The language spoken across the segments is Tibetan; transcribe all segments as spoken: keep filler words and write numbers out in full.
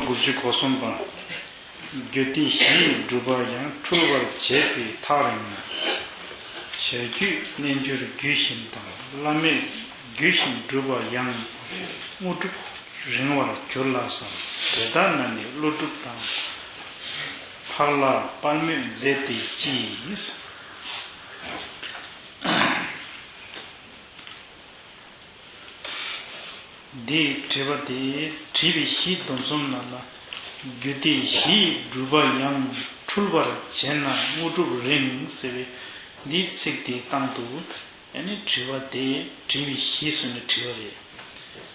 དགུ་བཅུ་གོ་གསུམ་པ། རྒྱུ་སྡེ་བཞི་ཡིས་སྒྲུབ་པ་ཡང་འཁྲུལ་བར་བྱེད་པའི་ཐག་རིང་ན། བྱ་རྒྱུད་རྣལ་འབྱོར་རྒྱུད་བཞིན་དང་བླ་མེད་རྒྱུད་བཞིན་སྒྲུབ་པ་ཡང་དངོས་གྲུབ་རིང་བར་འགྱུར་ལགས་སམ། དེ་ལྟ་ན་ནི་ཀླུ་སྒྲུབ་དང་ཕར་ལ་དཔལ་མོས་མཛད་དེ་ཅི་ཡིས། འདིའི་དྲི་བ་དེ་དྲིས་པའི་གཞི་འདོམ་གསུམ་ནང་ལ་རྒྱུ་སྡེ་བཞི་ཡིས་སྒྲུབ་པ་ཡང་འཁྲུལ་བར་བྱེད་ན་དངོས་གྲུབ་རིང་ཟེར་བའི་འདིའི་ཚིག་དེའི་སྟེང་དུ་ཨ་ནི་དྲི་བ་དེ་དྲིས་པའི་གཞི་བཟོས་ནས་དྲི་བ་རེད།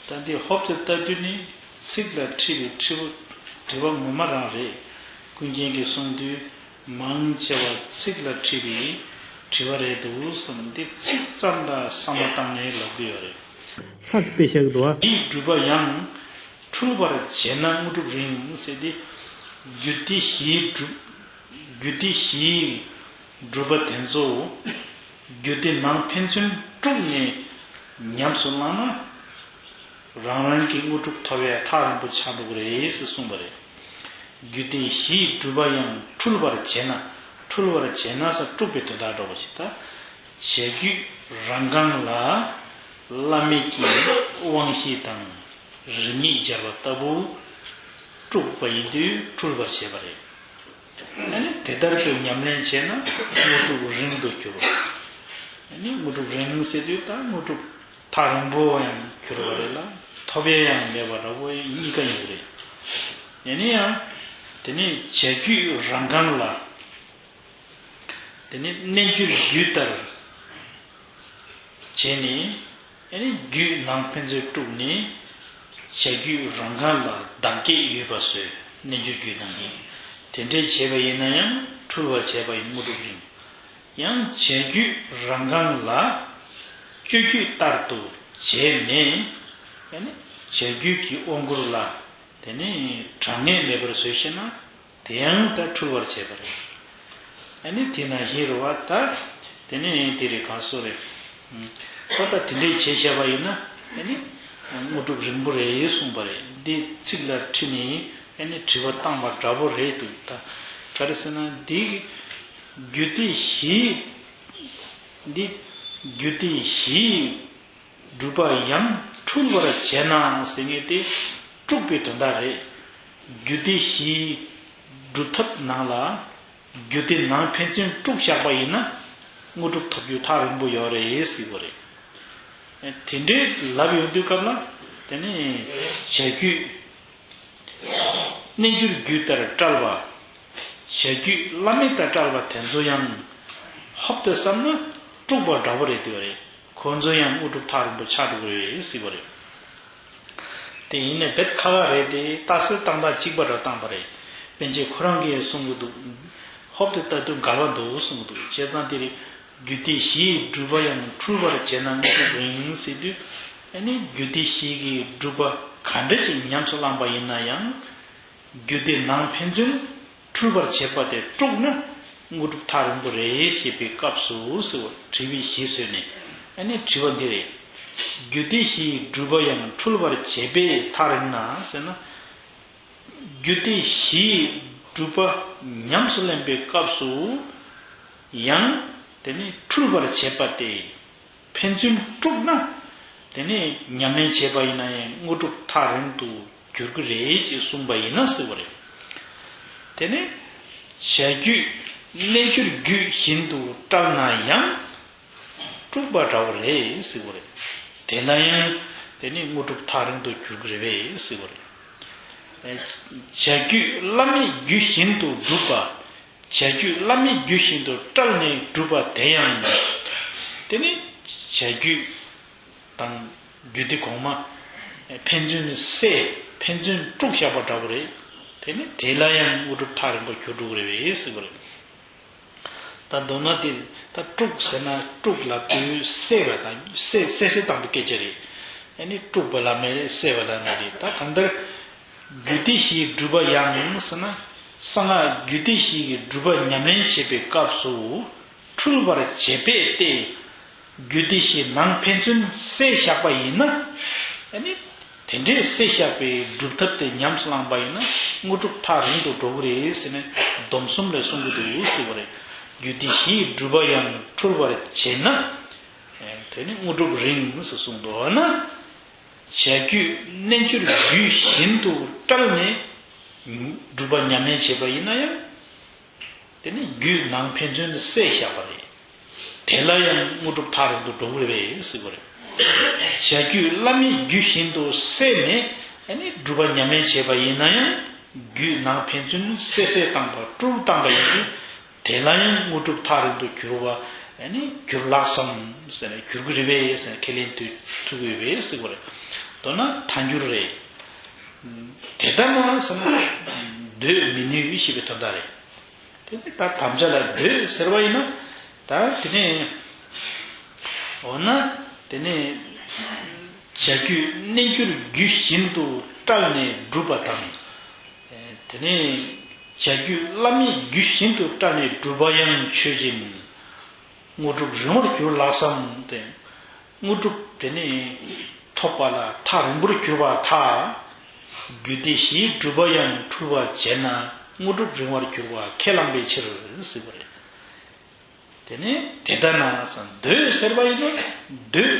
ད་འདི་ཧོབ་ཏེ་ལྟ་དུས་ནི་ཚིག་ལ་འཁྲིལ་བའི་དྲི་བ་དྲི་བ་ངོ་མ་རང་རེད། ཀུན་མཁྱེན་གྱིས་གསུངས་དུས། མང་ཆེ་བ་ཚིག་ལ་འཁྲིལ་བའི་དྲི་བ་རེད་འདུག་བསམ། འདི་ཚིག་ཙམ་ལ་བསམ་བློ་བཏང་ནས་ལབ་ཀྱི་ཡོད་རེད། ཚ་དཔེ་བཞག་འདུག་བ། འདིས་སྒྲུབ་པ་ཡང་འཁྲུལ་བར་བྱེད་ན་དངོས་གྲུབ་རིང་ཟེར་ཏེ། རྒྱུ་སྡེ་བཞིའི་སྒྲུབ། རྒྱུ་སྡེ་བཞིའི་སྒྲུབ་པ་དེ་ཚོ་རྒྱུ་སྡེ་ནང་ཕན་ཚུན་དཀྲུགས་ནས་ཉམས་སུ་བླངས་ན། རང་རང་གི་དངོས་གྲུབ་ཐོབ་པའི་ཐག་རིང་པོ་ཆགས་འགྲོ་གི་རེད་ཟེར་གསུངས་པ་རེད། རྒྱུ་སྡེ་བཞིའི་སྒྲུབ་པ་ཡང་འཁྲུལ་བར་བྱེད་ན། འཁྲུལ་བར་བྱེད་ན་ཟེར་དཀྲུགས་པའི་དོན་དག་འགྲོ་བ་ཞིག་ད། བྱ་རྒྱུད་རང་རྐང་ལ་བླ་མེད་ཀྱི་དབང་ཤེས་དང་རིམ་གཉིས་སྦྱར་བ་ལྟ་བུ་དཀྲུགས་པ་ཡིན་དུས་འཁྲུལ་བར་བྱེད་པ་རེད། ཨ་ནི་དེ་ལྟར་དུ་ཉམས་ལེན་བྱས་ན་དངོས་གྲུབ་རིང་དུ་འགྱུར། ཨ་ནི་དངོས་གྲུབ་རིང་ཟེར་དུས་ད་དངོས་གྲུབ་ཐག་རིང་པོ་ཡང་གྱུར་བ་རེད་ལ། ཐོབ་ཡས་ཡང་མེད་པ་འདྲ་བོ་གཉིས་ཀ་ཡོད་རེད། ཡིན་ན་ཡང་དེ་ནི་བྱ་རྒྱུད་རང་རྐང་ལ། དེ་ནི་རྣལ་འབྱོར་རྒྱུད་ལྟར་བྱས་ནས། ཨ་ནི་རྒྱུད་ནང་ཕན་ཚུན་དཀྲུགས་ནས་བྱ་རྒྱུད་རང་རྐང་ལ་བདག་བསྐྱེད་ཡོད་པ་བཟོས། རྣལ་འབྱོར་རྒྱུད་ནང་ནས་དེ་འདྲས་བྱས་པ་ཡིན་ན་ཡང་འཁྲུལ་བར་བྱས་པ་ཡིན་དངོས་གྲུབ་རིང་། ཡང་བྱ་རྒྱུད་རང་རྐང་ལ་སྤྱོད་རྒྱུད་ལྟར་དུ་བྱས་ནས། ཨ་ནི་བྱ་རྒྱུད་ཀྱི་དབང་བསྐུར་ལ་དེ་ནི་གྲངས་ངེས་མེད་པར་བཟོས་ཤེ་ན། དེ་ཡང་ད་འཁྲུལ་བར་བྱེད་པ་རེད། ཨ་ནི་དེ་ནང་བཞིན་རེད་བ་ད། དེ་ནི་དེ་རེད་གང་སོ་རེད། ཨོ་ད་དེ་འདྲས་བྱས་བཞག་པ་ཡིན་ན་ཨ་ནི་དངོས་གྲུབ་རིང་པོ་རེད་གསུངས་པ་རེད། འདི་ཚིག་ལ་ཁྲིད་ནས་ཨ་ནི་དྲི་བ་བཏང་བ་འདྲ་པོ་རེད་འདུག་ད་ག་རེ་ཟེར་ན་འདི་རྒྱུ་སྡེ་བཞི། འདི་རྒྱུ་སྡེ་བཞི། སྒྲུབ་པ་ཡང་འཁྲུལ་བར་བྱེད་ན་ཟེར་མཁན་དེ་དཀྲུགས་པའི་དོན་དག་རེད། རྒྱུ་སྡེ་བཞིའི་སྒྲུབ་ཐབས་ནང་ལ་རྒྱུ་སྡེ་ནང་ཕན་ཚུན་དཀྲུགས་བཞག་པ་ཡིན་ན་དངོས་གྲུབ་ཐོབ་རྒྱུ་ཐག་རིང་པོ་ཡོད་རེད་ཟེར་བ་རེད། དེ་འདྲའི་ལབ་ཡོང་དུས་སྐབས་ལ་དེ་ནི་བྱ་རྒྱུད། རྣལ་འབྱོར་རྒྱུད་ལྟར་བཀྲལ་བ། བྱ་རྒྱུད་བླ་མེད་ལྟར་བཀྲལ་བ་དེ་ཚོ་ཡང་ཧོབ་ཏེ་བསམ་ན་དཀྲུགས་པ་འདྲ་པོ་རེད་དེ་བ་རེད། ཁོ་ཚོ་ཡང་དངོས་གྲུབ་ཐག་རིང་པོ་ཆགས་འགྲོ་གི་རེད་ཟེར་བ་རེད། དེ་ཡིན་ནའི་བེད་ཁ་ཁ་རེད་དེ་རྟགས་གསལ་བཏང་སྟངས་གཅིག་པ་འདྲ་བཏང་པ་རེད། པཎ་ཆེན་ཁོ་རང་གིས་གསུང་གི་འདུག་ཧོབ་ཏེ་ལྟ་དུས་འགལ་བ་འདུག་གསུང་གི་འདུག་བྱས་ཙང་དེ་རེད། རྒྱུ་སྡེ་བཞིའི་སྒྲུབ་པ་ཡང་འཁྲུལ་བར་བྱེད་ན་དངོས་གྲུབ་རིང་ཟེར་དུས། ཨ་ནི་རྒྱུ་སྡེ་བཞི་གི་སྒྲུབ་པ་ག་འདྲ་ཅིག་ཉམས་སུ་བླངས་པ་ཡིན་ན་ཡང་། རྒྱུ་སྡེ་ནང་ཕན་ཚུན་འཁྲུལ་བར་བྱེད་པ་དེ་དཀྲུགས་ན་དངོས་གྲུབ་ཐག་རིང་པོ་རེད་ཞེས་པའི་སྐབས་སུ་ཟེར་བ་དྲི་བའི་གཞི་བཟོས་ནས། ཨ་ནི་དྲི་བ་འདི་རེད། རྒྱུ་སྡེ་བཞིའི་སྒྲུབ་པ་ཡང་འཁྲུལ་བར་བྱེད་པས་ཐག་རིང་ན་ཟེར་ན། རྒྱུ་སྡེ་བཞིའི་སྒྲུབ་པ་ཉམས་སུ་ལེན་པའི་སྐབས་སུ་ཡང་དེ་ནི་འཁྲུལ་བར་བྱེད་པ་སྟེ། ཕན་ཚུན་དཀྲུགས་ན་དེ་ནི་ཉམས་ལེན་བྱས་པ་ཡིན་ན་ཡང་དངོས་གྲུབ་ཐག་རིང་དུ་འགྱུར་གྱི་རེད་ཅེས་གསུངས་པ་ཡིན་ན་ཟེར་བ་རེད། དེ་ནི་བྱ་རྒྱུད་རྣལ་འབྱོར་རྒྱུད་བཞིན་དུ་བཀྲལ་ན་ཡང་། དཀྲུགས་པ་འདྲ་བོ་རེད་ཟེར་བ་རེད། དེ་ལ་ཡང་དེ་ནི་དངོས་གྲུབ་ཐག་རིང་དུ་འགྱུར་གྱི་རེད་པས་ཟེར་བ་རེད། བྱ་རྒྱུད་བླ་མེད་རྒྱུད་བཞིན་དུ་སྒྲུབ་པ། བྱ་རྒྱུད་བླ་མེད་རྒྱུད་བཞིན་དུ་བཀྲལ་ནས་སྒྲུབ་པ་དེ་ཡང་། དེ་ནི་བྱ་རྒྱུད་དང་རྒྱུད་སྡེ་གོང་མ་ཕན་ཚུན་བསྲེས་ཕན་ཚུན་དཀྲུགས་བཞག་པ་འདྲ་བོ་རེད། དེ་ནི་དེ་ལ་ཡང་དངོས་གྲུབ་ཐག་རིང་པོ་འགྱུར་འགྲོ་གི་རེད་པས་ཟེར་བ་རེད། ད་མདོར་ན་དེ་ད་དཀྲུགས་ཟེར་ན་དཀྲུགས་ལ་དུས་བསྲེ་བ་དང་བསྲེ་བསྲེ་བསྲེ་བཏང་དུ་སྐད་ཆ་རེད། ཨ་ནི་དཀྲུགས་པ་ལ་མེད་བསྲེ་བ་ལ་མེད་རེད། ད་གང་ལྟར་རྒྱུ་སྡེ་བཞིའི་སྒྲུབ་པ་ཡང་ཟེར་ན་གསང་སྔགས་རྒྱུ་སྡེ་བཞི་གི་སྒྲུབ་པ་ཉམས་ལེན་བྱེད་པའི་སྐབས་སུ་འཁྲུལ་པར་བྱེད་པས་ཏེ། རྒྱུ་སྡེ་བཞི་ནང་ཕན་ཚུན་བསྲེས་བཞག་པ་ཡིན་ན། ཨ་ནི། དེ་འདྲའི་གསལ་བཤད་པའི་སྒྲུབ་ཐབས་དེ་ཉམས་སུ་བླངས་པ་ཡིན་ན་དངོས་གྲུབ་ཐག་རིང་དུ་འགྲོ་གི་རེད་ཟེར་ནས་སྡོམ་གསུམ་ལས་གསུང་གི་འདུག་ཟེར་བ་རེད། རྒྱུད་སྡེ་བཞིའི་སྒྲུབ་པ་ཡང་འཁྲུལ་བར་བྱེད་ན། དེ་ནི་དངོས་གྲུབ་རིང་ཟེར་གསུངས་འདུག་ན། བྱ་རྒྱུད་རྣལ་འབྱོར་རྒྱུད་བཞིན་དུ་བཀྲལ་ནས་སྒྲུབ་པ་ཉམས་ལེན་བྱས་པ་ཡིན་ན་ཡང་། དེ་ནི་རྒྱུད་ནང་ཕན་ཚུན་གསལ་བཞག་པ་རེད། དེ་ལ་ཡང་དངོས་གྲུབ་ཐག་རིང་དུ་འགྲོ་གི་རེད་པས་ཟེར་བ་རེད། བྱ་རྒྱུད་བླ་མེད་རྒྱུད་བཞིན་དུ་གསལ་ནས་ཨ་ནི་སྒྲུབ་པ་ཉམས་ལེན་བྱས་པ་ཡིན་ན་ཡང་རྒྱུད་ནང་ཕན་ཚུན་གསལ་གསལ་བཏང་པ་སྤྲུལ་བཏང་པ་ཡིན་དུས། དེ་ལ་ཡང་དངོས་གྲུབ་ཐག་རིང་དུ་གྱུར་པ་ཨ་ནི་གྱུར་ལགས་སམ་ཟེར་ནས་གྱུར་གི་རེད་པས་ཟེར་ནས་ཁས་ལེན་ཐུབ་ཐུབ་ཀྱི་ཡོད་པས་ཟེར་བ་རེད། མདོར་ན་ཐལ་འགྱུར་རེད། དེ་ལྟར་ན་ཟེར་ན་འདོད་མི་ནུས་ཞེས་པའི་དོན་དག་རེད། དེ་ནི་ད་དམ་བཅའ་ལ་འདོད་ཟེར་བ་ཡིན་ན། ད་དེ་ནི། འོ་ན། དེ་ནི། བྱ་རྒྱུད་རྣལ་འབྱོར་རྒྱུད་བཞིན་དུ་བཀྲལ་ནས་སྒྲུབ་པ་དང་། དེ་ནི། བྱ་རྒྱུད་བླ་མེད་རྒྱུད་བཞིན་དུ་བཀྲལ་ནས་སྒྲུབ་པ་ཡང་ཆོས་ཅན། དངོས་གྲུབ་རིང་བར་གྱུར་ལགས་སམ་སྟེ། དངོས་གྲུབ་དེ་ནི་ཐོབ་པ་ལ་ཐག་རིང་པོར་གྱུར་པར་ཐལ། རྒྱུད་སྡེ་བཞིའི་སྒྲུབ་པ་ཡང་འཁྲུལ་བར་བྱས་ན་དངོས་གྲུབ་རིང་བར་གྱུར་པ་ཁས་བླངས་པའི་ཕྱིར་ཟེར་བ་རེད། དེ་ནི་དེ་ལྟར་ན་འདོད་ཟེར་བ་ཡིན་ན་འདོད་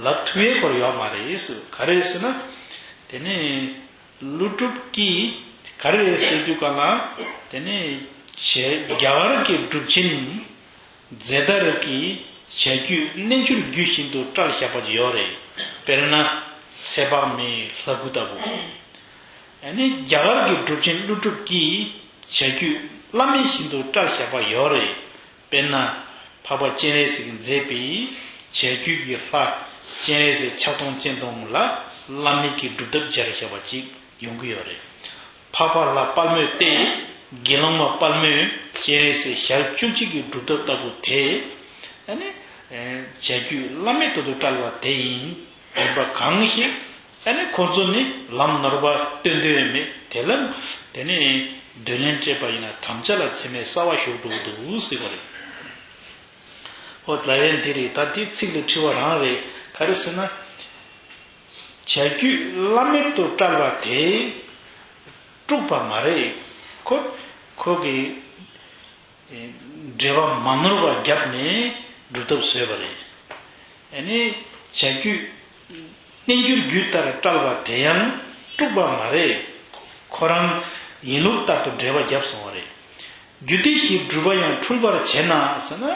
ལབ་ཐུབ་ཡས་སྐོར་ཡོད་མ་རེད་ཟེར། ག་རེ་ཟེར་ན། དེ་ནི་ཀླུ་སྒྲུབ་ཀྱིས་ག་རེ་ཟེར་དུས་ག་ལ། དེ་ནི་བྱས་རྒྱ་གར་གྱི་གྲུབ་ཆེན་ཛེ་ཏ་ར་གིས་བྱ་རྒྱུད་རྣལ་འབྱོར་རྒྱུད་བཞིན་དུ་བཀྲལ་བཞག་པ་ཡོད་རེད། དཔེར་ན་ཚེ་དཔག་མེད་ལྷ་སྐུ་ལྟ་བུ། ཨ་ནི་རྒྱ་གར་གྱི་གྲུབ་ཆེན་ཀླུ་སྒྲུབ་ཀྱིས་བྱ་རྒྱུད་བླ་མེད་བཞིན་དུ་བཀྲལ་བཞག་པ་ཡོད་རེད། དཔེར་ན། འཕགས་པ་སྤྱན་རས་གཟིགས་ཀྱིས་མཛད་པའི་བྱ་རྒྱུད་ཀྱི་ལྷ་སྤྱན་རས་གཟིགས་ཕྱག་སྟོང་སྤྱན་སྟོང་ལ་བླ་མེད་ཀྱི་སྒྲུབ་ཐབས་སྦྱར་བཞག་པ་ཅིག་ཡོང་གི་ཡོད་རེད། འཕགས་པ་ལྷ་དཔལ་མོས་ཏེ། དགེ་སློང་མ་དཔལ་མོས་སྤྱན་རས་གཟིགས་ཞལ་བཅུ་གཅིག་གི་སྒྲུབ་ཐབས་ལྟ་བུ་དེ། ཨ་ནི། བྱ་རྒྱུད་བླ་མེད་དུ་བཀྲལ་བ་དེ་ཡིན། ཡིན་པ་གང་ཞིག་ཨ་ནི་ཁོ་ཚོ་ནི་ལམ་ནོར་བ་སྟོན་དོན་མེད་དེ་ལ། དེ་ནི་འདོད་ལན་སྤྲད་པ་ཡིན་ན་དམ་བཅའ་ལ་མཚན་མའི་ས་བ་ཞུགས་འགྲོ་གི་འདུག་ཟེར་བ་རེད། ཨོ་ལབ་ཡས་འདི་རེད། ད་དེ་ཚིག་ལ་འཁྲི་བ་རང་རེད། ག་རེ་ཟེར་ན། བྱ་རྒྱུད་བླ་མེད་དུ་བཀྲལ་བ་དེ་དཀྲུགས་པ་མ་རེད། ཁོ་ཁོ་གི་འགྲེལ་པ་མ་ནོར་བ་བརྒྱབ་ནས་སྒྲུབ་ཐབས་བཟོས་པ་རེད། ཨ་ནི་བྱ་རྒྱུད་རྣལ་འབྱོར་རྒྱུད་ལྟར་བཀྲལ་བ་དེ་ཡང་དཀྲུགས་པ་མ་རེད། ཁོ་རང་ཡིན་ལུགས་ལྟར་དུ་འགྲེལ་པ་བརྒྱབ་སོང་བ་རེད། རྒྱུད་སྡེ་བཞིའི་སྒྲུབ་པ་ཡང་འཁྲུལ་པར་བྱས་ན་ཟེར་ན།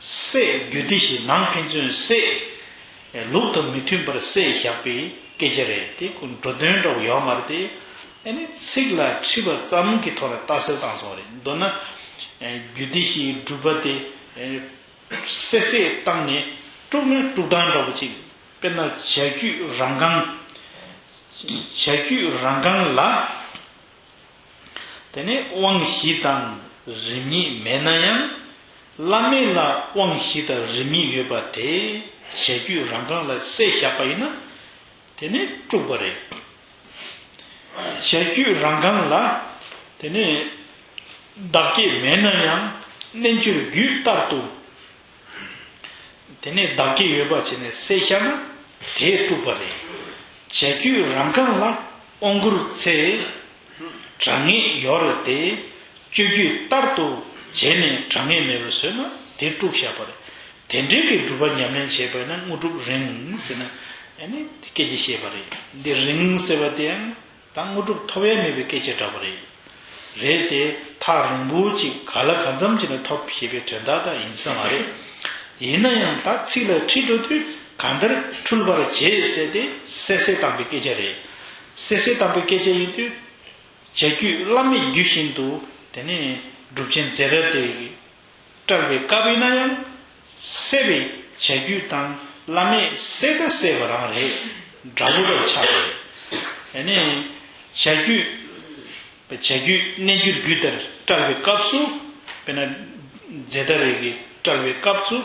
གསལ་རྒྱུད་སྡེ་བཞི་ནང་ཕན་ཚུན་གསལ། ལུགས་དང་མི་མཐུན་པར་གསལ་བཞག་པའི་སྐད་ཆ་རེད། དེ་ཁོ་འགྲོ་དོན་འདྲ་བོ་ཡོད་མ་རེད་དེ། ཨ་ནི་ཚིག་ལ་འཁྲིལ་བ་ཙམ་གྱི་ཐོག་ལ་ལྟ་གསལ་བཏང་སོང་བ་རེད། མདོར་ན། རྒྱུད་སྡེ་བཞིའི་སྒྲུབ་པ་དེ་གསལ་གསལ་བཏང་ནས་དཀྲུགས་ན་དཀྲུགས་སྟངས་འདྲ་བོ་ཅིག་དཔེར་ན་བྱ་རྒྱུད་རང་གང་། བྱ་རྒྱུད་རང་གང་ལ། དེ་ནས་དབང་བཞི་དང་རིམ་གཉིས་མེད་ན་ཡང་། བླ་མེད་ལ་དབང་བཞི་དང་རིམ་གཉིས་ཡོད་པ་དེ་བྱ་རྒྱུད་རང་གང་ལ་གསལ་བཞག་པ་ཡིན་ན། དེ་ནི་དཀྲུགས་པ་རེད། བྱ་རྒྱུད་རང་གང་ལ་དེ་ནི་བདག་བསྐྱེད་མེད་ན་ཡང་རྣལ་འབྱོར་རྒྱུད་ལྟར་དུ། དེ་ནས་བདག་བསྐྱེད་ཡོད་པ་བྱས་ནས་གསལ་བཞག་ན་དེ་དཀྲུགས་པ་རེད། བྱ་རྒྱུད་རང་གང་ལ་དབང་བསྐུར་ཚེ་དྲང་ངེས་ཡོད་རེད་དེ། སྤྱོད་རྒྱུད་ལྟར་དུ་བྱས་ནས་དྲང་ངེས་མེད་པར་བཟོས་ན་དེ་དཀྲུགས་བཞག་པ་རེད། དེ་འདྲའི་གི་སྒྲུབ་པ་ཉམས་ལེན་བྱས་པ་ཡིན་ན་དངོས་གྲུབ་རིང་ཟེར་ན་ཨ་ནི་སྐད་ཆ་བཤད་པ་རེད། འདི་རིང་ཟེར་བ་དེ་ཡང་། ད་དངོས་གྲུབ་ཐོབ་ཡ་མེད་པའི་སྐད་ཆ་འདྲ་པོ་རེད། རེད་དེ། ཐག་རིང་པོ་ཅིག་ག་ལ་གང་འཚམ་ཅིག་ལ་ཐོབ་ཞེས་པའི་དོན་དག་ད་ཡིན་ས་མ་རེད། ཡིན་ན་ཡང་ད་ཚིག་ལ་ཁྲིད་འགྲོ་དུས་གང་ལྟར་འཁྲུལ་པར་བྱེད་ཟེར་ཏེ་གསལ་གསལ་བཏང་པའི་སྐད་ཆ་རེད། གསལ་གསལ་བཏང་པའི་སྐད་ཆ་ཡིན་དུས། བྱ་རྒྱུད་བླ་མེད་རྒྱུད་བཞིན་དུ་དེ་ནས་གྲུབ་ཆེན་ཛེ་ཏ་ར་དེ་བཀྲལ་བའི་སྐབས་ཡིན་ན་ཡང་། གསལ་བའི་བྱ་རྒྱུད་དང་བླ་མེད་གསལ་དང་གསལ་བ་རང་རེད། འདྲ་བོ་ལ་ཆགས་པ་རེད། ཨ་ནི་བྱ་རྒྱུད། བྱ་རྒྱུད་རྣལ་འབྱོར་རྒྱུད་ལྟར་བཀྲལ་བའི་སྐབས་སུ། དཔེར་ན་ཛེ་ཏ་ར་གིས་བཀྲལ་བའི་སྐབས་སུ།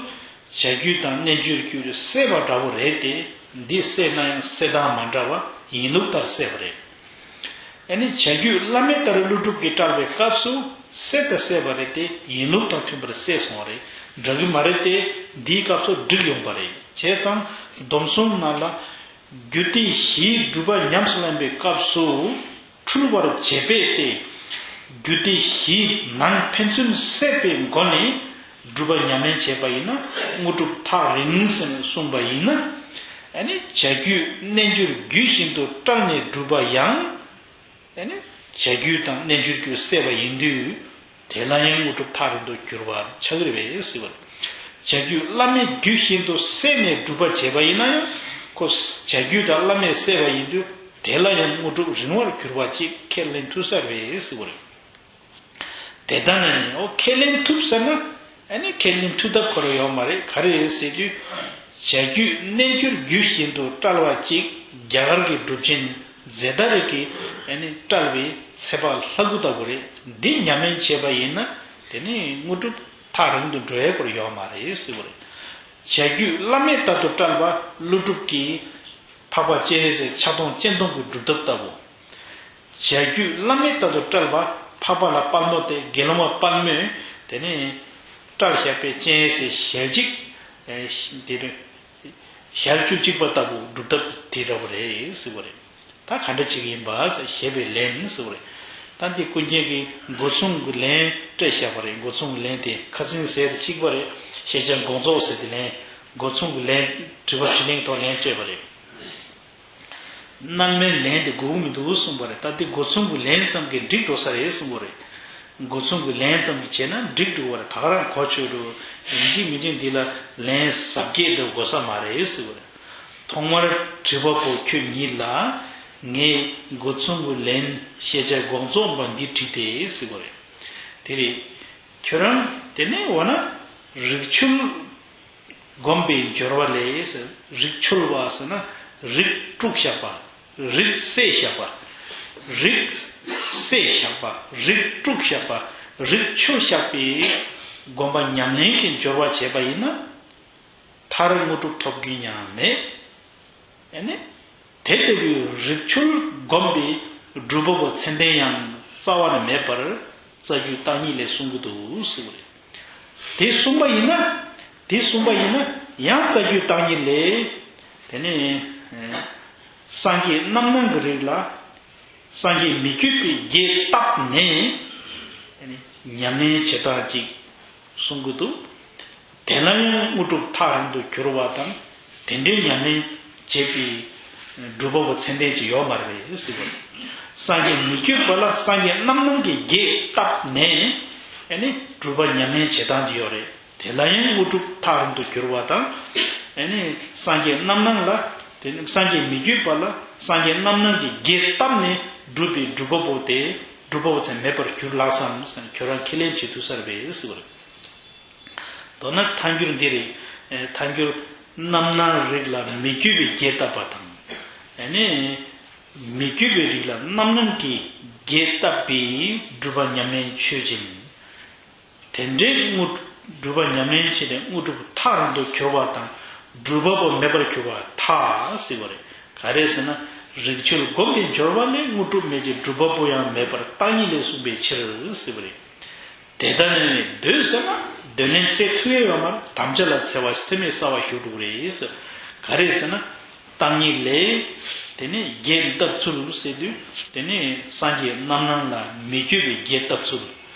བྱ་རྒྱུད་དང་རྣལ་འབྱོར་རྒྱུད་གསལ་བ་འདྲ་བོ་རེད་དེ། འདི་གསལ་ན་ཡང་གསལ་སྟངས་མ་འདྲ་བ་ཡིན་ལུགས་ལྟར་གསལ་བ་རེད། ཨ་ནི་བྱ་རྒྱུད་བླ་མེད་ལྟར་ཀླུ་སྒྲུབ་ཀྱིས་བཀྲལ་བའི་སྐབས་སུ་གསལ་དང་གསལ་བ་རེད་དེ་ཡིན་ལུགས་དང་མཐུན་པར་གསལ་སོང་བ་རེད། འདྲ་གི་མ་རེད་དེ་འདིའི་སྐབས་སུ་འགྲིག་ཡོང་བ་རེད། བྱས་ཙང་སྡོམ་གསུམ་ནང་ལ་ རྒྱུ་སྡེ་བཞིའི་སྒྲུབ་པ་ཉམས་སུ་ལེན་པའི་སྐབས་སུ་འཁྲུལ་བར་བྱེད་པས་ཏེ། རྒྱུ་སྡེ་བཞིའི་ནང་ཕན་ཚུན་བསྲེས་པའི་སྒོ་ནས་སྒྲུབ་པ་ཉམས་ལེན་བྱས་པ་ཡིན་ན་དངོས་གྲུབ་ཐག་རིང་ཟེར་ནས་གསུངས་པ་ཡིན་ན། ཨ་ནི་བྱ་རྒྱུད་རྣལ་འབྱོར་རྒྱུད་བཞིན་དུ་བཀྲལ་ནས་སྒྲུབ་པ་ཡང་། ཨ་ནི་བྱ་རྒྱུད་དང་རྣལ་འབྱོར་རྒྱུད་བསྲེས་པ་ཡིན་དུས། དེ་ལ་ཡང་དངོས་གྲུབ་ཐག་རིང་དུ་འགྱུར་བར་ཆགས་ཀྱི་རེད་པས་ཟེར་བ་རེད། བྱ་རྒྱུད་བླ་མེད་རྒྱུད་བཞིན་དུ་བསྲེས་ནས་སྒྲུབ་པ་བྱས་པ་ཡིན་ན་ཡང་ཁོ། བྱ་རྒྱུད་དང་བླ་མེད་བསྲེས་པ་ཡིན་དུས་དེ་ལ་ཡང་དངོས་གྲུབ་རིང་བར་གྱུར་པ་ཅིག་ཁས་ལེན་ཐུབ་ས་རེད་ཟེར་བ་རེད། དེ་ལྟ་ན་ནི་ཨོ་ཁས་ལེན་ཐུབ་ཟེར་ན། ཨ་ནི་ཁས་ལེན་ཐུབ་ཐབས་ཁོ་རང་ཡོད་མ་རེད། ག་རེ་རེད་ཟེར་དུས། བྱ་རྒྱུད་རྣལ་འབྱོར་རྒྱུད་བཞིན་དུ་བཀྲལ་བ་གཅིག་རྒྱ་གར་གྱི་གྲུབ་ཆེན་ཛེ་ཏཱ་རི་གིས་ཨ་ནི་བཀྲལ་བའི་ཚེ་དཔག་ལྷ་སྐུ་ལྟ་བུ་རེད། འདི་ཉམས་ལེན་བྱས་པ་ཡིན་ན་དེ་ནི་དངོས་གྲུབ་ཐག་རིང་དུ་འགྲོ་ཡས་ཁོ་རང་ཡོད་མ་རེད་ཟེར་བ་རེད། བྱ་རྒྱུད་བླ་མེད་ལྟར་དུ་བཀྲལ་བ་ཀླུ་སྒྲུབ་ཀྱིས། འཕགས་པ་སྤྱན་རས་གཟིགས་ཕྱག་སྟོང་སྤྱན་སྟོང་གི་སྒྲུབ་ཐབས་ལྟ་བུ། བྱ་རྒྱུད་བླ་མེད་ལྟར་དུ་བཀྲལ་བ་འཕགས་པ་ལྷ་དཔལ་མོ་སྟེ་དགེ་སློང་མ་དཔལ་མོས་དེ་ནས་བཀྲལ་བཞག་པའི་སྤྱན་རས་གཟིགས་ཞལ་གཅིག་ཨེ་དེ་རུ་ཞལ་བཅུ་གཅིག་པ་ལྟ་བུ་སྒྲུབ་ཐབས་དེ་འདྲ་བོ་རེད་ཟེར་བ་རེད། ད་ག་འདྲ་བྱེད་ཀྱི་ཡིན་པ་ཞེས་པའི་ལན་ཟེར་བ་རེད། ད་འདི་ཀུན་མཁྱེན་གྱིས་སྒོ་མཚུངས་ཀྱི་ལན་སྤྲད་བཞག་པ་རེད། སྒོ་མཚུངས་ཀྱི་ལན་དེ་ཁ་སང་ཟེར་དེ་གཅིག་པ་རེད། ཤེས་བྱ་དགོངས་རྫོགས་ཟེར་དེ་ལན། སྒོ་མཚུངས་ཀྱི་ལན་དྲི་བ་དྲིས་ལན་ཐོག་ལན་སྤྲད་པ་རེད། རྣལ་མའི་ལན་དེ་དགོས་མི་འདུག་གསུངས་པ་རེད། ད་དེ་སྒོ་མཚུངས་ཀྱི་ལན་ཙམ་གྱིས་འགྲིག་འགྲོ་ས་རེད་གསུངས་པ་རེད། སྒོ་མཚུངས་ཀྱི་ལན་ཙམ་གྱིས་བྱས་ན་འགྲིག་འགྲོ་བ་རེད། ད་ག་རང་གོ་ཆོད་འགྲོ། ཡིན་གཅིག་མིན་གཅིག་འདི་ལ་ལན་ཟབ་རྒྱས་འདྲ་དགོས་ས་མ་རེད་ཟེར་བ་རེད། ཐོག་མར་དྲི་བ་པོ་ཁྱོད་ཉིད་ལ་ངས་སྒོ་མཚུངས་ཀྱི་ལན་ཤེས་བྱ་དགོངས་རྫོགས་པ་འདི་དྲིས་ཏེ་ཟེར་བ་རེད། དེ་རེད། ཁྱོད་རང་དེ་ནས་འོ་ན་རིགས་འཆོལ་བསྒོམས་པའི་སྦྱོར་བ་ལས། རིགས་འཆོལ་བ་ཟེར་ན་རིགས་དཀྲུགས་བཞག་པ། རིགས་བསྲེས་བཞག་པ། རིགས་བསྲེས་བཞག་པ། རིགས་དཀྲུགས་བཞག་པ། རིགས་འཆོལ་བཞག་པའི་སྒོམ་པ་ཉམས་ལེན་གྱི་སྦྱོར་བ་བྱས་པ་ཡིན་ན། མཐར་དངོས་གྲུབ་ཐོབ་རྒྱུ་ཡང་མེད། ཨ་ནི། དེ་ལྟ་བུའི་རིགས་འཆོལ་བསྒོམས་པའི་སྒྲུབ་པ་པོ་ཚད་ལྡན་ཡང་རྩ་བ་ནས་མེད་པར་རྩ་རྒྱུད་བརྟག་གཉིས་ལས་གསུང་གི་འདུག་ཟེར་བ་རེད། དེ་གསུངས་པ་ཡིན་ན། དེ་གསུངས་པ་ཡིན་ན་ཡང་རྩ་རྒྱུད་བརྟག་གཉིས་ལས། དེ་ནི། སངས་རྒྱས་རྣམ་སྣང་གི་རིགས་ལ། སངས་རྒྱས་མི་བསྐྱོད་པའི་རྒྱས་བཏབ་ནས། ཉམས་ལེན་བྱེད་སྟངས་ཅིག་གསུང་གི་འདུག་དེ་ལ་ཡང་དངོས་གྲུབ་ཐག་རིང་དུ་གྱུར་བ་དང་། དེ་འདྲའི་ཉམས་ལེན་བྱེད་པའི་སྒྲུབ་པ་པོ་ཚད་ལྡན་ཅིག་ཡོད་མ་རེད་ཟེར་བ། སངས་རྒྱས་མི་བསྐྱོད་པ་ལ་སངས་རྒྱས་རྣམ་སྣང་གི་རྒྱས་བཏབ་ནས། ཨ་ནི་སྒྲུབ་པ་ཉམས་ལེན་བྱེད་སྟངས་ཅིག་ཡོད་རེད། དེ་ལ་ཡང་དངོས་གྲུབ་ཐག་རིང་དུ་གྱུར་བ་དང་། ཨ་ནི་སངས་རྒྱས་རྣམ་སྣང་ལ། དེ་ནི་སངས་རྒྱས་མི་བསྐྱོད་པ་ལ་སངས་རྒྱས་རྣམ་སྣང་གི་རྒྱས་བཏབ་ནས་སྒྲུབ་པའི་སྒྲུབ་པ་པོ་དེ་སྒྲུབ་པ་པོ་ཚད་མེད་པར་གྱུར་ལགས་སམ་ཟེར་ནས་ཁྱོད་རང་ཁས་ལེན་བྱེད་ཐུབ་ས་རེད་པས་ཟེར་བ་རེད། མདོར་ན་ཐལ་འགྱུར་འདི་རེད། ཐལ་འགྱུར་རྣམ་སྣང་རིགས་ལ་མི་བསྐྱོད་པའི་རྒྱས་བཏབ་པ་དང་། ཨ་ནི་མི་བསྐྱོད་པའི་རིགས་ལ་རྣམ་སྣང་གི་རྒྱས་བཏབ་པའི་སྒྲུབ་པ་ཉམས་ལེན་ཆོས་ཅན། དེ་འདྲའི་དངོས་སྒྲུབ་པ་ཉམས་ལེན་བྱས་ནས་དངོས་གྲུབ་ཐག་རིང་དུ་གྱུར་པ་དང་སྒྲུབ་པ་པོ་མེད་པར་གྱུར་པ་ཐལ་ཟེར་བ་རེད། ག་རེ་ཟེར་ན་རིགས་འཆོལ་བསྒོམས་པའི་སྦྱོར་བ་ལས་དངོས་གྲུབ་མེད་ཅིང་སྒྲུབ་པ་པོ་ཡང་མེད་པར་བརྟག་གཉིས་ལས་གསུངས་པའི་ཕྱིར་ཟེར་བ་རེད། དེ་ལྟར་ནི་འདོད་ཟེར་ན་འདོད་ལན་སྤྲད་ཐུབ་ཡས་ཡོད་མ་རེད། དམ་བཅའ་ལ་འཚེ་བ་འཚེ་མེད་གསལ་བ་ཞུགས་འགྲོ་གི་རེད་ཟེར། ག་རེ་ཟེར་ན། བརྟག་གཉིས་ལས། དེ་ནས་རྒྱས་བཏབ་ཚུལ་ཟེར་དུས་དེ་ནས་སངས་རྒྱས་རྣམ་སྣང་ལ་མི་བསྐྱོད་པའི་རྒྱས་བཏབ་ཚུལ།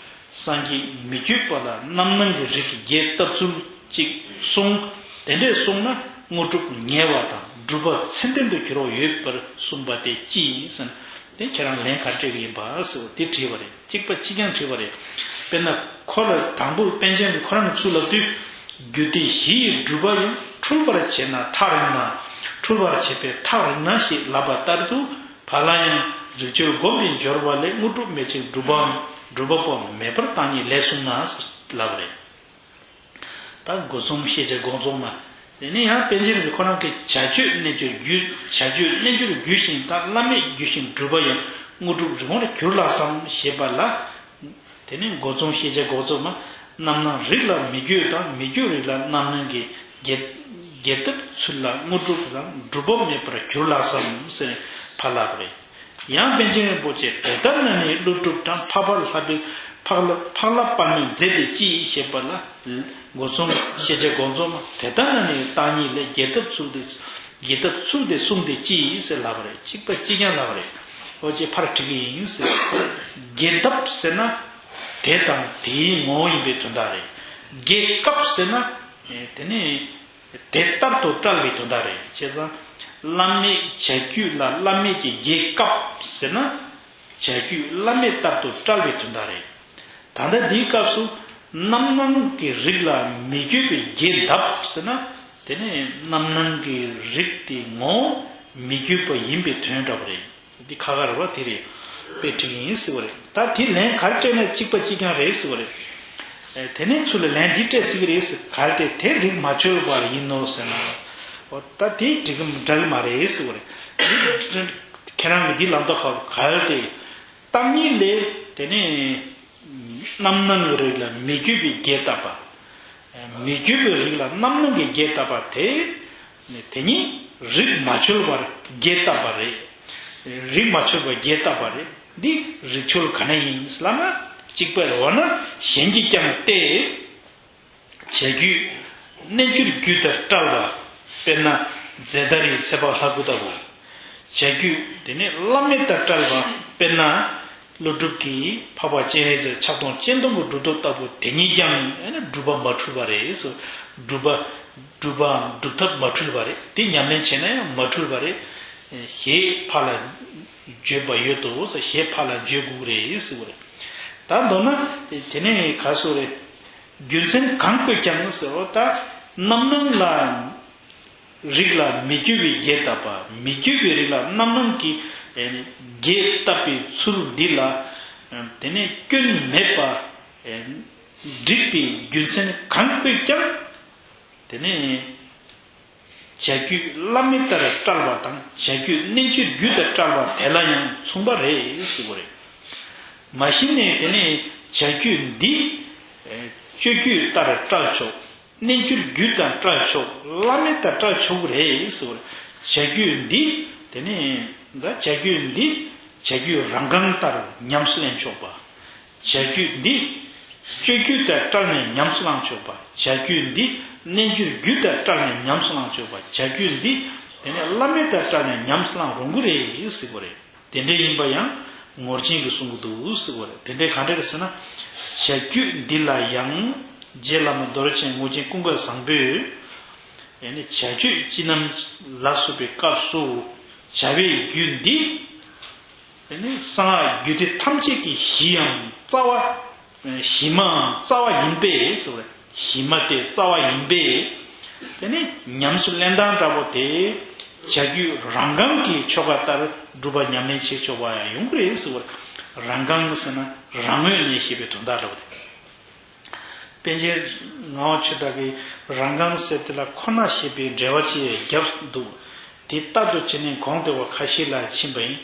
སངས་རྒྱས་མི་བསྐྱོད་པ་ལ་རྣམ་སྣང་གི་རིགས་ཀྱི་རྒྱས་བཏབ་ཚུལ་གཅིག་གསུངས། དེ་འདྲས་གསུངས་ན་དངོས་གྲུབ་ཉེ་བ་དང་སྒྲུབ་པ་ཚད་ལྡན་དུ་གྱུར་བ་ཡོད་པར་གསུངས་པ་དེ་ཅི་ཡིན་ཟེར་ན། དེ་ཁྱེད་རང་ལན་ག་རེ་སྤྲད་ཀྱི་ཡིན་པ་ཟེར་བ་དེ་དྲིས་པ་རེད། གཅིག་པ་གཅིག་རྐྱང་དྲིས་པ་རེད། དཔེར་ན་ཁོ་ལ་དང་པོ་པཎ་ཆེན་གྱིས་ཁོ་རང་གི་ཚུལ་ལབ་དུས། རྒྱུ་སྡེ་བཞི་ཡི་སྒྲུབ་པ་ཡང་འཁྲུལ་པར་བྱེད་ན་ཐག་རིང་ན། འཁྲུལ་པར་བྱེད་པས་ཐག་རིང་ན་ཞེས་ལབ་པ་ལྟར་དུ། བ་ལ་ཡང་རིགས་འཆོལ་བསྒོམས་པའི་སྦྱོར་བ་ལས་དངོས་གྲུབ་མེད་ཅིང་སྒྲུབ་པའམ་སྒྲུབ་པ་པོའང་མེད་པར་བརྟག་གཉིས་ལས་གསུངས་ན་ལབ་པ་རེད། ད་སྒོ་མཚུངས་ཤེས་བྱ་དགོངས་རྫོགས་མ། དེ་ནས་ཡང་པཎ་ཆེན་གྱིས་ཁོ་རང་གི་བྱ་སྤྱོད་རྣལ་འབྱོར་རྒྱུད། བྱ་སྤྱོད་རྣལ་འབྱོར་རྒྱུད་བཞིན་དང་བླ་མེད་རྒྱུད་བཞིན་སྒྲུབ་པ་ཡང་དངོས་གྲུབ་རིང་བར་གྱུར་ལགས་སམ་ཞེས་པ་ལ། དེ་ནས་སྒོ་མཚུངས་ཤེས་བྱ་དགོངས་རྫོགས་མ། རྣམ་སྣང་རིགས་ལ་མི་བསྐྱོད་དང་མི་བསྐྱོད་རིགས་ལ་རྣམ་སྣང་གི་རྒྱས་རྒྱས་བཏབ་ཚུལ་ལ་དངོས་གྲུབ་དང་སྒྲུབ་པ་མེད་པར་གྱུར་ལགས་སམ་ཟེར་ཕར་ལབ་པ་རེད། ཡང་པཎ་ཆེན་རིན་པོ་ཆེས་དེ་ལྟར་ན་ནི་ཀླུ་སྒྲུབ་དང་འཕགས་པ་ལྷ་པའི་འཕགས་ལྷ་འཕགས་ལྷ་དཔལ་མོའི་མཛད་དེ་ཅི་ཞེས་པ་ལ། སྒོ་མཚུངས་ཤེས་བྱ་དགོངས་རྫོགས་མ། དེ་ལྟར་ན་ནི་བརྟག་གཉིས་ལས་རྒྱས་བཏབ་ཚུལ་ཏེ། རྒྱས་བཏབ་ཚུལ་དེ་གསུངས་ཏེ་ཅི་ཡིན་ཟེར་ལབ་པ་རེད། གཅིག་པ་གཅིག་རྐྱང་ལབ་པ་རེད། འོ་ཅེས་ཕར་བྲིས་ཀྱི་ཡིན་ཟེར། རྒྱས་བཏབ་ཟེར་ན་དེ་དང་དེའི་ངོ་བོ་ཡིན་པའི་དོན་དག་རེད། རྒྱས་བཀབ་ཟེར་ན་དེ་ནི་དེ་ལྟར་དུ་བཀྲལ་བའི་དོན་དག་རེད། བྱས་ཙང་བླ་མེད་བྱ་རྒྱུད་ལ་བླ་མེད་ཀྱི་རྒྱས་བཀབ་ཟེར་ན། བྱ་རྒྱུད་བླ་མེད་ལྟར་དུ་བཀྲལ་བའི་དོན་དག་རེད། ད་ལྟ་འདིའི་སྐབས་སུ་རྣམ་སྣང་གི་རིགས་ལ་མི་བསྐྱོད་པའི་རྒྱས་གདབ་ཟེར་ན། དེ་ནི་རྣམ་སྣང་གི་རིགས་དེ་ངོ་བོ་མི་བསྐྱོད་པ་ཡིན་པའི་དོན་འདྲ་པོ་རེད། འདི་ཁ་ཁ་རེད་པ། དེ་རེད། དཔེ་ཁྲིད་ཀྱི་ཡིན་ཟེར་བ་རེད། ད་དེ་ལན་ག་རེ་སྤྲད་ན་གཅིག་པ་གཅིག་རྐྱང་རེད་ཟེར་བ་རེད། ཨེ། དེ་ནས་ཚུར་ལ་ལན་འདི་སྤྲད་སྲིད་ཀྱི་རེད་ཟེར། གལ་ཏེ་དེ་རིགས་མ་ཆོད་པར་ཡིན་ནོ་ཟེར་ན། འོ་ད་དེ་འགྲིག་གི་འདྲ་གི་མ་རེད་ཟེར་བ་རེད། ཁྱེད་རང་གི་འདི་ལམ་ཐོག་ཁ་གལ་ཏེ། རྟགས་གཉིས་ལས་དེ་ནས་རྣམ་སྣང་གི་རིགས་ལ་མི་བསྐྱོད་པའི་རྒྱས་བཏབ་པ། མི་བསྐྱོད་པའི་རིགས་ལ་རྣམ་སྣང་གི་རྒྱས་བཏབ་པ་དེ། དེ་ཉིད་རིགས་མ་ཆོད་པར་རྒྱས་བཏབ་པ་རེད། རིགས་མ་ཆོད་པར་རྒྱས་བཏབ་པ་རེད། འདི་རིགས་ཆོད་ག་ན་ཡིན་ལབ་ན། གཅིག་པ་འོ་ན་གཞན་གྱིས་ཀྱང་སྟེ། བྱ་རྒྱུད་རྣལ་འབྱོར་རྒྱུད་དང་བཀྲལ་བ། དཔེར་ན་རྫས་ད་རིའི་ཚེ་དཔག་ལྷ་སྐུ་ལྟ་བུ། བྱ་རྒྱུད་དེ་ནས་བླ་མེད་དང་བཀྲལ་བ། དཔེར་ན་ཀླུ་སྒྲུབ་ཀྱིས་འཕགས་པ་སྤྱན་རས་གཟིགས་ཕྱག་སྟོང་སྤྱན་སྟོང་གི་སྒྲུབ་ཐབས་ལྟ་བུ་དེ་ཉིད་ཀྱང་སྒྲུབ་པ་མ་འཁྲུལ་བ་རེད། སྒྲུབ་པ་སྒྲུབ་པའམ་སྒྲུབ་ཐབས་མ་འཁྲུལ་བ་རེད། དེ་ཉམས་ལེན་བྱས་ན་ཡང་མ་འཁྲུལ་བ་རེད། ཞེས་ཕར་ལ་བརྗོད་པ་ཡོད་དོ། ཞེས་ཕར་ལ་བརྗོད་དགོས་རེད་ཟེར་བ་རེད། ད་མདོར་ན་དེ་ནས་ག་སོ་རེད། རྒྱུ་མཚན་གང་བཀོད་ཀྱང་ཟེར་བ། ད་རྣམ་སྣང་ལ་རིགས་ལ་མི་བསྐྱོད་པའི་རྒྱས་བཏབ་པ། མི་བསྐྱོད་པའི་རིགས་ལ་རྣམ་སྣང་གི་རྒྱས་བཏབ་པའི་ཚུལ་འདི་ལ་དེ་ནས་སྐྱོན་མེད་པ་འགྲིག་པའི་རྒྱུ་མཚན་གང་བཀོད་ཀྱང་། དེ་ནས་བྱ་རྒྱུད་བླ་མེད་ལྟར་བཀྲལ་བ་དང་། བྱ་རྒྱུད་རྣལ་འབྱོར་རྒྱུད་དང་བཀྲལ་བ་དེ་ལ་ཡང་མཚུངས་པ་རེད་ཟེར་བ་རེད། མ་གཞི་ནས་དེ་ནས་བྱ་རྒྱུད་འདི་སྤྱོད་རྒྱུད་ལྟར་བཀྲལ་ཆོག་རྣལ་འབྱོར་རྒྱུད་དང་བཀྲལ་ཆོག་བླ་མེད་ལྟར་བཀྲལ་ཆོག་གི་རེད་ཟེར་བ་རེད། བྱ་རྒྱུད་འདི་དེ་ནས་ད་བྱ་རྒྱུད་འདི་བྱ་རྒྱུད་རང་གང་ལྟར་ཉམས་སུ་ལེན་ཆོག་པ། བྱ་རྒྱུད་འདི་སྤྱོད་རྒྱུད་དང་བཀྲལ་ནས་ཉམས་སུ་བླང་ཆོག་པ། བྱ་རྒྱུད་འདི་རྣལ་འབྱོར་རྒྱུད་དང་བཀྲལ་ནས་ཉམས་སུ་བླང་ཆོག་པ། བྱ་རྒྱུད་འདི་དེ་ནས་བླ་མེད་དང་བཀྲལ་ནས་ཉམས་སུ་བླང་རུང་གི་རེད་ཟེར་བ་རེད། དེ་འདྲ་ཡིན་པ་ཡང་ངོར་ཆེན་གྱིས་གསུང་གི་འདུག་ཟེར་བ་རེད། དེ་འདྲ་གང་འདྲ་རེད་ཟེར་ན། བྱ་རྒྱུད་འདི་ལ་ཡང་རྗེ་བླ་མ་རྡོ་རྗེ་འཆང་ངོར་ཆེན་ཀུན་དགའ་བཟང་པོས་ཡང་ནི་བྱ་སྤྱོད་ཅི་རྣམས་ལ་སོགས་པའི་སྐབས་སུ་བྱ་བའི་རྒྱུད་འདི། དེ་ནས་གསང་སྔགས་རྒྱུད་སྡེ་ཐམས་ཅད་ཀྱི་གཞིའམ་རྩ་བ། གཞི་མའམ་རྩ་བ་ཡིན་པས་ཟེར་བ་རེད། གཞི་མ་དེ་རྩ་བ་ཡིན་པས། དེ་ནས་ཉམས་སུ་ལེན་སྟངས་འདྲ་པོ་དེ། བྱ་རྒྱུད་རང་གང་གི་ཆོ་ག་ལྟར་སྒྲུབ་པ་ཉམས་ལེན་བྱེད་ཆོག་པ་ཡང་ཡོང་གི་རེད་ཟེར་བ་རེད། རང་གང་ཟེར་ན་རང་ངོས་ནས་ཞེས་པའི་དོན་དག་འདྲ་པོ་དེ། པཎ་ཆེན་ངག་དབང་ཆོས་གྲགས་ཀྱིས་རང་གང་ཟེར་དེ་ལ་ཁོ་ན་ཞེས་པའི་འགྲེལ་པ་ཅིག་བརྒྱབ་འདུག་དེ་ལྟར་དུ་བྱས་ནས་གོང་དུ་བ་ཁ་ཤས་ལ་ཕྱིན་པ་ཡིན།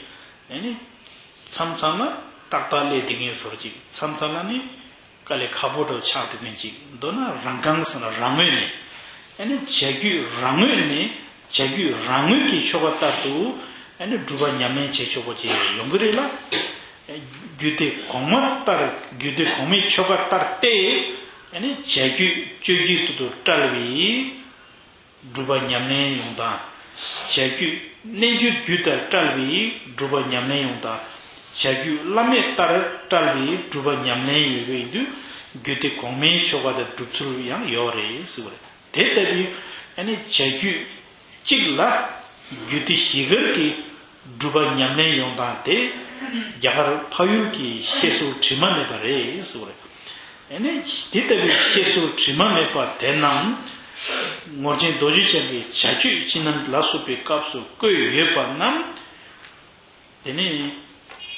ཨ་ནི། མཚམས་མཚམས་ལ་ཏག་ཏག་སླེབས་བསྡད་མཁན་བཟོ་འདྲ་ཅིག་མཚམས་མཚམས་ལ་ནི་དཀའ་ལས་ཁག་པོ་འདྲ་ཆགས་བསྡད་མཁན་ཅིག་མདོར་ན་རང་གང་ཟེར་ན་རང་ངོས་ནས། ཨ་ནི་བྱ་རྒྱུད་རང་ངོས་ནས་བྱ་རྒྱུད་རང་ངོས་ཀྱི་ཆོ་ག་ལྟར་དུ་ཨ་ནི་སྒྲུབ་པ་ཉམས་ལེན་བྱེད་ཆོག་པ་ཅིག་ཡོང་གི་རེད་ལ། རྒྱུད་སྡེ་གོང་མ་ལྟར་རྒྱུད་སྡེ་གོང་མའི་ཆོ་ག་ལྟར་ཏེ། ཨ་ནི་བྱ་རྒྱུད་སྤྱོད་རྒྱུད་དུ་དུ་བཀྲལ་བའི། སྒྲུབ་པ་ཉམས་ལེན་ཡོང་སྟངས། བྱ་རྒྱུད་རྣལ་འབྱོར་རྒྱུད་དང་བཀྲལ་བའི་སྒྲུབ་པ་ཉམས་ལེན་ཡོང་སྟངས། བྱ་རྒྱུད་བླ་མེད་ལྟར་བཀྲལ་བའི་སྒྲུབ་པ་ཉམས་ལེན་ཡོད་པ་ཡིན་དུས་རྒྱུད་སྡེ་གོང་མའི་ཆོ་ག་དང་སྒྲུབ་ཚུལ་ཡང་ཡོད་རེད་ཟེར་བ་རེད། དེ་ལྟ་བུའི་ཨ་ནི་བྱ་རྒྱུད་གཅིག་ལ་རྒྱུད་སྡེ་བཞི་སྒར་གྱི་སྒྲུབ་པ་ཉམས་ལེན་ཡོང་སྟངས་དེ་རྒྱ་གར་འཕགས་ཡུལ་གྱི་བཤད་སྲོལ་དྲི་མ་མེད་པ་རེད་ཟེར་བ་རེད། ཨ་ནི་དེ་ལྟ་བུའི་བཤད་སྲོལ་དྲི་མ་མེད་པ་དེ་རྣམས་ངོར་ཆེན་རྡོ་རྗེ་འཆང་གིས་བྱ་སྤྱོད་ཅི་རྣམས་ལ་སོགས་པའི་སྐབས་སུ་བཀོད་ཡོད་པ་རྣམས། དེ་ནི་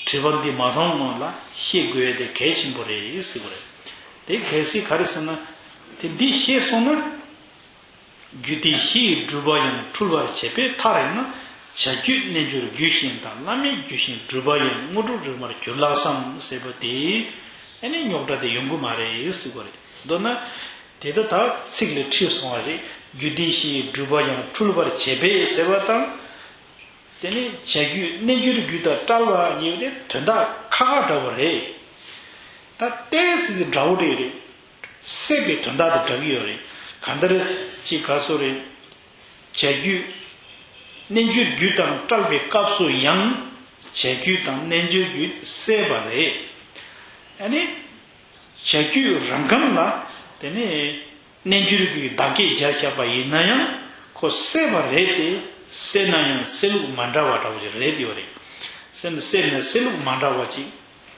དྲི་བ་འདི་མ་མཐོང་སྔོན་ལ་ཤེས་དགོས་དེ་གལ་ཆེན་པོ་རེད་ཟེར་བ་རེད། དེ་གལ་སྲིད་ག་རེ་ཟེར་ན། དེ་འདི་ཤེས་སོང་ན། རྒྱུད་སྡེ་བཞི་ཡི་སྒྲུབ་པ་ཡང་འཁྲུལ་བར་བྱེད་པས་མཐར་ཡང་ན། བྱ་རྒྱུད་རྣལ་འབྱོར་རྒྱུད་བཞིན་དང་བླ་མེད་རྒྱུད་བཞིན་སྒྲུབ་པ་ཡང་དངོས་གྲུབ་རིགས་མར་གྱུར་ལགས་སམ་ཟེར་བ་དེ། ཨ་ནི་རྙོག་དྲ་དེ་ཡོང་གི་མ་རེད་ཟེར་བ་རེད། མདོར་ན། དེ་ལྟ་དག་ཚིག་ལ་ཁྲིད་སོང་བ་རེད། རྒྱུད་སྡེ་བཞི་ཡི་སྒྲུབ་པ་ཡང་འཁྲུལ་བར་བྱེད་པས་ཟེར་བ་དང་། དེ་ནི་བྱ་རྒྱུད་རྣལ་འབྱོར་རྒྱུད་དང་བཀྲལ་བ་གཉིས་དེ་དོན་དག་ཁ་ཁ་འདྲ་བོ་རེད། ད་ཏོག་ཙམ་འདྲ་བོ་རེད་རེད། སྲེད་པའི་དོན་དག་དང་འདྲ་གི་ཡོད་རེད། གང་ལྟར་ཅིག་ག་སོ་རེད། བྱ་རྒྱུད་ རྣལ་འབྱོར་རྒྱུད་དང་བསྲེས་པའི་སྐབས་སུ་ཡང་། བྱ་རྒྱུད་དང་རྣལ་འབྱོར་རྒྱུད་བསྲེས་པ་རེད། ཨ་ནི། བྱ་རྒྱུད་རང་ཁམས་ལ། དེ་ནི། རྣལ་འབྱོར་རྒྱུད་བདག་བསྐྱེད་སྦྱར་བཞག་པ་ཡིན་ན་ཡང་། ཁོ་བསྲེས་པ་རེད་དེ། བསྲེས་ན་ཡང་བསྲེས་ལུགས་མ་འདྲ་བ་འདྲ་བོ་ཅིག་རེད་དེ་བ་རེད། བསྲེས་ན་བསྲེས་ན་བསྲེས་ལུགས་མ་འདྲ་བ་ཅིག་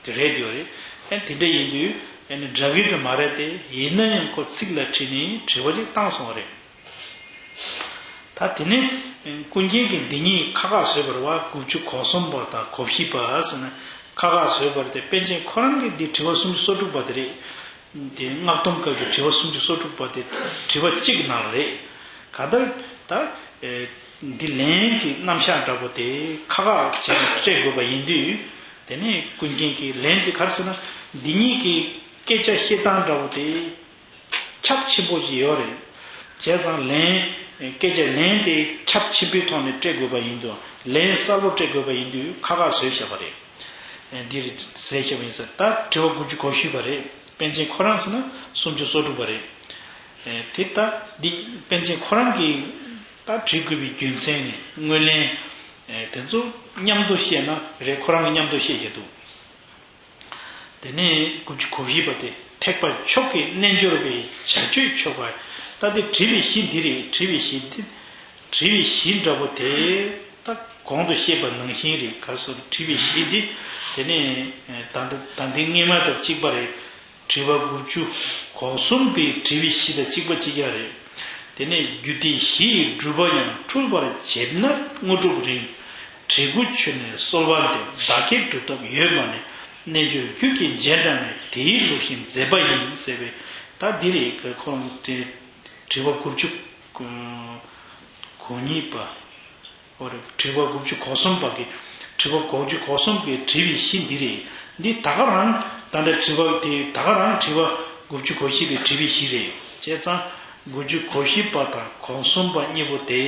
དེ་རེད་དེ་བ་རེད། ཨ་དེ་འདྲ་ཡིན་དུས། ཨ་ནི་འདྲ་གི་དེ་མ་རེད་དེ། ཡིན་ན་ཡང་ཁོ་ཚིག་ལ་ཁྲིད་ནས་དྲི་བ་ཅིག་བཏང་སོང་བ་རེད། ད་དེ་ནས་ཀུན་མཁྱེན་གྱིས་འདི་ཉིད་ཁ་ཁ་བཟོས་པ་རེད་བ། དགུ་བཅུ་གོ་གསུམ་པ་དང་གོ་བཞི་པ་ཟེར་ན་ཁ་ཁ་བཟོས་པ་རེད་དེ། པཎ་ཆེན་ཁོ་རང་གིས་འདི་དྲི་བ་སུམ་ཅུ་སོ་དྲུག་པ་དེ་རེད། དེ་སྔགས་སྡོམ་སྐབས་ཀྱི་དྲི་བ་སུམ་ཅུ་སོ་དྲུག་པ་དེ་དྲི་བ་གཅིག་ནང་ལ་རེད། ག་ལྟར་ད་ཨེ་འདི་ལན་གྱི་རྣམ་གཞག་འདྲ་པོ་དེ་ཁ་ཁ་བྱས་ནས་སྤྲད་དགོས་པ་ཡིན་དུས། དེ་ནས་ཀུན་མཁྱེན་གྱིས་ལན་དེ་ག་རེ་ཟེར་ན། འདི་ཉིད་ཀྱི་སྐད་ཆ་བཤད་སྟངས་འདྲ་པོ་དེ། ཁྱབ་ཆེན་པོ་ཞིག་ཡོད་རེད། བྱས་ཙང་ལན། སྐད་ཆ་ལན་དེ་ཁྱབ་ཆེན་པོའི་ཐོག་ནས་སྤྲད་དགོས་པ་ཡིན་དུས། ལན་གསལ་པོ་སྤྲད་དགོས་པ་ཡིན་དུས་ཁ་ཁ་བཟོས་བཞག་པ་རེད། འདི་རེད་ཟེར་བཞག་པ་ཡིན་ཙང་། ད་དྲི་བ་དགུ་བཅུ་གོ་བཞི་པ་རེད། པཎ་ཆེན་ཁོ་རང་ཟེར་ན་སུམ་ཅུ་སོ་དྲུག་པ་རེད། དེ་ད་འདི་པཎ་ཆེན་ཁོ་རང་གིས་ད་བྲིས་དགོས་པའི་རྒྱུ་མཚན་ནི་དངོས་ལན། དེ་ཚོ་མཉམ་དུ་བཤད་ན་རེད། ཁོ་རང་གིས་མཉམ་དུ་བཤད་བཞག་འདུག་དེ་ནས་དགུ་བཅུ་གོ་བཞི་པ་དེ། ཐེག་པ་མཆོག་གི་རྣལ་འབྱོར་པའི་བྱ་སྤྱོད་ཆོས་པ། ད་དེ་བྲིས་པའི་གཞི་འདི་རེད། བྲིས་པའི་གཞི་འདི། བྲིས་པའི་གཞི་འདྲ་པོ་དེ་ད་གོང་དུ་བཤད་པ་ནང་བཞིན་རེད། ག་སོ་བྲིས་པའི་གཞི་འདི། དེ་ནས་ད་ལྟ་ད་ལྟའི་སྔས་མ་དང་གཅིག་པ་རེད། དྲི་བ་དགུ་བཅུ་གོ་གསུམ་པའི་དྲི་བའི་གཞི་དང་གཅིག་པ་གཅིག་རྐྱང་རེད། དེ་ནས་རྒྱུད་སྡེ་བཞི་ཡི་སྒྲུབ་པ་ཡང་འཁྲུལ་པར་བྱེད་ན་དངོས་གྲུབ་རིང་། བྲིས་སྐུ་ཆུ་ནས་གསོལ་བ་འདེབས། བདག་བསྐྱེད་སྒྲུབ་ཐབས་ཡོད་པ་ནི། རྣལ་འབྱོར་རྒྱུད་ཀྱི་རྗེས་འབྲང་ནས། དེའི་ལུགས་བཞིན་མཛད་པ་ཡིན་ཟེར་བའི། ད་འདི་རེད། ཁོང་དེ་དྲི་བ་དགུ་བཅུ་གོ་གཉིས་པ། འོ་རེད། དྲི་བ་དགུ་བཅུ་གོ་གསུམ་པ་གི། དྲི་བ་དགུ་བཅུ་གོ་གསུམ་གི་དྲི་བའི་གཞི་འདི་རེད། འདི་ད་ག་རང་ད་ལྟ་དྲི་བ་དེ་ད་ག་རང་དྲི་བ་དགུ་བཅུ་གོ་བཞི་པའི་དྲི་བའི་གཞི་རེད། བྱས་ཙང་དགུ་བཅུ་གོ་བཞི་པ་དང་གོ་གསུམ་པ་གཉིས་པོ་དེ་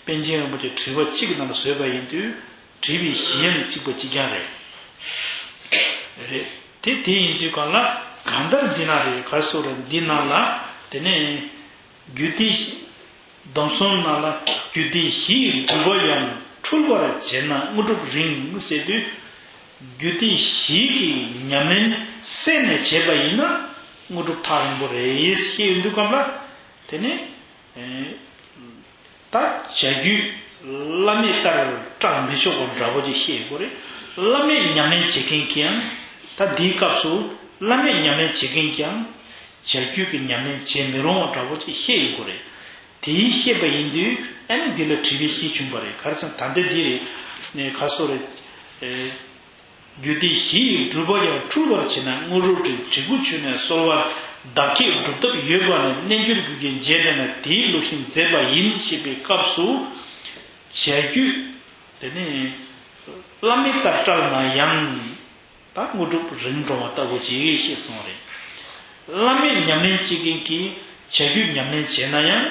པཎ་ཆེན་རིན་པོ་ཆེ་དྲི་བ་གཅིག་གི་ནང་ལ་བཟོས་པ་ཡིན་དུས། དྲི་བའི་གཞི་ཡང་གཅིག་པ་གཅིག་རྐྱང་རེད། རེད། དེ་དེ་ཡིན་དུས་གང་ལ་གང་ལྟར་འདི་ན་རེད། ག་སོ་རེད། འདི་ནང་ལ་དེ་ནས། རྒྱུད་སྡེ་བཞི། སྡོམ་གསུམ་ནང་ལ་རྒྱུད་སྡེ་བཞི་ཡི་སྒྲུབ་པ་ཡང་འཁྲུལ་པར་བྱས་ན་དངོས་གྲུབ་རིང་ཟེར་དུས། རྒྱུད་སྡེ་བཞི་གི་ཉམས་ལེན་བསྲེས་ནས་བྱས་པ་ཡིན་ན་དངོས་གྲུབ་ཐག་རིང་པོ་རེད་ཟེར་ཡོང་དུས་སྐབས་ལ། དེ་ནས་ད་བྱ་རྒྱུད་བླ་མེད་ལྟར་སྐྲག་མི་ཆོག་པ་འདྲ་པོ་ཅིག་བཤད་ཡོད་རེད། བླ་མེད་ཉམས་ལེན་བྱེད་མཁན་གྱིས་ཡང་། ད་འདིའི་སྐབས་སུ་བླ་མེད་ཉམས་ལེན་བྱེད་མཁན་གྱིས་ཡང་། བྱ་རྒྱུད་ཀྱི་ཉམས་ལེན་བྱེད་མི་རུང་བ་འདྲ་པོ་ཅིག་བཤད་ཡོད་རེད། དེའི་བཤད་པ་ཡིན་དུས་ཨ་ནི་འདི་ལ་དྲི་བའི་གཞི་བྱུང་བ་རེད། ག་རེ་ཟེར་ན་ད་ལྟ་འདི་རེད། ནས་ག་སོ་རེད། རྒྱུད་སྡེ་བཞི་ཡི་སྒྲུབ་པ་ཡང་འཁྲུལ་པར་བྱེད་ན་དངོས་གྲུབ་རིང་། བྲིས་སྐུ་ཆུ་ནས་གསོལ་བ་བདག་བསྐྱེད་སྒྲུབ་ཐབས་ཡོད་པ་ནི། རྣལ་འབྱོར་རྒྱུད་ཀྱི་རྗེས་འབྲང་ནས། དེའི་ལུགས་བཞིན་མཛད་པ་ཡིན་ཞེས་པའི་སྐབས་སུ། བྱ་རྒྱུད་དེ་ནི་བླ་མེད་ལྟར་སྐྲག་ན་ཡང་། ད་དངོས་གྲུབ་རིང་འགྲོ་བ་ལྟ་བུ་ཅིག་ཤེས་སོང་རེད། བླ་མེད་ཉམས་ལེན་བྱེད་མཁན་གྱིས་བྱ་རྒྱུད་ཉམས་ལེན་བྱས་ན་ཡང་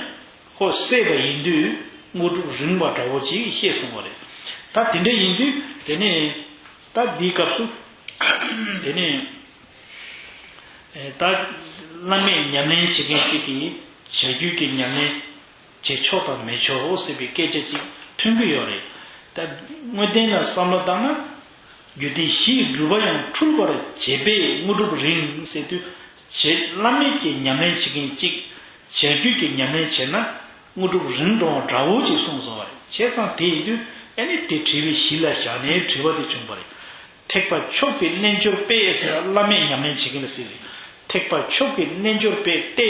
ཁོ་བསྲེས་པ་ཡིན་དུས་དངོས་གྲུབ་རིང་བ་འདྲ་བོ་ཅིག་ཤེས་སོང་བ་རེད། ད་དེ་འདྲ་ཡིན་དུས་དེ་ནས་ད་འདིའི་སྐབས་སུ་དེ་ནས་ད་བླ་མེད་ཉམས་ལེན་བྱེད་མཁན་གཅིག་གིས་བྱ་རྒྱུད་ཀྱི་ཉམས་ལེན་བྱེད་ཆོག་དང་མི་ཆོག་ཟེར་བའི་སྐད་ཆ་ཅིག་ཐོན་གྱི་ཡོད་རེད། ད་དངོས་བསྟན་ལ་བསམ་བློ་བཏང་ན། རྒྱུད་སྡེ་བཞི་ཡི་སྒྲུབ་པ་ཡང་འཁྲུལ་པར་བྱེད་པས་དངོས་གྲུབ་རིང་ཟེར་དུས། བྱེད་བླ་མེད་ཀྱི་ཉམས་ལེན་བྱེད་མཁན་གཅིག་བྱ་རྒྱུད་ཀྱི་ཉམས་ལེན་བྱས་ན་དངོས་གྲུབ་རིང་འགྲོ་བ་འདྲ་བོ་ཅིག་གསུངས་སོང་བ་རེད། བྱས་ཙང་དེ་ཡིན་དུས་ཨ་ནི་དེ་དྲི་བའི་གཞི་ལ་བཞག་ནས་དྲི་བ་དེ་བྱུང་བ་རེད། ཐེག་པ་མཆོག་གི་རྣལ་འབྱོར་པས་ཟེར་ན་བླ་མེད་ཉམས་ལེན་བྱེད་མཁན་ལ་ཟེར་རེད། ཐེག་པ་མཆོག་གི་རྣལ་འབྱོར་པས་ཏེ།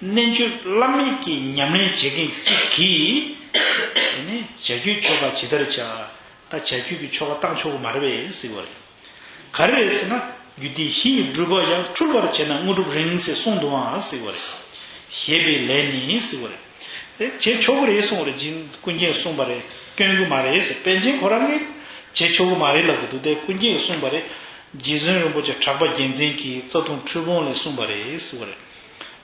རྣལ་འབྱོར་བླ་མེད་ཀྱི་ཉམས་ལེན་བྱེད་མཁན་གཅིག་གིས། དེ་ནི་བྱ་རྒྱུད་ཆོ་ག་ཇི་ལྟར་བྱ། ད་བྱ་རྒྱུད་ཀྱི་ཆོ་ག་བཏང་ཆོག་གི་མ་རེད་པས་ཟེར་བ་རེད། ག་རེ་རེད་ཟེར་ན། རྒྱུད་སྡེ་བཞི་ཡི་སྒྲུབ་པ་ཡང་འཁྲུལ་པར་བྱས་ན་དངོས་གྲུབ་རིང་ཟེར་གསུངས་འདུག་ཨང་ཟེར་བ་རེད། ཞེས་པའི་ལན་ནི་ཟེར་བ་རེད། དེ་བྱེད་ཆོག་གི་རེད་གསུངས་པ་རེད། རྗེ་ཀུན་མཁྱེན་གསུངས་པ་རེད། སྐྱོན་གྱི་མ་རེད་ཟེར། པཎ་ཆེན་ཁོ་རང་གིས་བྱེད་ཆོག་གི་མ་རེད་ལབ་ཀྱི་འདུག་དེ་ཀུན་མཁྱེན་གསུངས་པ་རེད། རྗེ་བཙུན་རིན་པོ་ཆེ་གྲགས་པ་རྒྱལ་མཚན་གྱིས་རྩ་ལྟུང་འཁྲུལ་སྤོང་ལས་གསུངས་པ་རེད་ཟེར་བ་རེད།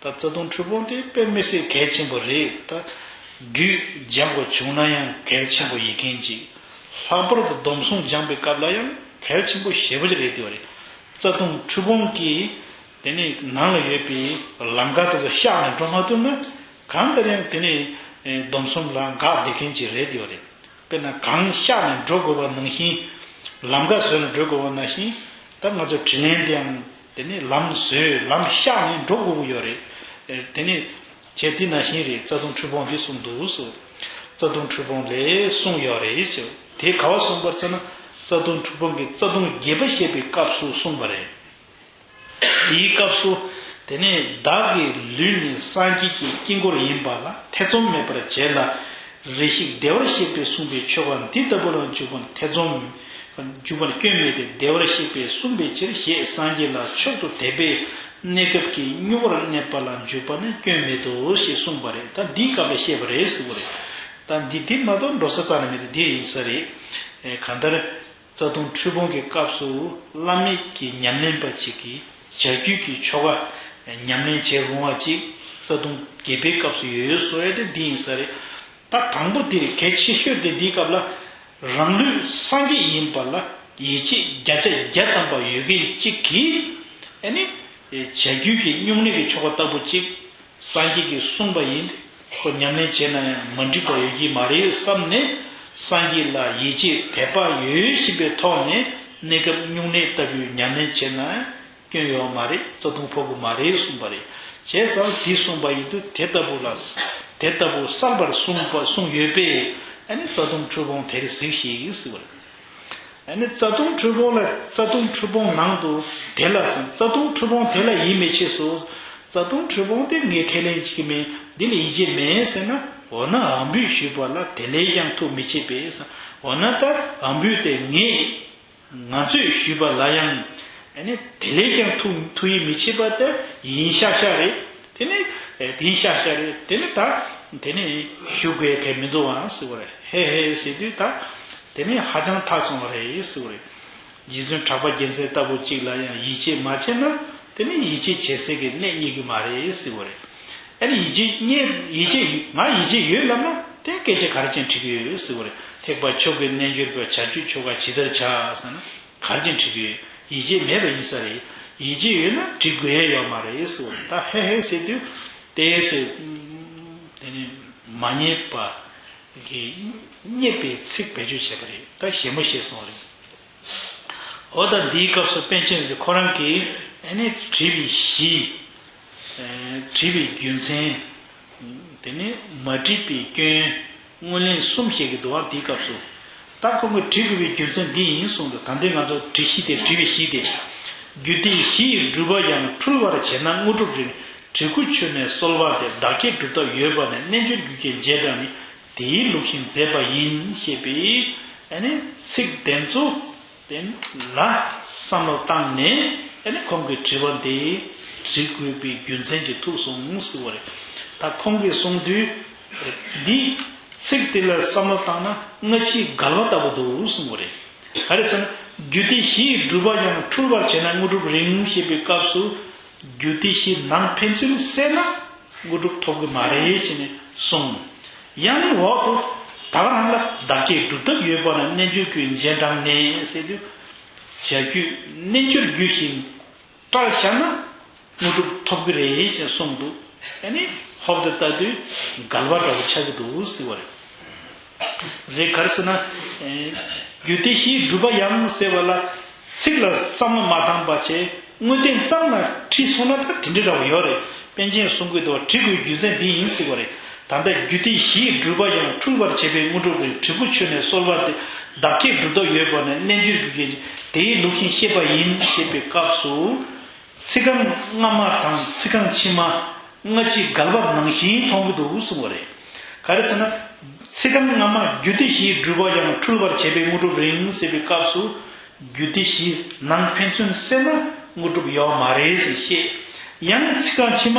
ད་རྩ་ལྟུང་འཁྲུལ་སྤོང་དེ་དཔེ་མི་སྲིད་གལ་ཆེན་པོ་རེད། ད་རྒྱུད་སྦྱང་དགོས་བྱུང་ན་ཡང་གལ་ཆེན་པོ་ཡིན་མཁན་ཅིག་ལྷག་པར་དུ་སྡོམ་གསུམ་སྦྱང་པའི་སྐབས་ལ་ཡང་གལ་ཆེན་པོ་ཞེ་པོ་ཅིག་རེད་དེ་བ་རེད། རྩ་ལྟུང་འཁྲུལ་སྤོང་གིས་དེ་ནི་ནང་ལ་ཡོད་པའི་ལམ་ཁ་དེ་ཚོ་བཤགས་ནས་འགྲོ་མ་ཐུབ་ན། གང་ལྟར་ཡང་དེ་ནི་སྡོམ་གསུམ་ལ་འགག་བསྡད་མཁན་ཅིག་རེད་དེ་བ་རེད། དཔེར་ན་གངས་གཤགས་ནས་འགྲོ་དགོས་པ་ནང་བཞིན། ལམ་ཁ་བཟོས་ནས་འགྲོ་དགོས་པ་ནང་བཞིན། ད་ང་ཚོ་དྲིན་ལན་དེའང་དེ་ནི་ལམ་བཟོས་ལམ་གཤགས་ནས་འགྲོ་དགོས་ཀྱི་ཡོད་རེད། ཨེ་དེ་ནི་བྱས་དེ་ནང་བཞིན་རེད། རྩ་ལྟུང་འཁྲུལ་སྤོང་འདི་གསུངས་འདུག་ཟེར། རྩ་ལྟུང་འཁྲུལ་སྤོང་ལས་གསུངས་ཡོད་རེད་ཟེར། དེ་ག་བ་གསུངས་པར་ཟེར་ན། རྩ་ལྟུང་འཁྲུལ་སྤོང་གི་རྩ་ལྟུང་བརྒྱད་པ་བཤད་པའི་སྐབས་སུ་གསུངས་པ་རེད། དེའི་སྐབས་སུ། དེ་ནས་བདག་གི་ལུས་ནི་སངས་རྒྱས་ཀྱི་དཀྱིལ་འཁོར་ཡིན་པ་ལ་ཐེ་ཚོམ་མེད་པར་བྱས་ལ། རེ་ཞིག་བདེ་བར་གཤེགས་པས་གསུངས་པའི་ཆོ་ག་འདི་ལྟ་བུ་ལ་འཇུག་པར་ཐེ་ཚོམ། འཇུག་པར་སྐྱོན་མེད་དེ། བདེ་བར་གཤེགས་པས་གསུངས་པའི་ཕྱིར་ཞེས་སངས་རྒྱས་ལ་མཆོག་ཏུ་དད་པས་གནས་སྐབས་ཀྱི་མྱུར་བར་གནས་པ་ལ་འཇུག་པ་ནི་སྐྱོན་མེད་དོ་ཞེས་གསུངས་པ་རེད། ད་འདིའི་སྐབས་ལ་བཤད་པ་རེད་ཟེར་བ་རེད། ད་འདི་འདི་མ་གཏོགས་འགྲོ་ས་རྩ་ནས་མེད་དེ་འདི་ཡིན་ས་རེད། ཨེ་གང་ལྟར། རྩ་ལྟུང་འཁྲུལ་སྤོང་གི་སྐབས་སུ་བླ་མེད་ཀྱི་ཉམས་ལེན་པ་ཅིག་གིས་བྱ་རྒྱུད་ཀྱི་ཆོ་ག་ཉམས་ལེན་བྱེད་རུང་བ་ཅིག་རྩ་ལྟུང་བརྒྱད་པའི་སྐབས་སུ་ཡོད་ཡོད་བཟོ་ཡ་དེ་འདི་ཡིན་ས་རེད། ད་དང་པོ་འདིར་གལ་ཆེ་ཤོས་དེ་འདིའི་སྐབས་ལ། རང་ལུས་སངས་རྒྱས་ཡིན་པ་ལ་ཡིད་ཆེས་བརྒྱ་ཆ་བརྒྱ་ཐམ་པ་ཡོད་མཁན་གཅིག་གིས། ཨ་ནི། བྱ་རྒྱུད་ཀྱི་སྨྱུང་གནས་ཀྱི་ཆོ་ག་ལྟ་བུ་གཅིག་སངས་རྒྱས་ཀྱིས་གསུངས་པ་ཡིན། ཁོ་ཉམས་ལེན་བྱས་ན་ཡང་མ་འགྲིག་པ་ཡོད་ཀྱི་མ་རེད་བསམ་ནས། སངས་རྒྱས་ལ་ཡིད་ཆེས་དད་པ་ཡོད་བཞིན་པའི་ཐོག་ནས་གནས་སྐབས་སྨྱུང་གནས་ལྟ་བུའི་ཉམས་ལེན་བྱས་ན་སྐྱོན་ཡོད་མ་རེད། རྩ་ལྟུང་ཕོག་གི་མ་རེད་གསུངས་པ་རེད། བྱས་ཙང་འདི་གསུངས་པ་ཡིན་དུས་དེ་ལྟ་བུ་ལ། དེ་ལྟ་བུ་གསལ་པར་གསུངས་པ་གསུངས་ཡོད་པས། ཨ་ནི་རྩ་ལྟུང་འཁྲུལ་སྤོང་དེར་གཟིགས་ཤིག་ཟེར་བ་རེད། ཨ་ནི་རྩ་ལྟུང་འཁྲུལ་སྤོང་ལ་རྩ་ལྟུང་འཁྲུལ་སྤོང་ནང་དུ་དེ་ལ་ཟེར། རྩ་ལྟུང་འཁྲུལ་སྤོང་དེ་ལ་ཡིད་མི་ཆེས་སོ། རྩ་ལྟུང་འཁྲུལ་སྤོང་དེ་ངས་ཁས་ལེན་བྱེད་ཀྱི་མེད། འདི་ལ་ཡིད་ཆེས་མེད་ཟེར་ན། འོ་ན་དབང་པོས་ཞུས་པ་ལ་དེ་ལས་ཀྱང་ཐུགས་མི་ཆེས་པས་ཟེར། འོ་ན་ད་དབང་པོས་དེ་ངས་ང་ཚོས་ཞུས་པ་ལ་ཡང་ཨ་ནི་དེ་ལས་ཀྱང་ཐུགས་ཐུགས་ཡིད་མི་ཆེས་པ་དེ་ཡིན་ཤག་ཤག་རེད། དེ་ནི་ཨེ་དེ་ཡིན་ཤག་ཤག་རེད། དེ་ནི་ད་དེ་ནི་ཞུ་དགོས་གལ་མི་འདུག་ཨང་ཟེར་བ་རེད། ཧེ་ཧེ་ཟེར་དུས་ད། དེ་ནི་ཧ་ཅང་ཐག་སོང་བ་རེད་ཟེར་བ་རེད། རྗེ་བཙུན་གྲགས་པ་རྒྱལ་མཚན་ལྟ་བུ་གཅིག་ལ་ཡང་ཡིད་ཆེས་མ་བྱས་ན། དེ་ནི་ཡིད་ཆེས་བྱེད་སའི་གི་གནས་རྙེད་རྒྱུ་མ་རེད་ཟེར་བ་རེད། ཨ་ནི་ཡིད་ཆེས་རྙེད་ཡིད་ཆེས་ང་ཡིད་ཆེས་ཡོད་ལབ་ན་དེ་སྐད་ཆ་ག་རེ་བྱས་ནས་དྲི་གི་ཡོད་ཟེར་བ་རེད། ཐེག་པ་མཆོག་གི་རྣལ་འབྱོར་པ་བྱ་རྒྱུད་ཆོ་ག་ཇི་ལྟར་བྱ་ཟེར་ན་ག་རེ་བྱས་ནས་དྲི་གི་ཡོད། ཡིད་ཆེས་མེད་པ་ཡིན་ས་རེད། ཡིད་ཆེས་ཡོད་ན་དྲི་དགོས་ཡ་ཡོད་མ་རེད་ཟེར་བ་རེད། ད་ཧེ་ཧེ་ཟེར་དུས་དེ་ཟེར། དེ་ནི་མ་རྙེད་པ། གི་རྙེད་པའི་ཚིག་བེད་སྤྱོད་བྱས་པ་རེད། ད་ཞལ་མོ་བཞེས་སོང་རེད། འོ་ད་འདིའི་སྐབས་སུ་པཎ་ཆེན་རིན་པོ་ཆེ་ཁོ་རང་གིས་ཨ་ནི་བྲིས་པའི་གཞི། ཨེ་བྲིས་པའི་རྒྱུ་མཚན། དེ་ནི་མ་བྲིས་པའི་སྐྱོན། སྔོན་གླེང་གསུམ་བཤད་ཀྱི་འདུག་བ། འདིའི་སྐབས་སུ། ད་ཁོང་གིས་བྲིས་དགོས་པའི་རྒྱུ་མཚན་འདི་ཡིན་གསུངས་འདུག་ད་ལྟའི་ང་ཚོ་བྲིས་གཞི་དེ་བྲིས་པའི་གཞི་དེ། རྒྱུ་དེ་གཞི་ཡི་སྒྲུབ་པ་ཡང་འཁྲུལ་བར་བྱས་ན་དངོས་གྲུབ་རིང་། བྲིས་སྐུ་མཆོད་ནས་གསོལ་བ་དེ། བདག་བསྐྱེད་སྒྲུབ་ཐབས་ཡོད་པ་ནས། རྣལ་འབྱོར་རྒྱུད་ཀྱི་རྗེས་འབྲང་ནི། དེའི་ལུགས་བཞིན་མཛད་པ་ཡིན་ཞེས་པའི་ཨ་ནི་ཚིག་དེ་ཚོ་དེ་ལ་བསམ་བློ་བཏང་ནས་ཨ་ནི་ཁོང་གི་དྲི་བ་འདི་འདྲི་དགོས་པའི་རྒྱུ་མཚན་ཅིག་ཐུག་སོང་ཟེར་བ་རེད། ད་ཁོང་གིས་གསུངས་དུས་འདི་ཚིག་དེ་ལ་བསམ་བློ་བཏང་ན་སྔ་ཕྱིའི་འགལ་བ་ལྟ་བུ་འདུག་གསུངས་པ་རེད། ག་རེ་ཟེར་ན། རྒྱུ་དེ་གཞི་ཡི་སྒྲུབ་པ་ཡང་འཁྲུལ་བར་བྱས་ན་དངོས་གྲུབ་རིང་ཞེས་པའི་སྐབས་སུ། རྒྱུ་དེ་གཞི་ནང་ཕན་ཚུན་བསྲེས་ན་དངོས་གྲུབ་ཐོབ་ཀྱི་མ་རེད་ཅེས་ནས་གསུངས། ཡང་འོག་ཏུ་ད་ག་རང་ལ་བདག་བསྐྱེད་སྒྲུབ་ཐབས་ཡོད་པ་ན་རྣལ་འབྱོར་རྒྱུད་རྗེས་འབྲང་ནས་ཟེར་དུས། བྱ་རྒྱུད་རྣལ་འབྱོར་རྒྱུད་བཞིན་བཀྲལ་བཞག་ན་དངོས་གྲུབ་ཐོབ་ཀྱི་རེད་ཅེས་གསུངས་འདུག་ཨ་ནི་ཧོབ་ཏེ་ལྟ་དུས་འགལ་བ་འདྲ་བོ་ཆགས་ཀྱི་འདུག་ཟེར་བ་རེད། རེད། ག་རེ་ཟེར་ན། ཨེ། རྒྱུ་དེ་གཞི་སྒྲུབ་པ་ཡང་ཟེར་བ་ལ། ཚིག་ལ་བསམ་བློ་མ་བཏང་བ་བྱས་དངོས་བསྟན་ཙམ་ལ་ཁྲིད་སོང་ན་ད་དེ་འདྲ་འདྲ་བོ་ཡོད་རེད། པཎ་ཆེན་གསུང་གི་འདུག་བ། བྲིས་དགོས་རྒྱུ་མཚན་འདི་ཡིན་ཟེར་བ་རེད། ད་ལྟ་རྒྱུ་དེ་གཞི་སྒྲུབ་པ་ཡང་འཁྲུལ་བར་བྱེད་པའི་དངོས་གྲུབ་རེད། བྲིས་སྐུ་མཆོད་ནས་གསོལ་བ་དེ། བདག་བསྐྱེད་སྒྲུབ་ཐབས་ཡོད་པ་ནས། རྣལ་འབྱོར་རྒྱུད་ཀྱི་དེའི་ལུགས་བཞིན་བཤད་པ་ཡིན་ཞེས་པའི་སྐབས་སུ། ཚིག་རྐང་སྔ་མ་དང་ཚིག་རྐང་ཕྱི་མ་སྔ་ཕྱི་འགལ་བ་ནང་བཞིན་མཐོང་གི་འདུག་གསུངས་པ་རེད། ག་རེ་ཟེར་ན། ཚིག་རྐང་སྔ་མ་རྒྱུ་དེ་གཞི་སྒྲུབ་པ་ཡང་འཁྲུལ་བར་བྱེད་པའི་དངོས་གྲུབ་རིང་ཟེར་བའི་སྐབས་སུ། རྒྱུ་དེ་གཞི་ནང་ཕན་ཚུན་བསྲེས་ན་དངོས་གྲུབ་ཡོད་མ་རེད་ཟེར་བཤད། ཡང་ཚིག་རྐང་ཕྱི་མ་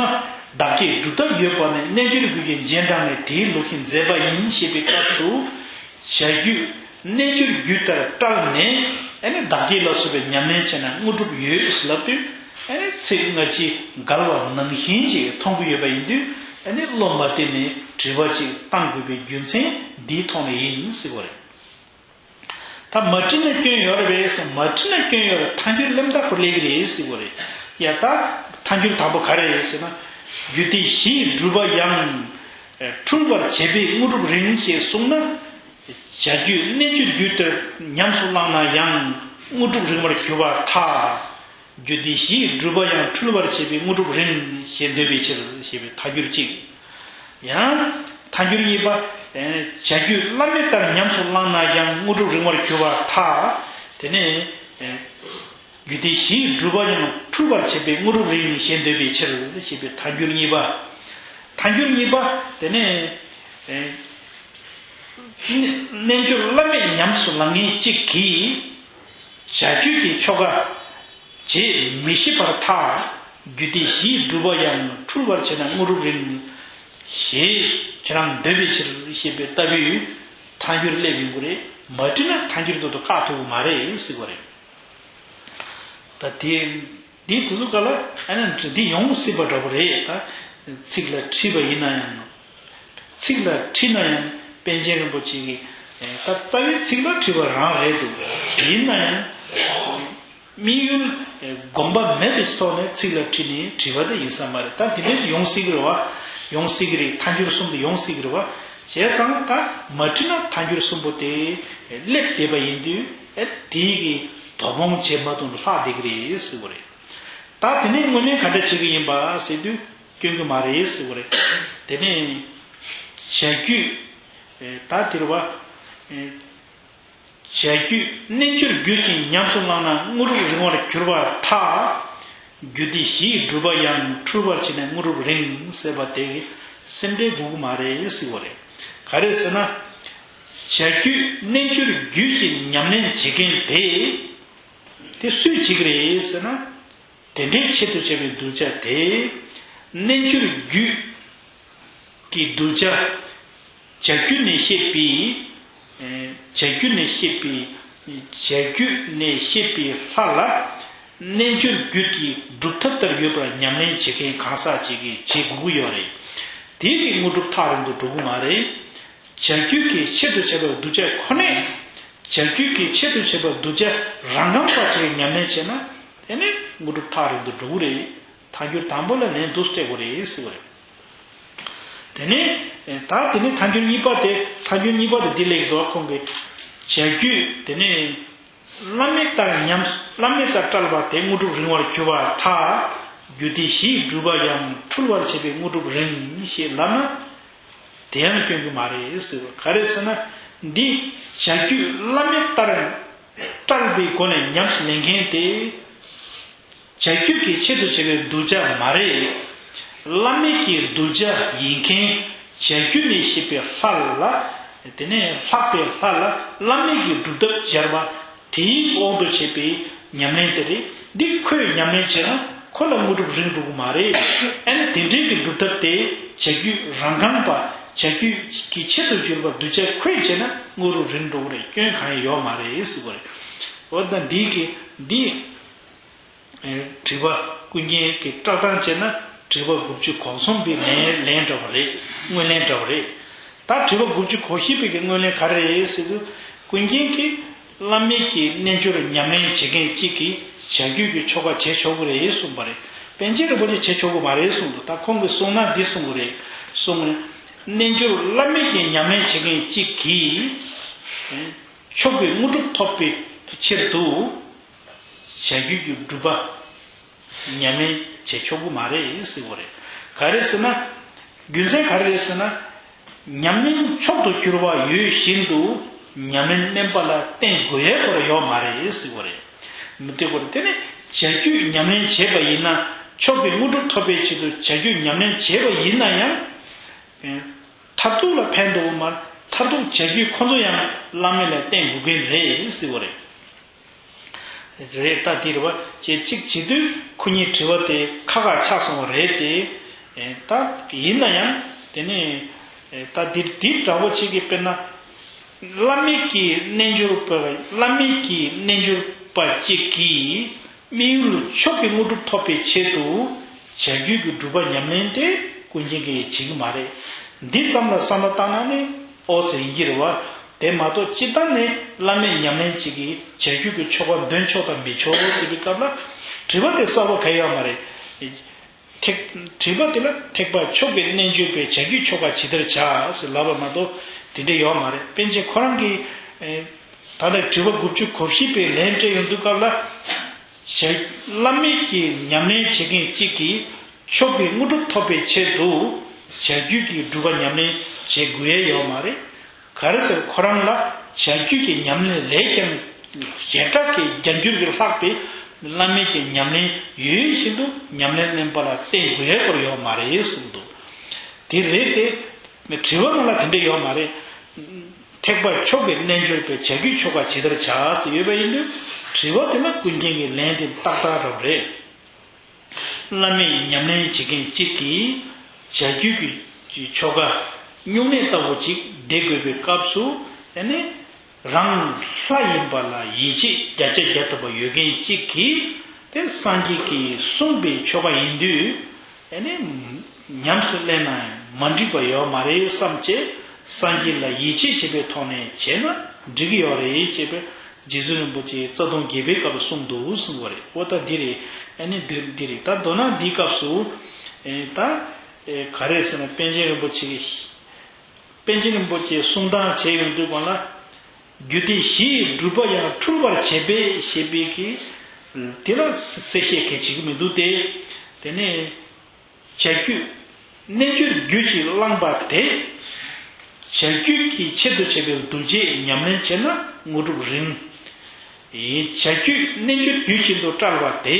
བདག་བསྐྱེད་སྒྲུབ་ཐབས་ཡོད་པ་ནས། རྣལ་འབྱོར་རྒྱུད་ཀྱི་རྗེས་འབྲང་ནས། དེའི་ལུགས་བཞིན་མཛད་པ་ཡིན་ཞེས་པའི་སྐབས་སུ། བྱ་རྒྱུད་རྣལ་འབྱོར་རྒྱུད་ལྟར་བཀྲལ་ནས་ཨ་ནི་བདག་བསྐྱེད་ལ་སོགས་པའི་ཉམས་ལེན་བྱས་ན་དངོས་གྲུབ་ཡོད་ཟེར་ལབ་དུས། ཨ་ནི་ཚིག་སྔ་ཕྱི་འགལ་བ་ནང་བཞིན་ཞིག་མཐོང་གི་ཡོད་པ་ཡིན་དུས། ཨ་ནི་བློ་མ་བདེ་ནས་དྲི་བ་ཅིག་བཏང་དགོས་པའི་རྒྱུ་མཚན་འདིའི་ཐོག་ནས་ཡིན་ཟེར་བ་རེད། ད་མ་བྲིས་ན་སྐྱོན་ཡོད་རེད་པས་ཟེར། མ་བྲིས་ན་སྐྱོན་ཡོད་རེད། ཐལ་འགྱུར་གླེན་རྟགས་ཁོ་ལེགས་རེད་ཟེར་བ་རེད། ཡ་ད་ཐལ་འགྱུར་དང་པོ་ག་རེ་རེད་ཟེར་ན། རྒྱུ་དེ་གཞི་སྒྲུབ་པ་ཡང་འཁྲུལ་བར་བྱེད་པས་དངོས་གྲུབ་རིང་ཞེས་གསུངས་ན། བྱ་རྒྱུད་རྣལ་འབྱོར་རྒྱུད་ལྟར་ཉམས་སུ་བླངས་ན་ཡང་དངོས་གྲུབ་རིང་བར་གྱུར་པར་ཐལ། རྒྱུད་སྡེ་བཞིའི་སྒྲུབ་པ་ཡང་འཁྲུལ་བར་བྱེད་པའི་དངོས་གྲུབ་རིང་ཞེས་འདོད་པའི་ཕྱིར་ཞེས་པའི་ཐལ་འགྱུར་གཅིག། ཡང་ཐལ་འགྱུར་གཉིས་པ། བྱ་རྒྱུད་བླ་མེད་ལྟར་ཉམས་སུ་བླངས་ན་ཡང་དངོས་གྲུབ་རིང་བར་གྱུར་པར་ཐལ། དེ་ནས། རྒྱུད་སྡེ་བཞིའི་སྒྲུབ་པ་ཡང་འཁྲུལ་བར་བྱེད་པའི་དངོས་གྲུབ་རིང་ཞེས་འདོད་པའི་ཕྱིར་ཞེས་པའི་ཐལ་འགྱུར་གཉིས་པ། ཐལ་འགྱུར་གཉིས་པ། དེ་ནས། རྣལ་འབྱོར་བླ་མེད་ཉམས་སུ་བླང་མཁན་གཅིག་གིས། བྱ་རྒྱུད་ཀྱི་ཆོ་ག་བྱེད་མི་ཤེས་པར་ཐལ། རྒྱུད་སྡེ་བཞིའི་སྒྲུབ་པ་ཡང་འཁྲུལ་བར་བྱེད་ན་དངོས་གྲུབ་རིང་། ཞེས་ཁྱེད་རང་འདོད་པའི་ཕྱིར་ཞེས་པའི་ལྟ་བུའི་ཐལ་འགྱུར་སླེབས་ཡོང་གི་རེད། མ་བྲིས་ན་ཐལ་འགྱུར་དེ་ཚོ་བཀག་ཐུབ་ཀྱི་མ་རེད་ཟེར་བ་རེད། ད་དེ་འདི་དེ་ཚོ་ག་ལ་ཨ་ནི་འདི་ཡོང་སྲིད་པ་འདྲ་པོ་རེད། ད་ཚིག་ལ་ཁྲིད་པ་ཡིན་ན་ཡང་། ཚིག་ལ་ཁྲིད་ན་ཡང་པཎ་ཆེན་རིན་པོ་ཆེ་གིས་ད་རྩ་བའི་ཚིག་ལ་ཁྲིད་པ་རང་རེད་འདུག། ཡིན་ན་ཡང་། དམིགས་ཡུལ་གོམས་པ་མེད་པའི་ཐོག་ནས་ཚིག་ལ་ཁྲིད་ནས་བྲིས་པ་དེ་ཡིན་ས་མ་རེད། ད་དེ་འདྲ་ཞིག་ཡོང་སྲིད་ཀྱི་རེད་བ། ཡོང་སྲིད་ཀྱི་རེད། ཐལ་འགྱུར་གསུམ་དུ་ཡོང་སྲིད་ཀྱི་རེད་བ། བྱས་ཙང་ད་མ་བྲིས་ན་ཐལ་འགྱུར་གསུམ་པོ་དེ་སླེབས་བསྡད་པ་ཡིན་དུས་ཨེ་དེའི་གི་དོགས་སློང་བྱེད་མ་ཐུབ་ན་ལྷག་བསྡད་ཀྱི་རེད་ཟེར་བ་རེད། ད་དེ་ནས་དངོས་གནས་ག་འདྲ་བྱེད་ཀྱི་ཡིན་པ་ཟེར་དུས་སྐྱོན་གྱི་མ་རེད་ཟེར་བ་རེད། དེ་ནས་བྱ་རྒྱུད་ད་དེ་རེད་བ། བྱ་རྒྱུད་རྣལ་འབྱོར་རྒྱུད་ཀྱིས་ཉམས་སུ་བླངས་ན་དངོས་གྲུབ་རིང་བར་གྱུར་པར་ཐལ། རྒྱུད་སྡེ་བཞིའི་སྒྲུབ་པ་ཡང་འཁྲུལ་བར་བྱས་ནས་དངོས་གྲུབ་རིང་ཟེར་བ་དེ་སེམས་ཁྲལ་དགོས་ཀྱི་མ་རེད་ཟེར་བ་རེད། ག་རེ་ཟེར་ན། བྱ་རྒྱུད་རྣལ་འབྱོར་རྒྱུད་ཀྱིས་ཉམས་ལེན་བྱེད་མཁན་དེ། དེ་སུས་བྱེད་ཀྱི་རེད་ཟེར་ན། དེ་འདྲའི་ཆེད་དུ་བྱས་པའི་གདུལ་བྱ་དེ། རྣལ་འབྱོར་རྒྱུད་ཀྱི་གདུལ་བྱ། བྱ་རྒྱུད་ནས་བཤད་པའི། བྱ་རྒྱུད་ནས་བཤད་པའི། བྱ་རྒྱུད་ནས་བཤད་པའི་ལྷ་ལ། རྣལ་འབྱོར་རྒྱུད་ཀྱི་སྒྲུབ་ཐབས་ལྟར་ཡོད་པར་ཉམས་ལེན་བྱེད་མཁན་གང་ཟག་ཅིག་གིས་བྱེད་དགོས་ཀྱི་ཡོད་རེད། དེ་གིས་དངོས་གྲུབ་ཐག་རིང་དུ་འགྲོ་གི་མ་རེད། བྱ་རྒྱུད་ཀྱི་ཆེད་དུ་བྱས་པའི་གདུལ་བྱ་ཁོ་ནས། བྱ་རྒྱུད་ཀྱི་ཆེད་དུ་བྱས་པའི་གདུལ་བྱ་རང་རྐང་པ་ཅིག་ཉམས་ལེན་བྱས་ན། དེ་ནི་དངོས་གྲུབ་ཐག་རིང་དུ་འགྲོ་གི་རེད། ཐལ་འགྱུར་དང་པོ་ལ་ལན་དུ་སྤྲད་དགོས་རེད་ཟེར་བ་རེད། དེ་ནས་ད་དེ་ནས་ཐལ་འགྱུར་གཉིས་པ་དེ་ཐལ་འགྱུར་གཉིས་པ་དེ་འདི་ལེགས་སོ། ཁོང་གིས་བྱ་རྒྱུད་དེ་ནས་བླ་མེད་ལྟར་ཉམས། བླ་མེད་ལྟར་བཀྲལ་བ་དེ་དངོས་གྲུབ་རིང་བར་གྱུར་པར་ཐལ། རྒྱུད་སྡེ་བཞིའི་སྒྲུབ་པ་ཡང་འཁྲུལ་བར་བྱེད་པའི་དངོས་གྲུབ་རིང་ཞེས་ལབ་ན། དེ་ཡང་སྐྱོན་གྱི་མ་རེད་ཟེར་བ། ག་རེ་ཟེར་ན། འདི་བྱ་རྒྱུད་བླ་མེད་ལྟར་བཀྲལ་བའི་སྒོ་ནས་ཉམས་སུ་ལེན་མཁན་དེ། བྱ་རྒྱུད་ཀྱི་ཆེད་དུ་བྱས་པའི་གདུལ་བྱ་མ་རེད། བླ་མེད་ཀྱི་གདུལ་བྱ་ཡིན་མཁན་བྱ་རྒྱུད་ནས་བཤད་པའི་ལྷ་ལ། དེ་ནས་ལྷག་པའི་ལྷ་ལ་བླ་མེད་ཀྱི་སྒྲུབ་ཐབས་སྦྱར་བ། དེའི་དབང་དུ་བྱས་པའི་ཉམས་ལེན་དེ་རེད། འདི་ཁོས་ཉམས་ལེན་བྱས་ན་ཁོ་ལ་དངོས་གྲུབ་རིང་འགྲོ་གི་མ་རེད། ཨ་ནི་དེ་འདྲའི་གི་སྒྲུབ་ཐབས་དེ་བྱ་རྒྱུད་རང་རྐང་པ། བྱ་རྒྱུད་ཀྱི་ཆེད་དུ་གྱུར་པ་གདུལ་བྱ་ཁོས་བྱས་ན་དངོས་གྲུབ་རིང་འགྲོ་གི་རེད། སྐྱོན་གང་ཡང་ཡོད་མ་རེད་ཟེར་བ་རེད། འོ་ད་འདི་གི་འདི། དྲི་བ་ཀུན་མཁྱེན་གྱིས་བཀྲལ་སྟངས་བྱས་ན་དྲི་བ་དགུ་བཅུ་གོ་གསུམ་པའི་ལན་ལན་འདྲ་བ་རེད། དངོས་ལན་འདྲ་བ་རེད། ད་དྲི་བ་དགུ་བཅུ་གོ་བཞི་པའི་གི་དངོས་ལན་ག་རེ་རེད་ཟེར་དུས། ཀུན་མཁྱེན་གྱིས་བླ་མེད་ཀྱི་རྣལ་འབྱོར་ཉམས་ལེན་བྱེད་མཁན་གཅིག་གིས་བྱ་རྒྱུད་ཀྱི་ཆོ་ག་བྱེད་ཆོག་གི་རེད་གསུངས་པ་རེད། པཎ་ཆེན་རིན་པོ་ཆེ་བྱེད་ཆོག་གི་མ་རེད་གསུངས་འདུག། ད་ཁོང་གིས་གསུངས་ན་འདི་གསུང་གི་རེད། གསུང་གི་རེད། རྣལ་འབྱོར་བླ་མེད་ཀྱི་ཉམས་ལེན་བྱེད་མཁན་གཅིག་གིས་མཆོག་གི་དངོས་གྲུབ་ཐོབ་པའི་ཕྱིར་དུ། བྱ་རྒྱུད་ཀྱི་སྒྲུབ་པ་ཉམས་ལེན་བྱེད་ཆོག་གི་མ་རེད་ཟེར་བ་རེད། ག་རེ་ཟེར་ན། རྒྱུ་མཚན་ག་རེ་རེད་ཟེར་ན། ཉམས་ལེན་མཆོག་ཏུ་གྱུར་པ་ཡོད་བཞིན་དུ་ཉམས་ལེན་དམན་པ་ལ་བརྟེན་དགོས་ཡའི་སྐོར་ཡོད་མ་རེད་ཟེར་བ་རེད། མི་དེ་སྐོར་དེ་ནི་བྱ་རྒྱུད་ཉམས་ལེན་བྱས་པ་ཡིན་ན་མཆོག་གི་དངོས་གྲུབ་ཐོབ་པའི་ཆེད་དུ་བྱ་རྒྱུད་ཉམས་ལེན་བྱས་པ་ཡིན་ན་ཡང་། མཐར་ཐུག་ལ་ཕན་འདོགས་མ། མཐར་ཐུག་བྱ་རྒྱུད་ཁོ་ཚོ་ཡང་བླ་མེད་ལ་བརྟེན་དགོས་ཀྱི་རེད་ཟེར་བ་རེད། རེད། ད་དེ་རེད་བ། ཅེས་གཅིག་བྱེད་དུས་ཁོ་གཉིས་དྲི་བ་དེ་ཁག་ཁག་ཆགས་སོང་བ་རེད་དེ། ད་ཡིན་ན་ཡང་དེ་ནི་ད་འདི་འདི་འདྲ་བོ་གཅིག་གིས་དཔེར་ན། བླ་མེད་ཀྱི་རྣལ་འབྱོར་པ། བླ་མེད་ཀྱི་རྣལ་འབྱོར་པ་གཅིག་གིས་དམིགས་ཡུལ་མཆོག་གི་དངོས་གྲུབ་ཐོབ་པའི་ཆེད་དུ་བྱ་རྒྱུད་ཀྱི་སྒྲུབ་པ་ཉམས་ལེན་དེ་ཀུན་མཁྱེན་གྱིས་བྱེད་ཀྱི་མ་རེད། འདི་ཙམ་ལ་བསམ་བློ་བཏང་ན་ནི་ཨོ་ཙི་ཡིན་གྱི་རེད་བ། དེ་མ་གཏོགས་སྤྱིར་བཏང་ནས་བླ་མེད་ཉམས་ལེན་གཅིག་གིས་བྱ་རྒྱུད་ཀྱི་ཆོ་ག་འདོན་ཆོག་དང་མི་ཆོག་ཟེར་བའི་སྐབས་ལ་དྲི་བ་དེ་གསལ་པོ་གང་ཡང་ཡོད་མ་རེད། ཐེག་དྲི་བ་དེ་ལ་ཐེག་པ་མཆོག་གི་རྣལ་འབྱོར་པས་བྱ་རྒྱུད་ཆོ་ག་ཇི་ལྟར་བྱ་ཟེར་ལབ་པ་མ་གཏོགས། དེ་འདྲ་ཡོད་མ་རེད། པཎ་ཆེན་ཁོ་རང་གིས་ཨེ་ད་ལྟ་དྲི་བ་དགུ་བཅུ་གོ་བཞི་པའི་ལན་སྤྲད་ཡོང་དུས་སྐབས་ལ། བྱ་བླ་མེད་ཀྱི་ཉམས་ལེན་བྱེད་མཁན་གཅིག་གིས་མཆོག་གི་དངོས་གྲུབ་ཐོབ་པའི་ཆེད་དུ་བྱ་རྒྱུད་ཀྱི་སྒྲུབ་པ་ཉམས་ལེན་བྱེད་དགོས་ཡས་ཡོད་མ་རེད། ག་རེ་ཟེར། ཁོ་རང་ལ་བྱ་རྒྱུད་ཀྱི་ཉམས་ལེན་ལས་ཀྱང་ཞེ་དྲག་གི་བརྒྱ་འགྱུར་གྱིས་ལྷག་པའི་བླ་མེད་ཀྱི་ཉམས་ལེན་ཡོད་བཞིན་དུ་ཉམས་ལེན་གནང་བ་ལ་བརྟེན་དགོས་ཡས་སྐོར་ཡོད་མ་རེད་གསུངས་འདུག་དེ་རེད་དེ། དྲི་བ་ནང་ལ་དེ་འདྲ་ཡོད་མ་རེད། ཐེག་པ་མཆོག་གི་རྣལ་འབྱོར་པས་བྱ་རྒྱུད་ཆོ་ག་ཇི་ལྟར་བྱ་ཟེར་ཡོད་པ་ཡིན་དུས། དྲི་བ་དེ་ལ་ཀུན་མཁྱེན་གྱི་ལན་དེ་ཏག་ཏག་རབ་རེད། བླ་མེད་ཉམས་ལེན་བྱེད་མཁན་གཅིག་གིས་བྱ་རྒྱུད་ཀྱི་ཆོ་ག་སྨྱུང་གནས་ལྟ་བུ་ཅིག་བསྡད་དགོས་པའི་སྐབས་སུ། དེ་ནི་རང་ལྷ་ཡིན་པ་ལ་ཡིད་ཆེས་བརྒྱ་ཆ་བརྒྱ་ཐུབ་པ་ཡོད་མཁན་གཅིག་གིས་དེ་སངས་རྒྱས་ཀྱིས་གསུངས་པའི་ཆོ་ག་ཡིན་དུས། ཨ་ནི་ཉམས་སུ་ལེན་ན་མ་འགྲིག་པ་ཡོད་མ་རེད་བསམ་བྱས། སངས་རྒྱས་ལ་ཡིད་ཆེས་བྱེད་པའི་ཐོག་ནས་བྱས་ན་འགྲིག་གི་ཡོད་རེད་ཅེས་པའི་རྗེ་བཙུན་རིན་པོ་ཆེས་རྩ་ལྟུང་བརྒྱད་པའི་སྐབས་ལ་གསུངས་འདུག་གསུངས་པ་རེད། འོ་ད་འདི་རེད། ཨ་ནི་འདི་འདི་རེད། ད་མདོར་ན་འདིའི་སྐབས་སུ་ཨེ་ད་ཨེ་ག་རེ་ཟེར་ན། པཎ་ཆེན་རིན་པོ་ཆེ་གིས་པཎ་ཆེན་རིན་པོ་ཆེས་གསུང་སྟངས་བྱས་ཡོང་དུས་སྒང་ལ། རྒྱུད་སྡེ་བཞི་ཡི་སྒྲུབ་པ་ཡང་འཁྲུལ་པར་བྱེད་པས་ཞེས་པའི་གི་དེ་ལ་གསལ་བཤད་གལ་ཆེ་གི་མི་འདུག་སྟེ། དེ་ནས་བྱ་རྒྱུད་རྣལ་འབྱོར་རྒྱུད་ཀྱིས་བླངས་པ་དེ། བྱ་རྒྱུད་ཀྱི་ཆེད་དུ་བྱས་པའི་གདུལ་བྱའི་ཉམས་ལེན་བྱས་ན་དངོས་གྲུབ་རིང་། བྱ་རྒྱུད་རྣལ་འབྱོར་རྒྱུད་བཞིན་དུ་བཀྲལ་བ་དེ།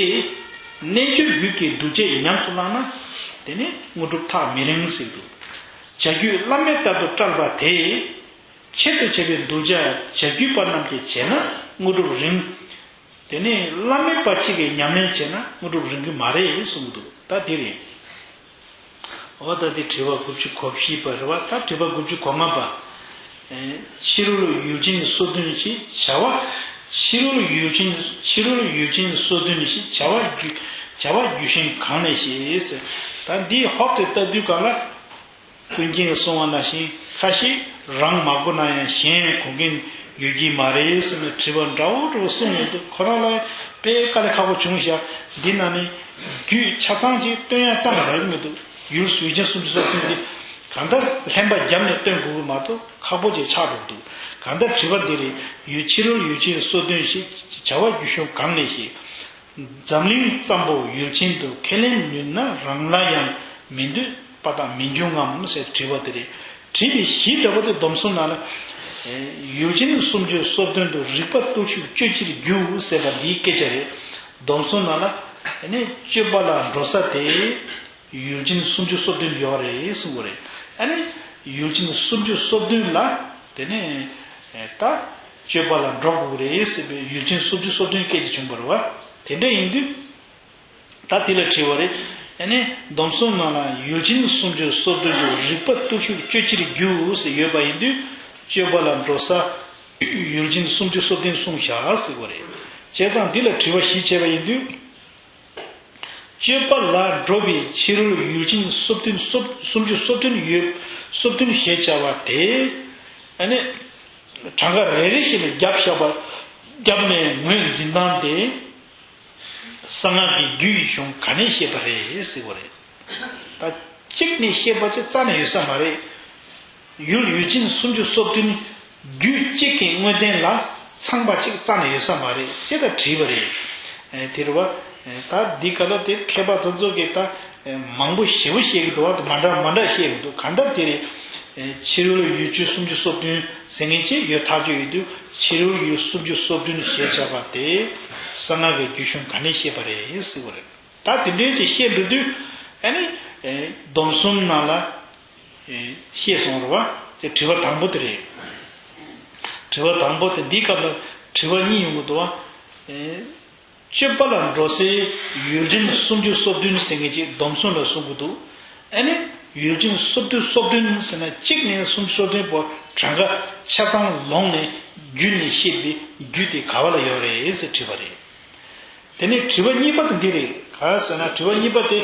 རྣལ་འབྱོར་རྒྱུད་ཀྱི་གདུལ་བྱའི་ཉམས་སུ་བླངས་ན། དེ་ནི་དངོས་གྲུབ་ཐག་མི་རིང་ཟེར་འདུག་བྱ་རྒྱུད་བླ་མེད་ལྟར་དུ་བཀྲལ་བ་དེ། ཆེད་དུ་བྱས་པའི་གདུལ་བྱ་བྱ་རྒྱུད་པ་རྣམས་ཀྱིས་བྱས་ན་དངོས་གྲུབ་རིང་། དེ་ནས་བླ་མེད་པ་གཅིག་གིས་ཉམས་ལེན་བྱས་ན་དངོས་གྲུབ་རིང་གི་མ་རེད་གསུངས་འདུག་ད་དེ་རེད། འོ་ད་དེ་དྲི་བ་དགུ་བཅུ་གོ་བཞི་པ་རེད་བ། ད་དྲི་བ་དགུ་བཅུ་གོ་ལྔ་པ། ཨེ་ཕྱི་རོལ་ཡུལ་ཅན་སོ་བདུན་ཞེས་བྱ་བ། ཕྱི་རོལ་ཡུལ་ཅན་ཕྱི་རོལ་ཡུལ་ཅན་སོ་བདུན་ཞེས་བྱ་བ་རྒྱུ་བྱ་བ་རྒྱུད་གཞུང་གང་ནས་ཞེས་ཟེར། ད་འདི་ཧོབ་ཏེ་ལྟ་དུས་སྒང་ལ། ཀུན་མཁྱེན་གསུང་བ་ནང་བཞིན་ཁ་ཤས་རང་མ་གོ་ན་ཡང་གཞན་གོ་མཁན་ཡོད་ཀྱི་མ་རེད་ཟེར་ནས་དྲི་བ་འདྲ་བོ་འདྲ་བོ་གསུངས་ཡོད་འདུག་ཁོ་རང་ལ་དཔེ་དཀའ་ལས་ཁག་པོ་བྱུང་ཤག་འདི་ནང་ནས་རྒྱུད་ཆ་ཚང་ཅིག་སྟོན་ཡ་ཙམ་རག་གི་མི་འདུག་ཡུལ་ཡུལ་ཅན་སུམ་ཅུ་སོ་བདུན་འདི་གང་ལྟར་ལྷན་པ་བརྒྱབ་ནས་སྟོན་དགོས་ཀྱི་མ་གཏོགས་ཁག་པོ་ཅིག་ཆགས་འགྲོ་འདུག་གང་ལྟར་དྲི་བ་འདི་རེད། ཡུལ་ཕྱི་རོལ་ཡུལ་ཅན་སོ་བདུན་ཞེས་བྱ་བ་རྒྱུད་གཞུང་གང་ནས་ཞེས། འཛམ་གླིང་ཙམ་པོ་ཡུལ་ཅན་དུ་ཁས་ལེན་ནུས་ན་རང་ལ་ཡང་མི་འདོད་པ་དང་མི་འབྱུང་ངམ་ཟེར་དྲིས་པ་དེ་རེད། དྲིས་པའི་གཞི་འདྲ་པོ་དེ་སྡོམ་གསུམ་ནང་ལ། ཡུལ་ཅན་སུམ་ཅུ་སོ་བདུན་དུ་རིག་པ་སྟོབས་ཤུགས་སྤྱོད་ཕྱིར་རྒྱུ་ཟེར་བ་འདིའི་སྐད་ཆ་རེད། སྡོམ་གསུམ་ནང་ལ་ནི་སྤྱོད་པ་ལ་འགྲོ་ས་དེ་ཡུལ་ཅན་སུམ་ཅུ་སོ་བདུན་ཡོད་རེད་གསུངས་པ་རེད། ཨ་ནི་ཡུལ་ཅན་སུམ་ཅུ་སོ་བདུན་ལ་དེ་ནས་ད་སྤྱོད་པ་ལ་འགྲོ་དགོས་རེད་ཟེར་བའི་ཡུལ་ཅན་སུམ་ཅུ་སོ་བདུན་སྐད་ཆ་བྱུང་བ་རེད་བ། དེ་འདྲ་ཡིན་དུས། ད་དེ་ལ་དྲི་བ་རེད། ཨ་ནི་སྡོམ་གསུམ་ནང་ལ་ཡུལ་ཅན་སུམ་ཅུ་སོ་བདུན་དུ་རིག་པ་སྟོབས་ཤུགས་སྤྱོད་ཕྱིར་རྒྱུ་ཟེར་ཡོད་པ་ཡིན་དུས། སྤྱོད་པ་ལ་འགྲོ་ས་ཡུལ་ཅན་སུམ་ཅུ་སོ་བདུན་གསུངས་བཞག་ཟེར་དགོས་རེད། བྱས་ཙང་འདི་ལ་དྲི་བ་བཞི་བྱས་པ་ཡིན་དུས། སྤྱོད་པ་ལ་འགྲོ་བའི་ཕྱི་རོལ་ཡུལ་ཅན་སོ་བདུན་སོ་སུམ་ཅུ་སོ་བདུན་ཡོད། སོ་བདུན་ཞེས་བྱ་བ་དེ། ཨ་ནི་གྲངས་ཀ་རེ་རེ་བཞིན་ལ་བརྒྱབ་བཞག་པ། བརྒྱབ་ནས་ངོས་འཛིན་སྟངས་དེ། གསང་སྔགས་ཀྱི་རྒྱུད་ཀྱི་གཞུང་ག་ནས་བཤད་པ་རེད་ཟེར་བ་རེད། ད་གཅིག་ནས་བཤད་པ་ཅིག་རྩ་ནས་ཡོད་ས་མ་རེད། ཡུལ་ཡུལ་ཅན་སུམ་ཅུ་སོ་བདུན་རྒྱུད་གཅིག་གི་དངོས་བསྟན་ལ་ཚང་པ་ཅིག་རྩ་ནས་ཡོད་ས་མ་རེད་ཅེས་ད་དྲིས་པ་རེད། ཨེ་དེ་རེད་བ། ཨེ་ད་འདི་ག་ལ་དེ་མཁས་པ་དེ་ཚོ་གིས་ད་ཨེ་མང་པོ་ཞེ་པོ་བཤད་ཀྱི་འདུག་བ། མ་འདྲ་མ་འདྲ་བཤད་ཀྱི་འདུག་གང་ལྟར་དེ་རེད། ཨེ་ཕྱི་རོལ་ཡུལ་ཅན་སུམ་ཅུ་སོ་བདུན་ཟེར་མཁན་ཅིག་ཡོད་ཐག་ཆོད་ཡོད་དུས། ཕྱི་རོལ་ཡུལ་སུམ་ཅུ་སོ་བདུན་ཞེས་བྱ་བ་དེ་གསང་སྔགས་ཀྱི་རྒྱུད་གཞུང་ག་ནས་བཤད་པ་རེད་ཟེར་བ་རེད། ད་དེ་འདྲའི་ཅིག་བཤད་འགྲོ་དུས། ཨ་ནི་ཨེ་སྡོམ་གསུམ་ནང་ལ་ཨེ་བཤད་སོང་རེད་བ། དེ་དྲི་བ་དང་པོ་དེ་རེད། དྲི་བ་དང་པོ་དེ་འདིའི་སྐབས་ལ་དྲི་བ་གཉིས་ཡོང་གི་འདུག་བ། ཨེ་སྤྱོད་པ་ལ་འགྲོ་སའི་ཡུལ་ཅན་སུམ་ཅུ་སོ་བདུན་ཟེར་མཁན་ཅིག་སྡོམ་གསུམ་ལ་གསུང་གི་འདུག་ཨ་ནི་ཡུལ་ཅན་སུམ་ཅུ་སོ་བདུན་ཟེར་ན་གཅིག་ནས་སུམ་ཅུ་སོ་བདུན་བར་གྲངས་ཀ་ཆ་ཚང་ལོངས་ནས་བརྒྱུད་ནས་བཤད་པའི་རྒྱུད་དེ་ག་བ་ལ་ཡོད་རེད་ཟེར་དྲིས་པ་རེད། དེ་ནས་དྲི་བ་གཉིས་པ་དེ་འདི་རེད། ག་ཟེར་ན་དྲི་བ་གཉིས་པ་དེ།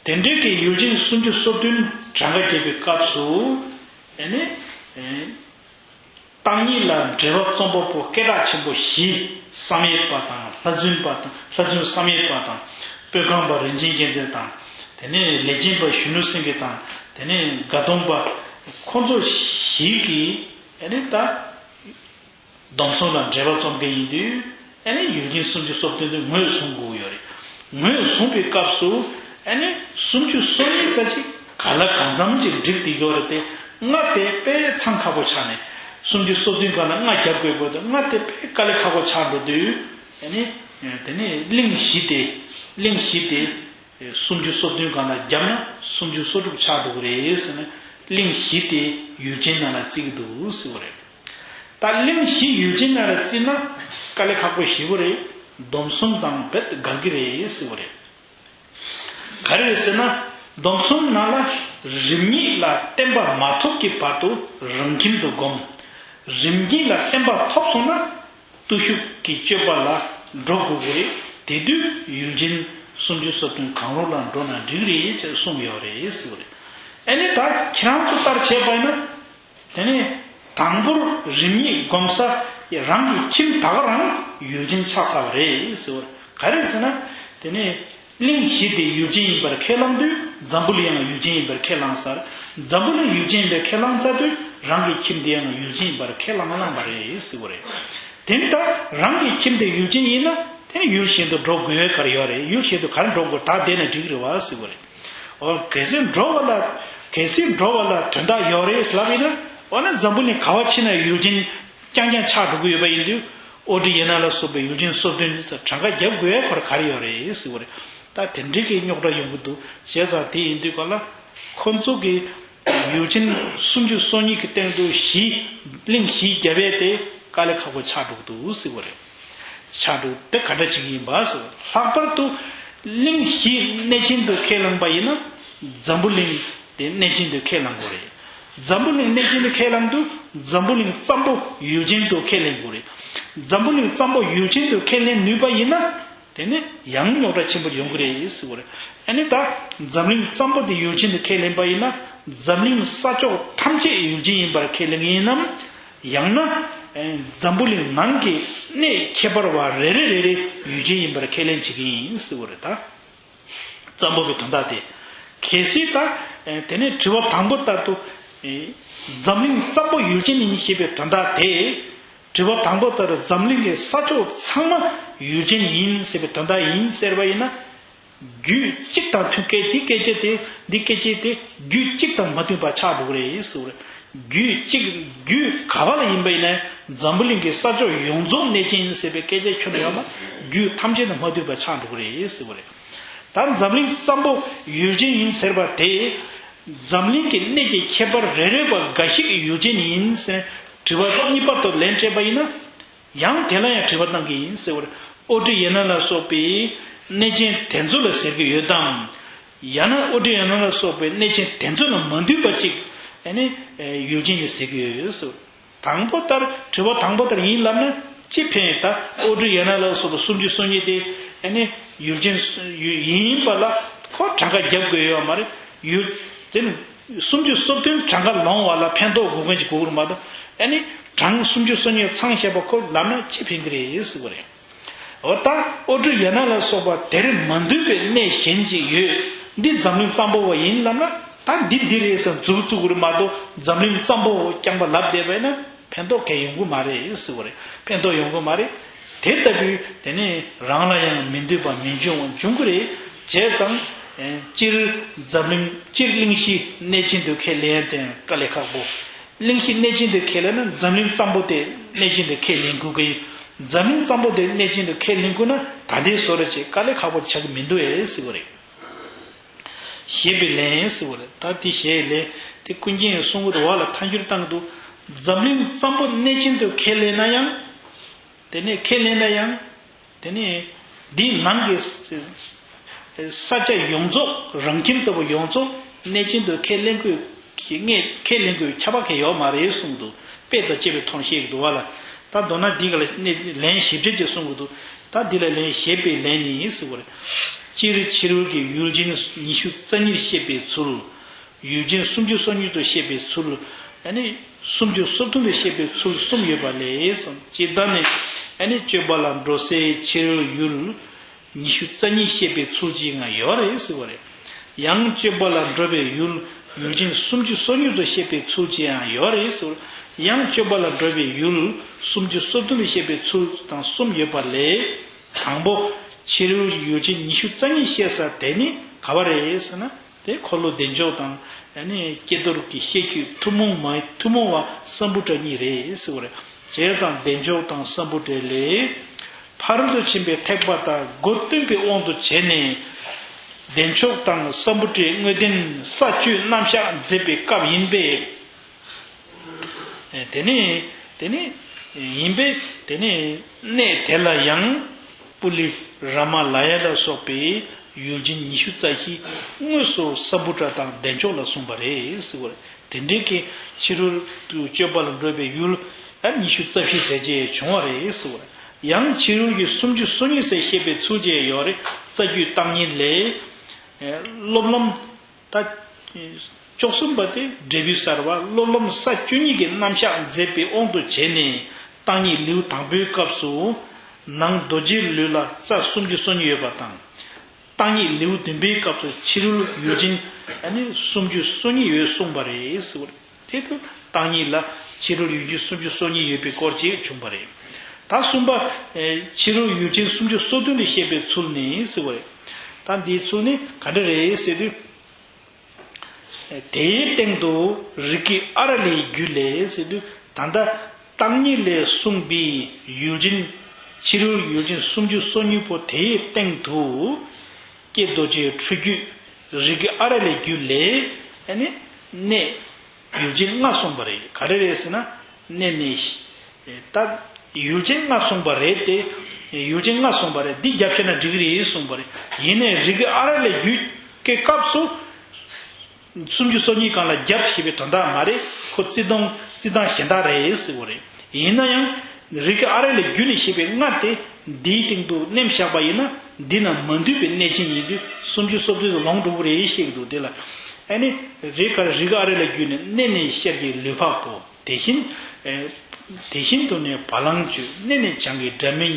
དེ་འདྲའི་གི་ཡུལ་ཅན་སུམ་ཅུ་སོ་བདུན་གྲངས་ཀ་བརྒྱབ་པའི་སྐབས་སུ། ཨ་ནི་ཨེ་བརྟག་གཉིས་ལ་འགྲེལ་པ་རྩོམ་པ་པོ་སྐད་གྲགས་ཆེན་པོ་བཞི། བསམ་ཡས་པ་དང་། ལྷ་རྫུན་པ་དང་། ལྷ་རྫུན་བསམ་ཡས་པ་དང་། སྤོས་ཁང་པ་རིན་ཆེན་རྒྱལ་མཚན་དང་། དེ་ནས་ལས་ཅན་པ་གཞོན་ནུ་སེང་གེ་དང་། དེ་ནས་དགའ་གདོང་པ་ ཁོ་ཚོ་ཞིག་གིས་ཨ་ནི་ད། སྡོམ་གསུམ་ལ་འགྲེལ་པ་རྩོམ་མཁན་ཡིན་དུས་ཨ་ནི་ཡུལ་ཅན་སུམ་ཅུ་སོ་བདུན་དེ་ངོས་བཟུང་དགོས་ཡོད་རེད། ངོས་བཟུང་བའི་སྐབས་སུ་ཨ་ནི་སུམ་ཅུ་སོ་གཉིས་ཙམ་ཅིག་ག་ལ་གང་འཚམ་ཅིག་འགྲིག་བསྡད་ཡོད་རེད་དེ། ལྔ་དེ་དཔེ་འཚང་ཁ་པོ་ཆགས་ནས་སུམ་ཅུ་སོ་བདུན་སྒང་ལ་ལྔ་རྒྱབ་དགོས་པ་དང་ལྔ་དེ་དཔེ་དཀའ་ལས་ཁག་པོ་ཆགས་འགྲོ་དུས་ཨ་ནི་དེ་ནས་གླེང་གཞི་དེ་གླེང་གཞི་དེ། སུམ་ཅུ་སོ་བདུན་སྒང་ལ་བརྒྱབ་ན་སུམ་ཅུ་སོ་དྲུག་ཆགས་འགྲོ་གི་རེད་ཟེར་ནས་གླེང་གཞི་དེ་ཡུལ་ཅན་ནང་ལ་བརྩི་གི་འདུག་ཟེར་བ་རེད། ད་གླེང་གཞི་ཡུལ་ཅན་ནང་ལ་བརྩིས་ན་དཀའ་ལས་ཁག་པོ་ཞེ་པོ་རེད། སྡོམ་གསུམ་དང་རྦད་འགལ་གི་རེད་ཟེར་བ་རེད། ག་རེ་རེད་ཟེར་ན། སྡོམ་གསུམ་ནང་ལ་རིམ་གཉིས་ལ་བརྟན་པ་མ་ཐོབ་ཀྱི་བར་དུ་རང་ཁྱིམ་དུ་སྒོམ། རིམ་གཉིས་ལ་བརྟན་པ་ཐོབ་སོང་ན། བརྟུལ་ཞུགས་ཀྱི་སྤྱོད་པ་ལ་འགྲོ་དགོས་ཀྱི་རེད། དེ་དུས་ཡུལ་ཅན་སུམ་ཅུ་སོ་བདུན་གང་རུང་ལ་འགྲོ་ན་འགྲིག་རེད་ཅེས་གསུངས་ཡོད་རེད་ཟེར་བ་རེད། ཨ་ནི་ད་ཁྱེད་རང་ཚོ་ལྟར་བྱས་པ་ཡིན་ན། དེ་ནས་དང་པོར་རིམ་གཉིས་སྒོམ་ས་རང་གི་ཁྱིམ་ད་ག་རང་ཡུལ་ཅན་ཆགས་ཚར་བ་རེད་ཟེར་བ་རེད། ག་རེ་ཟེར་ན། དེ་ནས། གླེང་གཞི་དེ་ཡུལ་ཅན་ཡིན་པར་ཁས་བླངས་དུས་འཛམ་བུ་གླིང་ཡང་ཡུལ་ཅན་ཡིན་པར་ཁས་བླངས་ཚར། འཛམ་བུ་གླིང་ཡུལ་ཅན་ཡིན་པར་ཁས་བླངས་ཚར་དུས་རང་གི་ཁྱིམ་དེ་ཡང་ཡུལ་ཅན་ཡིན་པར་ཁས་བླངས་བླངས་པ་རེད་ཟེར་བ་རེད། དེ་ནི་ད་རང་གི་ཁྱིམ་དེ་ཡུལ་ཅན་ཡིན་ན་དེ་ནི་ཡུལ་གཞན་དུ་འགྲོ་དགོས་ག་རེ་ཡོད་རེད། ཡུལ་གཞན་དུ་ག་རེ་འགྲོ་དགོས། ད་བསྡད་ན་འགྲིག་གི་རེད་བ་ཟེར་བ་རེད། འོ་གལ་སྲིད་འགྲོ་བ་ལ་གལ་སྲིད་འགྲོ་བ་ལ་དོན་དག་ཡོད་རེད་ལབ་ཡིན་ན། འོ་ན་འཛམ་བུ་གླིང་ག་བ་ཕྱིན་ན་ཡུལ་ཅན་རྐྱང་རྐྱང་ཆགས་འགྲོ་གི་ཡོད་པ་ཡིན་དུས། ཨོ་ཏྲི་ཡན་ན་ལ་སོགས་པའི་ཡུལ་ཅན་སོ་བདུན་ནི་གྲངས་ཀ་རྒྱབ་དགོས་ཡ་ཁོ་ར་ག་རེ་ཡོད་རེད་ཟེར་བ་རེད། ད་དེ་འདྲའི་གི་རྙོག་དྲ་ཡོང་གི་འདུག་བྱས་ཙང་དེ་ཡིན་དུས་ག་ལ་ཁོ་ཚོ་གི་ཡུལ་ཅན་སུམ་ཅུ་སོ་གཉིས་ཀྱི་སྟེང་དུ་གཞི་གླེང་གཞི་རྒྱབ་ཡས་དེ་དཀའ་ལས་ཁག་པོ་ཆགས་འགྲོ་གི་འདུག་ཟེར་བ་རེད། ཆགས་འགྲོ་དེ་ག་འདྲ་བྱེད་ཀྱི་ཡིན་པ་ཟེར། ལྷག་པར་དུ་གླེང་གཞི་གནས་ཅན་དུ་ཁས་བླངས་པ་ཡིན་ན་འཛམ་བུ་གླིང་དེ་གནས་ཅན་དུ་ཁས་བླངས་དགོས་རེད། འཛམ་བུ་གླིང་གནས་ཅན་དུ་ཁས་བླངས་དུས་འཛམ་བུ་གླིང་ཙམ་པོ་ཡུལ་ཅན་དུ་ཁས་ལེན་དགོས་རེད། འཛམ་བུ་གླིང་ཙམ་པོ་ཡུལ་ཅན་དུ་ཁས་ལེན་ནུས་པ་ཡིན་ན། དེ་ནི་ཡང་རྙོག་དྲ་ཆེན་པོ་ཡོང་གི་རེད་ཟེར་བ་རེད། ཨ་ནི་ད་འཛམ་གླིང་ཙམ་པོ་དེ་ཡུལ་ཅན་དུ་ཁས་ལེན་པ་ཡིན་ན་འཛམ་གླིང་ས་ཕྱོགས་ཐམས་ཅད་ཡུལ་ཅན་ཡིན་པར་ཁས་ལེན་གྱི་ཡིན་ནམ། ཡང་ན། ཨེ། འཛམ་བུ་གླིང་ནང་གི་གནས་ཁྱད་པར་བ་རེ་རེ་རེ་རེ་ཡུལ་ཅན་ཡིན་པར་ཁས་ལེན་བྱེད་ཀྱི་ཡིན་ཟེར་བ་རེད་ད། ཙམ་པོ་གི་དོན་དག་དེ། གལ་སྲིད་ད། ཨེ། དེ་ནས་དྲི་བ་དང་པོ་ལྟར་དུ། ཨེ། འཛམ་གླིང་ཙམ་པོ་ཡུལ་ཅན་ཡིན་ཞེས་པའི་དོན་དག་དེ། དྲི་བ་དང་པོ་ལྟར་འཛམ་གླིང་གི་ས་ཕྱོགས་ཚང་མ་ཡུལ་ཅན་ཡིན་ཟེར་བའི་དོན་དག་ཡིན་ཟེར་བ་ཡིན་ན། རྒྱུད་གཅིག་དང་མཐུན་སྐད་དེ་སྐད་ཆ་དེ་འདི་སྐད་ཆ་དེ་རྒྱུད་གཅིག་དང་མ་མཐུན་པ་ཆགས་འགྲོ་གི་རེད་ཟེར་བ་རེད། རྒྱུད་གཅིག་རྒྱུད་ག་བ་ལ་ཡིན་པ་ཡིན་ན་འཛམ་བུ་གླིང་གི་ས་ཕྱོགས་ཡོངས་རྫོགས་གནས་ཅན་ཡིན་ཟེར་བའི་སྐད་ཆ་ཁྱོན་ནས་ཡོད་ན་རྒྱུད་ཐམས་ཅད་དང་མ་མཐུན་པ་ཆགས་འགྲོ་གི་རེད་ཟེར་བ་རེད། ད་འཛམ་གླིང་ཙམ་པོ་ཡུལ་ཅན་ཡིན་ཟེར་བ་དེ། འཛམ་གླིང་གི་གནས་ཀྱི་ཁྱད་པར་རེ་རེ་བ་འགའ་ཞིག་ཡུལ་ཅན་ཡིན་ཟེར་དྲི་བ་གཉིས་པ་དེ་ལན་སྤྲད་པ་ཡིན་ན། ཡང་དེ་ལ་ཡང་དྲི་བ་བཏང་གི་ཡིན་ཟེར་བར། ཨོ་ཏྲི་ཡན་ན་ལ་སོགས་པའི་གནས་ཆེན་དེ་ཚོ་ལ་ཟེར་གྱི་ཡོད་དམ། ཡང་ན་ཨོ་ཏྲི་ཡན་ན་ལ་སོགས་པའི་གནས་ཆེན་དེ་ཚོ་ལ་མ་འདུས་པ་ཅིག་ཨ་ནི་ཡུལ་ཅན་གྱི་ཟེར་གྱི་ཡོད་ཟེར། དང་པོ་ལྟར་དྲི་བ་དང་པོ་ལྟར་ཡིན་ལབ་ན་ཅི་ཕན་ཡོད་ད། ཨོ་ཏྲི་ཡན་ན་ལ་སོགས་པ་སུམ་ཅུ་སོ་གཉིས་དེ་ཨ་ནི་ཡུལ་ཅན་ཡིན་པ་ལ་ཁོ་གྲངས་ཀ་རྒྱབ་དགོས་ཡོད་མ་རེད། ཡུལ་དེ་ནི་སུམ་ཅུ་སོ་བདུན་གྲངས་ཀ་ལོངས་པ་ལ་ཕན་ཐོགས་དགོས་མཁན་ཅིག་དགོས་ཀྱི་རེད་མ་གཏོགས་ཨ་ནི་གྲངས་སུམ་ཅུ་སོ་གཉིས་ཚང་བཞག་པ་ཁོ་ལབ་ན་ཅི་ཕན་གྱི་རེད་ཟེར་བ་རེད། འོ་ད་ཨོ་ཏྲི་ཡན་ན་ལ་སོགས་པ་དེར་མ་འདུས་པའི་གནས་གཞན་ཅིག་ཡོད། འདི་འཛམ་གླིང་ཙམ་པོ་བ་ཡིན་ལབ་ན་ད་འདི་འདི་རེད་ཟེར་མཛུབ་བཙུགས་དགོས་རེད་མ་གཏོགས་འཛམ་གླིང་ཙམ་པོ་བ་རྐྱང་པ་ལབ་བསྡད་པ་ཡིན་ན་ཕན་ཐོགས་གང་ཡོང་གི་མ་རེད་ཟེར་བ་རེད། ཕན་ཐོགས་ཡོང་གི་མ་རེད། དེ་ལྟ་བུའི་དེ་ནི་རང་ལ་ཡང་མི་འདོད་པ་མི་འབྱུང་བ་འབྱུང་གི་རེད། བྱས་ཙང་། སྤྱིར་འཛམ་གླིང་སྤྱིར་གླེང་གཞི་གནས་ཅན་དུ་ཁས་ལེན་དེ་དཀའ་ལས་ཁག་པོ། གླེང་གཞི་གནས་ཅན་དུ་ཁས་ལེན་ན་འཛམ་གླིང་ཙམ་པོ་དེ་གནས་ཅན་དུ་ཁས་ལེན་དགོས་ཀྱི་ཡིན། འཛམ་གླིང་ཙམ་པོ་དེ་གནས་ཅན་དུ་ཁས་ལེན་དགོས་ན་ད་ལྟའི་བཟོ་འདྲ་ཅིག་དཀའ་ལས་ཁག་པོ་ཆགས་ཀྱི་མི་འདུག་ཨེ་ཟེར་བ་རེད། ཞེས་པའི་ལན་ཟེར་བ་རེད། ད་དེ་ཞེས་ལན་དེ་ཀུན་མཁྱེན་ཡང་གསུང་གི་འདུག་བ་ལ་ཐལ་འགྱུར་བཏང་གི་འདུག་འཛམ་གླིང་ཙམ་པོ་གནས་ཅན་དུ་ཁས་ལེན་ན་ཡང་། དེ་ནས་ཁས་ལེན་ན་ཡང་། དེ་ནས་འདིའི་ནང་གི་ས་ཆ་ཡོངས་རྫོགས་རང་ཁྱིམ་ལྟ་བུ་ཡོངས་རྫོགས་གནས་ཅན་དུ་ཁས་ལེན་དགོས་ཀྱི་ངས་ཁས་ལེན་དགོས་ཁྱབ་པ་གང་ཡོད་མ་རེད་གསུངས་འདུག་དཔེ་དང་བཅས་པའི་ཐོག་བཤད་ཀྱི་འདུག་བ་ལ། ད་མདོར་ན་འདི་ག་ལ་ནས་ལན་ཞིབ་ཕྲ་ཅིག་གསུང་གི་འདུག་ད་འདི་ལ་ལན་ཞེས་པའི་ལན་ནི་ཟེར་བ་རེད། སྤྱིར་ཕྱི་རོལ་གྱི་ཡུལ་ཅན་ཉི་ཤུ་རྩ་གཉིས་བཤད་པའི་ཚུལ། ཡུལ་ཅན་སུམ་ཅུ་སོ་གཉིས་སུ་བཤད་པའི་ཚུལ། ཨ་ནི་སུམ་ཅུ་སོ་བདུན་དུ་བཤད་པའི་ཚུལ་གསུམ་ཡོད་པ་ལས་སམ། སྤྱིར་བཏང་ནི་ཨ་ནི་སྤྱོད་པ་ལ་འགྲོ་སའི་ཕྱི་རོལ་ཡུལ་ཉི་ཤུ་རྩ་གཉིས་བཤད་པའི་ཚུལ་གཅིག་ང་ཡོད་རེད་ཟེར་བ་རེད། ཡང་སྤྱོད་པ་ལ་འགྲོ་བའི་ཡུལ་ ཡུལ་ཅན་སུམ་ཅུ་སོ་གཉིས་སུ་བཤད་པའི་ཚུལ་ཅན་ཡང་ཡོད་རེད་ཟེར། ཡང་སྤྱོད་པ་ལ་འགྲོ་བའི་ཡུལ་སུམ་ཅུ་སོ་བདུན་ལ་བཤད་པའི་ཚུལ་དང་གསུམ་ཡོད་པ་ལས། དང་པོ། ཕྱི་རོལ་ཡུལ་ཅན་ཉི་ཤུ་རྩ་གཉིས་བཤད་ས་དེ་ནི་ག་བ་རེད་ཟེར་ན། དེ་འཁོར་ལོ་བདེ་མཆོག་དང་། ཨ་ནི་ཀྱེ་རྡོར་གྱི་བཤད་རྒྱུད་ཐུན་མོང་མ་ཐུན་མོང་བ་སམ་བྷོ་ཊ་གཉིས་རེད་ཟེར་བ་རེད། བྱས་ཙང་བདེ་མཆོག་དང་སམ་བྷོ་ཊ་ལས། ཕ་རོལ་ཏུ་ཕྱིན་པའི་ཐེག་པ་དག་སྒོ་སྟོན་པའི་དབང་དུ་བྱས་ནས། བདེ་མཆོག་དང་སམ་བྷོ་ཊའི་དངོས་བསྟན་ས་བཅུའི་རྣམ་གཞག་མཛད་པའི་སྐབས་ཡིན་པས། དེ་ནི་དེ་ནི་ཡིན་པས། དེ་ནི་གནས་དེ་ལ་ཡང་པུ་ལི་ར་མ་ལ་ཡ་ལ་སོགས་པའི་ཡུལ་ཅན་ཉི་ཤུ་རྩ་བཞི་དངོས་སུ་སམ་བྷོ་ཊ་དང་བདེ་མཆོག་ལ་གསུངས་པ་རེད་ཟེར་བ་རེད། དེ་འདྲའི་གི་ཕྱི་རོལ་དུ་སྤྱོད་པ་ལ་འགྲོ་བའི་ཡུལ་ད་ཉི་ཤུ་རྩ་བཞི་ཟེར་བྱས་བྱུང་བ་རེད་ཟེར་བ་རེད། ཡང་ཕྱི་རོལ་གྱི་སུམ་ཅུ་སོ་གཉིས་ཟེར་བཤད་པའི་ཚུལ་བཅས་ཡོད་རེད། རྩ་རྒྱུད་བརྟག་གཉིས་ལས། སློབ་ལམ། ད། བཅུ་གསུམ་པ་སྟེ་འབྲས་བུའི་སརྦ་སློབ་ལམ་ས་བཅུ་གཉིས་ཀྱི་རྣམ་གཞག་མཛད་པའི་དབང་དུ་བྱས་ནས་བརྟག་གཉིས་ལེའུ་དང་པོའི་སྐབས་སུ། ནང་རྡོ་རྗེའི་ལུས་ལ་རྩ་སུམ་ཅུ་སོ་གཉིས་ཡོད་པ་དང་། བརྟག་གཉིས་ལེའུ་བདུན་པའི་སྐབས་སུ་ཕྱི་རོལ་ཡུལ་ཅན་ཨ་ནི་སུམ་ཅུ་སོ་གཉིས་ཡོད་གསུངས་པ་རེད་ཟེར་བ་རེད། དེ་དུ་བརྟག་གཉིས་ལ་ཕྱི་རོལ་ཡུལ་ཅན་སུམ་ཅུ་སོ་གཉིས་ཡོད་པའི་སྐོར་ཅིག་བྱུང་བ་རེད། ད་གསུམ་པ། ཕྱི་རོལ་ཡུལ་ཅན་སུམ་ཅུ་སོ་བདུན་ལ་བཤད་པའི་ཚུལ་ནི་ཟེར་བ་རེད། ད་འདིའི་ཚུལ་ནི་ག་འདྲ་རེད་ཟེར་དུས། དེའི་སྟེང་དུ་རིགས་ཀྱི་ཨ་ར་ལའི་རྒྱུད་ལས་ཟེར་དུས། ད་ལྟ་བརྟག་གཉིས་ལས་གསུངས་པའི་ཡུལ་ཅན། ཕྱི་རོལ་ཡུལ་ཅན་སུམ་ཅུ་སོ་གཉིས་པོ་དེའི་སྟེང་དུ། ཀྱེ་རྡོ་རྗེའི་ཁྲོ་རྒྱུད་རིགས་ཀྱི་ཨ་ར་ལའི་རྒྱུད་ལས། ཨ་ནི་གནས་ཡུལ་ཅན་ལྔ་གསུངས་པ་རེད། ག་རེ་རེད་ཟེར་ན། གནས་ནས། ད་ཡུལ་ཅན་ལྔ་གསུངས་པ་རེད་དེ། ཡུལ་ཅན་ལྔ་གསུངས་པ་རེད། འདི་རྒྱབ་བཤད་ན་འགྲིག་གི་རེད་གསུངས་པ་རེད། ཡིན་ནའི་རིགས་ཀྱི་ཨ་ར་ལའི་རྒྱུད་ཀྱི་སྐབས་སུ། སུམ་ཅུ་སོ་གཉིས་སྒང་ལ་རྒྱབ་ཞེས་པའི་དོན་དག་མ་རེད། ཁོ་རྩི་སྟངས་རྩི་སྟངས་གཞན་དག་རེད་ཟེར་བ་རེད། ཡིན་ན་ཡང་། རིགས་ཀྱི་ཨ་ར་ལའི་རྒྱུད་ནས་བཤད་པའི་ལྔ་དེ་འདིའི་སྟེང་དུ་མནན་བཞག་པ་ཡིན་ན། འདི་ན་མ་འདུས་པའི་གནས་ཅན་ཡིན་དུས་སུམ་ཅུ་སོ་བདུན་དུ་ལོངས་འགྲོ་གི་རེད་བཤད་ཀྱི་འདུག་དེ་ལ། ཨ་ནི། རིགས་ཀ་རིགས་ཀྱི་ཨ་ར་ལའི་རྒྱུད་ནས་གནས་ནས་ཤར་གྱི་ལུས་འཕགས་པོ། དེ་བཞིན། དེ་བཞིན་དུ་ནི་བ་ལང་སྤྱོད། གནས་ནས་བྱང་གི་སྒྲ་མི་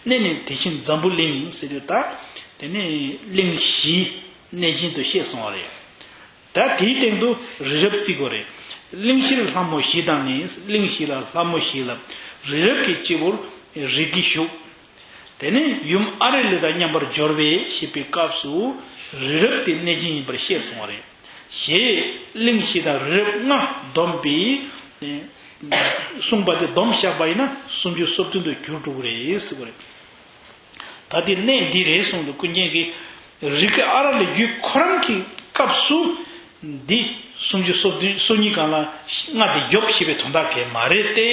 སྙན། གནས་ནས་དེ་བཞིན་འཛམ་བུ་གླིང་ཟེར་དུས་ད། དེ་ནས་གླིང་བཞི་གནས་ཅན་དུ་བཤད་སོང་བ་རེད། ད་དེའི་སྟེང་དུ་རི་རབ་བརྩི་དགོས་རེད། གླིང་བཞིར་ལྷ་མོ་བཞི་དང་ནི། གླིང་བཞི་ལ་ལྷ་མོ་བཞི་ལ། རི་རབ་ཀྱི་སྤྱི་བོར་རིགས་ཀྱི་བཞུགས། དེ་ནས་ཡུམ་ཨ་ར་ལི་དང་མཉམ་པར་སྦྱོར་བས་ཞེས་པའི་སྐབས་སུ་རི་རབ་དེ་གནས་ཅན་ཡིན་པར་བཤད་སོང་བ་རེད། ཞེས་གླིང་བཞི་དང་རི་རབ་ལྔ་བསྡོམས་པས། གསུངས་པ་དེ་བསྡོམས་བཞག་པ་ཡིན་ན་སུམ་ཅུ་སོ་བདུན་དུ་གྱུར་འགྲོ་གི་རེད་ཟེར་བ་རེད། ད་དེ་གནས་འདི་རེད་གསུངས་འདུག་ཀུན་མཁྱེན་གྱིས། རིགས་ཀྱི་ཨ་ར་ལའི་རྒྱུད་ཁོ་རང་གི་སྐབས་སུ། འདི་སུམ་ཅུ་སོ་བདུན་སོ་གཉིས་སྒང་ལ་ལྔ་དེ་རྒྱོབ་ཞེས་པའི་དོན་དག་གས་མ་རེད་དེ།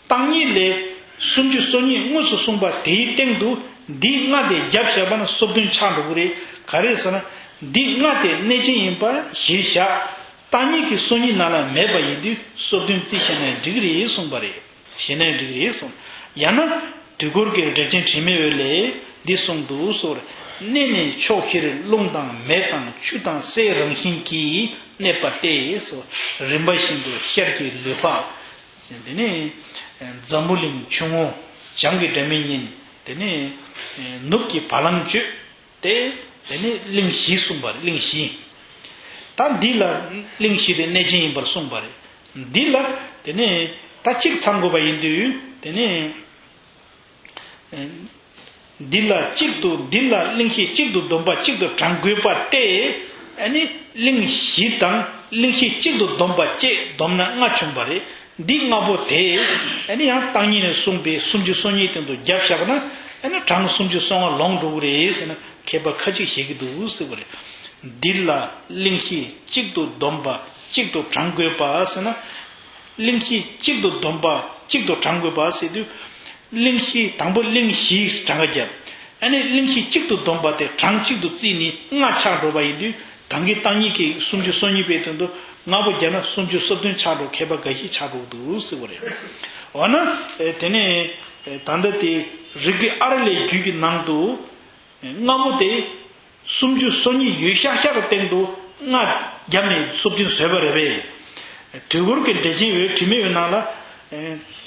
བརྟག་གཉིས་ལས་སུམ་ཅུ་སོ་གཉིས་དངོས་སུ་གསུངས་པ་དེའི་སྟེང་དུ་འདི་ལྔ་དེ་རྒྱབ་བཞག་པ་ན་སོ་བདུན་ཆགས་འགྲོ་གི་རེད། ག་རེ་ཟེར་ན། འདི་ལྔ་དེ་གནས་ཅན་ཡིན་པ་གཞིར་བཞག་བརྟག་གཉིས་ཀྱི་སོ་གཉིས་ནང་ལ་མེད་པ་ཡིན་དུས་སོ་བདུན་བརྩིས་བཞག་ན་འགྲིག་གི་རེད་གསུངས་པ་རེད། བྱས་ན་འགྲིག་གི་རེད་གསུངས། ཡང་ན་དུས་འཁོར་གྱི་འགྲེལ་ཆེན་དྲི་མེད་འོད་ལས་འདི་གསུངས་འདུག་ཟེར། གནས་ནས་ཕྱོགས་བཞིར་རླུང་དང་མེ་དང་ཆུ་དང་སའི་རང་བཞིན་གྱིས་གནས་པ་སྟེ་ཟེར། རིམ་པ་བཞིན་དུ་ཤར་གྱི་ལུས་འཕགས། དེ་ནས་འཛམ་བུ་གླིང་ཆུ་བོ། བྱང་གི་སྒྲ་མི་སྙན། དེ་ནས་ནུབ་ཀྱི་བ་ལང་སྤྱོད། དེ། དེ་ནས་གླིང་བཞི་གསུངས་པ་རེད། གླིང་བཞི། ད་འདི་ལ་གླིང་བཞི་དེ་གནས་ཅན་ཡིན་པར་གསུངས་པ་རེད། འདི་ལ། དེ་ནས་ད་གཅིག་ཚང་དགོས་པ་ཡིན་དུས། དེ་ནས་འདི་ལ་གཅིག་ཏུ་འདི་ལ་གླིང་བཞི་གཅིག་ཏུ་བསྡོམས་པ་གཅིག་ཏུ་བགྲང་དགོས་པ་སྟེ། ཨ་ནི་གླིང་བཞི་དང་གླིང་བཞི་གཅིག་ཏུ་བསྡོམས་པ་བཅས་བསྡོམས་ན་ལྔ་བྱུང་བ་རེད། འདི་ལྔ་པོ་དེ། ཨ་ནི་ཡང་བརྟག་གཉིས་ནས་གསུངས་པའི་སུམ་ཅུ་སོ་གཉིས་སྟེང་དུ་རྒྱབ་བཞག་ན། ཨ་ནི་གྲངས་སུམ་ཅུ་སོ་ལྔ་ལོངས་འགྲོ་གི་རེད་ཟེར་ན་མཁས་པ་ཁ་ཅིག་བཞེད་ཀྱི་འདུག་ཟེར་བ་རེད། འདི་ལ་གླིང་བཞི་གཅིག་ཏུ་བསྡོམས་པ་གཅིག་ཏུ་བགྲང་དགོས་པ་ཟེར་ན། གླིང་བཞི་གཅིག་ཏུ་བསྡོམས་པ་གཅིག་ཏུ་བགྲང་དགོས་པ་ཟེར་དུས། གླིང་བཞི་དང་པོ་གླིང་བཞི་གྲངས་ཀ་བརྒྱབ། ཨ་ནི་གླིང་བཞི་གཅིག་ཏུ་བསྡོམས་པ་དེ་གྲངས་གཅིག་ཏུ་བརྩིས་ནས་ལྔ་ཆགས་འགྲོ་བ་ཡིན་དུས། ད་གིན་བརྟག་གཉིས་ཀྱི་སུམ་ཅུ་སོ་གཉིས་པའི་དོན་དུ་ལྔ་པོ་བརྒྱབ་ན་སུམ་ཅུ་སོ་བདུན་ཆགས་འགྲོ། མཁས་པ་འགའ་ཞིག་ཆགས་འགྲོ་གི་འདུག་ཟེར་བ་རེད། འོ་ན། དེ་ནས་ད་ལྟ་དེ་རིགས་ཀྱི་ཨ་ར་ལའི་རྒྱུད་ཀྱི་ནང་དུ་ལྔ་པོ་དེ་སུམ་ཅུ་སོ་གཉིས་ཡོད་ཤག་ཤག་གི་སྟེང་དུ་ལྔ་བརྒྱབ་ནས་སོ་བདུན་བཟོས་པ་རེད་པས། དུས་འཁོར་གྱི་འགྲེལ་ཆེན་འོད་དྲི་མེད་འོད་ནང་ལ།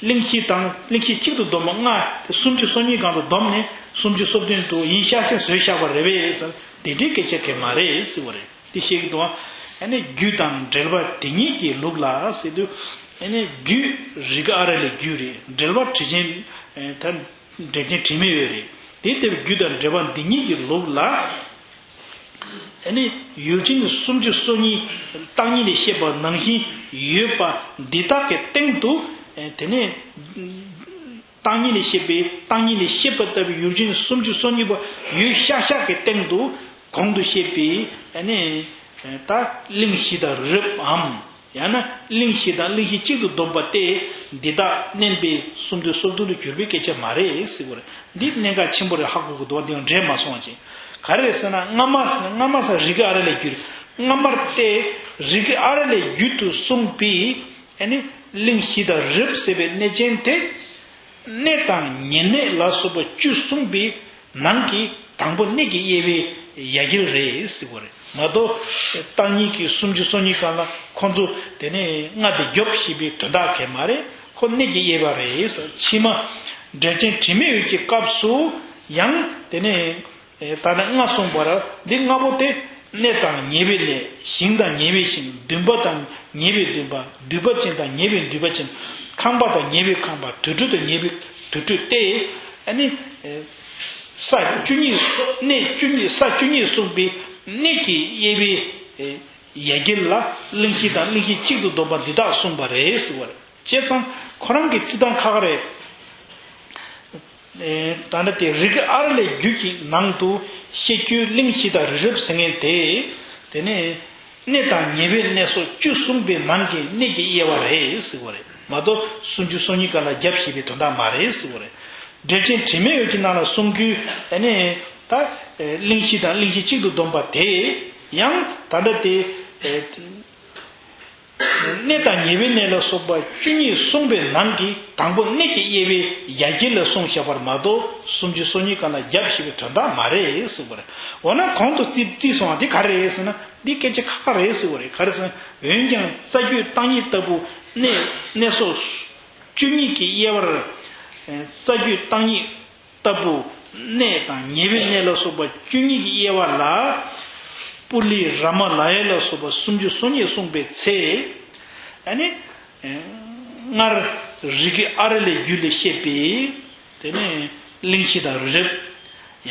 གླིང་བཞི་དང་གླིང་བཞི་གཅིག་ཏུ་བསྡོམས་པ་ལྔ་དེ་སུམ་ཅུ་སོ་གཉིས་སྒང་དུ་བསྡོམས་ནས་སུམ་ཅུ་སོ་བདུན་དུ་ཡིན་ཤག་ཤག་བཟོས་བཞག་པ་རེད་པས་ཟེར། དེ་འདྲའི་སྐད་ཆ་གང་ཡང་མ་རེད་ཟེར་བ་རེད། དེ་བཤད་ཀྱི་འདུག་ཨ། ཨ་ནི་རྒྱུ་དང་འབྲེལ་བ་དེ་ཉིད་ཀྱི་ལུགས་ལ་ཟེར་དུས། ཨ་ནི་རྒྱུ་རིགས་ཨ་ར་ལས་རྒྱུ་རེད། འབྲེལ་བ་དྲི་ཅན། ཨེ་ད་འབྲེལ་ཅན་དྲི་མེད་འོད་རེད། དེ་ལྟར་རྒྱུ་དང་འབྲེལ་བ་འདི་ཉིད་ཀྱི་ལུགས་ལ། ཨ་ནི་ཡུལ་ཅན་སུམ་ཅུ་སོ་གཉིས་བརྟག་གཉིས་ལས་བཤད་པ་ནང་བཞིན་ཡོད་པ་འདི་དག་གི་སྟེང་དུ། ཨེ་དེ་ནས། བརྟག་གཉིས་ལས་བཤད་པའི། བརྟག་གཉིས་ལས་བཤད་པ་ལྟ་བུའི་ཡུལ་ཅན་སུམ་ཅུ་སོ་གཉིས་པོ་ཡོད་ཤག་ཤག་གི་སྟེང་དུ་གོང་དུ་བཤད་པའི། ཨ་ནི་ད་གླེང་གཞི་དང་རི་རབ་འམ། ཡང་ན་གླེང་གཞི་དང་གླེང་གཞི་གཅིག་ཏུ་བསྡོམས་པ་སྟེ། འདི་དག་བསྣན་པའི་སུམ་ཅུ་སོ་བདུན་དུ་གྱུར་པའི་སྐད་ཆ་མ་རེད་ཟེར་བ་རེད། འདི་གནད་འགག་ཆེན་པོ་རེད། ཧ་གོ་གི་འདུག་བ། འདི་འདྲ་མ་སོང་བ་ཅིག་ག་རེ་རེད་ཟེར་ན། སྔ་མ་ཟེར་ན། སྔ་མ་ཟེར་རིགས་ཨ་ར་ལས་རྒྱུ། སྔ་མར་སྟེ་རིགས་ཨ་ར་ལས་རྒྱུད་དུ་གསུངས་པའི། ཨ་ནི་གླེང་གཞི་དང་རི་རབ་ཟེར་བའི་གནས་ཆེན་དེ། གནས་དང་ཉེ་གནས་ལ་སོགས་པ་བཅུ་གསུངས་པའི་ནང་གི་དང་པོ་གནས་ཀྱི་དབྱེ་བའི་ཡ་གྱལ་རེད་ཟེར་བ་རེད་མ་གཏོགས། བརྟག་གཉིས་ཀྱི་སུམ་ཅུ་སོ་གཉིས་སྒང་ལ་ཁོ་ཚོ་དེ་ནས་ལྔ་དེ་རྒྱོབ་ཞེས་པའི་དོན་དག་གང་ཡང་མ་རེད། ཁོ་གནས་ཀྱི་དབྱེ་བ་རེད། ཕྱི་མ་འབྲེལ་ཅན་དྲི་མེད་འོད་ཀྱི་སྐབས་སུ་ཡང་དེ་ནས། ཨེ་ད་ནི་ལྔ་གསུངས་པར། འདི་ལྔ་པོ་དེ་གནས་དང་ཉེ་བའི་གནས། ཞིང་དང་ཉེ་བའི་ཞིང་། འདུན་པ་དང་ཉེ་བའི་འདུན་པ། འདུས་པ་ཅན་དང་ཉེ་བའི་འདུས་པ་ཅན། ཁང་པ་དང་ཉེ་བའི་ཁང་པ། དུར་ཁྲོད་དང་ཉེ་བའི་དུར་ཁྲོད་དེ། ཨ་ནི་ཨེ་ས་བཅུ་གཉིས། གནས་བཅུ་གཉིས། ས་བཅུ་གཉིས་གསུངས་པའི་གནས་ཀྱི་དབྱེ་བའི་ཨེ་ཡ་གྱལ་ལ་གླེང་གཞི་དང་གླེང་གཞི་གཅིག་ཏུ་བསྡོམས་པ་འདི་དག་གསུངས་པ་རེད་ཟེར་བ་རེད། བྱས་ཙང་ཁོ་རང་གི་རྩི་སྟངས་ཁག་ཁག་རེད། ཨེ་ད་ལྟ་དེ་རིགས་ཨ་ར་ལས་རྒྱུད་ཀྱི་ནང་དུ་བཤད་རྒྱུའི་གླེང་གཞི་དང་རི་རབ་ཟེར་མཁན་དེ། དེ་ནས་གནས་དང་ཉེ་བའི་གནས་སོགས་བཅུ་གསུངས་པའི་ནང་གི་གནས་ཀྱི་དབྱེ་བ་རེད་ཟེར་བ་རེད་མ་གཏོགས། སུམ་ཅུ་སོ་གཉིས་སྒང་ལ་རྒྱོབ་ཞེས་པའི་དོན་དག་མ་རེད་ཟེར་བ་རེད། འགྲེལ་ཆེན་དྲི་མེད་འོད་ཀྱི་ནང་ལ་གསུང་རྒྱུའི། ཨ་ནི་ད་ཨེ་གླེང་གཞི་དང་གླེང་གཞི་གཅིག་ཏུ་བསྡོམས་པ་དེ་ཡང་ད་ལྟ་དེ་ཨེ། གནས་དང་ཉེ་བའི་གནས་ལ་སོགས་པ་བཅུ་གཉིས་གསུངས་པའི་ནང་གི་དང་པོ་གནས་ཀྱི་དབྱེ་བའི་ཡ་གྱལ་ལ་གསུངས་བཞག་པ་མ་གཏོགས། སུམ་ཅུ་སོ་གཉིས་སྒང་ལ་རྒྱོབ་ཞེས་པའི་དོན་དག་མ་རེད་ཟེར་བ་རེད། འོ་ན་གོང་དུ་བརྩིས་བརྩིས་སོང་བ་དེ་ག་རེ་རེད་ཟེར་ན། འདི་སྐད་ཆ་ཁག་ཁག་རེད་ཟེར་བ་རེད། ག་རེ་ཟེར་ན། འོན་ཀྱང་རྩ་རྒྱུད་བརྟག་གཉིས་ལྟ་བུ་གནས་གནས་སོགས་བཅུ་གཉིས་ཀྱི་དབྱེ་བར། རྩ་རྒྱུད་བརྟག་གཉིས་ལྟ་བུ་གནས་དང་ཉེ་བའི་གནས་ལ་སོགས་པ་བཅུ་གཉིས་ཀྱི་དབྱེ་བ་ལ། པུ་ལི་ར་མ་ལ་ཡ་ལ་སོགས་པ་སུམ་ཅུ་སོ་གཉིས་གསུངས་པའི་ཚེ། ཨ་ནི་སྔར་རིགས་ཨ་ར་ལས་རྒྱུད་ལས་བཤད་པའི་དེ་ནས་གླེང་གཞི་དང་རི་རབ།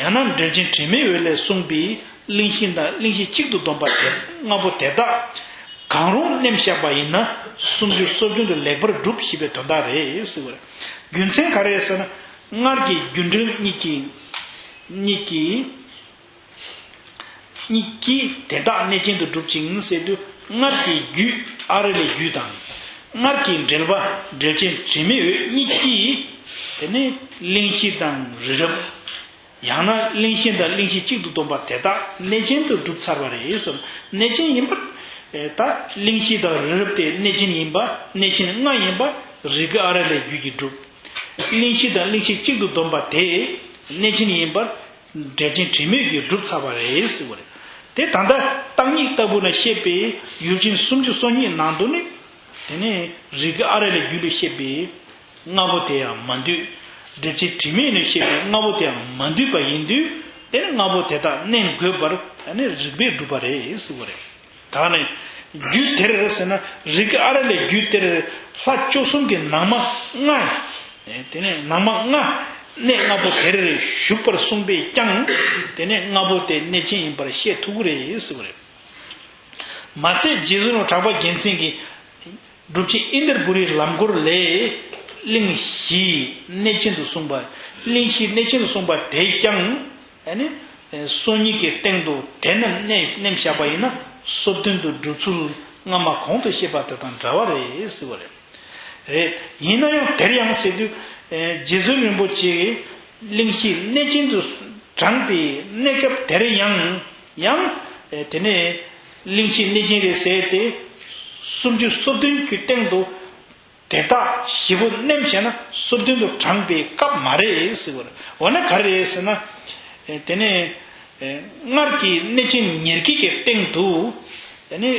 ཡང་ན་འགྲེལ་ཆེན་དྲི་མེད་འོད་ལས་གསུངས་པའི་གླེང་གཞི་དང་གླེང་གཞི་གཅིག་ཏུ་བསྡོམས་པ་དེ་ལྔ་པོ་དེ་དག་གང་རུང་མནན་བཞག་པ་ཡིན་ན། སུམ་ཅུ་སོ་བདུན་དུ་ལེགས་པར་གྲུབ་ཞེས་པའི་དོན་དག་རེད་ཟེར་བ་རེད། རྒྱུ་མཚན་ག་རེ་རེད་ཟེར་ན། སྔར་གྱི་རྒྱུ་འབྲས་གཉིས་ཀྱིས། གཉིས་ཀྱིས། གཉིས་ཀྱིས་དེ་དག་གནས་ཅན་དུ་གྲུབ་ཅིང་ཟེར་དུས། སྔར་གྱི་རྒྱུད་ཨ་ར་ལས་རྒྱུད་དང་། སྔར་གྱི་འགྲེལ་པ་འགྲེལ་ཆེན་དྲི་མེད་འོད་གཉིས་ཀྱིས། དེ་ནས་གླེང་གཞི་དང་རི་རབ། ཡང་ན་གླེང་གཞི་དང་གླེང་གཞི་གཅིག་ཏུ་བསྡོམས་པ་དེ་དག་གནས་ཆེན་དུ་གྲུབ་ཚར་བ་རེད་ཟེར། གནས་ཆེན་ཡིན་པར། ད་གླེང་གཞི་དང་རི་རབ་དེ་གནས་ཆེན་ཡིན་པ། གནས་ཆེན་ལྔ་ཡིན་པ། རིགས་ཨ་ར་ལས་རྒྱུད་ཀྱིས་གྲུབ། གླེང་གཞི་དང་གླེང་གཞི་གཅིག་ཏུ་བསྡོམས་པ་དེ་གནས་ཆེན་ཡིན་པར། འགྲེལ་ཆེན་དྲི་མེད་ཀྱིས་གྲུབ་ཚར་བ་རེད་ཟེར་བ་རེད། དེ་ད་ལྟ་བརྟག་གཉིས་ལྟ་བུ་ན་བཤད་པའི་ཡུལ་ཅན་སུམ་ཅུ་སོ་གཉིས་ནང་དུ་ནི། དེ་ནས་རིགས་ཨ་ར་ལས་རྒྱུད་ལས་བཤད་པའི་ལྔ་པོ་དེ་ཡང་མ་འདུས། འགྲེལ་ཆེན་དྲི་མེད་ནས་བཤད་པའི་ལྔ་པོ་དེ་ཡང་མ་འདུས་པ་ཡིན་དུས། དེ་ནི་ལྔ་པོ་དེ་དག་གནས་དགོས་པར། ཨ་ནི་རིགས་པས་གྲུབ་པ་རེད་ཟེར་བ་རེད། ད་ནི་རྒྱུད་དེར་ཟེར་ན། རིགས་ཨ་ར་ལས་རྒྱུད་དེར་ལྷ་བཅུ་གསུམ་གྱི་ནང་མ་ལྔ། དེ་ནས་ནང་མ་ལྔ། གནས་ལྔ་པོ་དེར་བཞུགས་པར་གསུངས་པས་ཀྱང་། དེ་ནས་ལྔ་པོ་དེ་གནས་ཆེན་ཡིན་པར་བཤད་ཐུབ་ཀྱི་རེད་ཟེར་བ་རེད། མ་ཚད་རྗེ་བཙུན་གྲགས་པ་རྒྱལ་མཚན་གྱིས། སྒྲུབ་བྱེད་ཨིནྡྲ་པུ་རིའི་ལམ་སྐོར་ལས། གླེང་གཞི་གནས་ཆེན་དུ་གསུངས་པ། གླེང་གཞི་གནས་ཆེན་དུ་གསུངས་པ་དེས་ཀྱང་། ཨ་ནི་སོ་གཉིས་ཀྱི་སྟེང་དུ་དེ་རྣམས་མནན་མནན་བཞག་པ་ཡིན་ན། སོ་བདུན་དུ་གྲུབ་ཚུལ་སྔ་མ་གོང་དུ་བཤད་པ་དེ་དང་འདྲ་བ་རེད་ཟེར་བ་རེད། རེད། ཡིན་ན་ཡང་དེར་ཡང་ཟེར་དུས། རྗེ་བཙུན་རིན་པོ་ཆེས་གླེང་གཞི་གནས་ཆེན་དུ་དྲངས་པའི་གནས་སྐབས་དེར་ཡང་། ཡང་དེ་ནས་གླེང་གཞི་གནས་ཆེན་རེད་ཟེར་ཏེ། སུམ་ཅུ་སོ་བདུན་གྱི་སྟེང་དུ་དེ་དག་བཞི་པོ་མནན་བྱས་ན་སོ་བདུན་དུ་དྲངས་པའི་སྐབས་མ་རེད་ཟེར་བ་རེད། འོ་ན་ག་རེ་རེད་ཟེར་ན། དེ་ནས་སྔར་གྱི་གནས་ཆེན་ཉེར་བརྒྱད་ཀྱི་སྟེང་དུ། ཨ་ནི་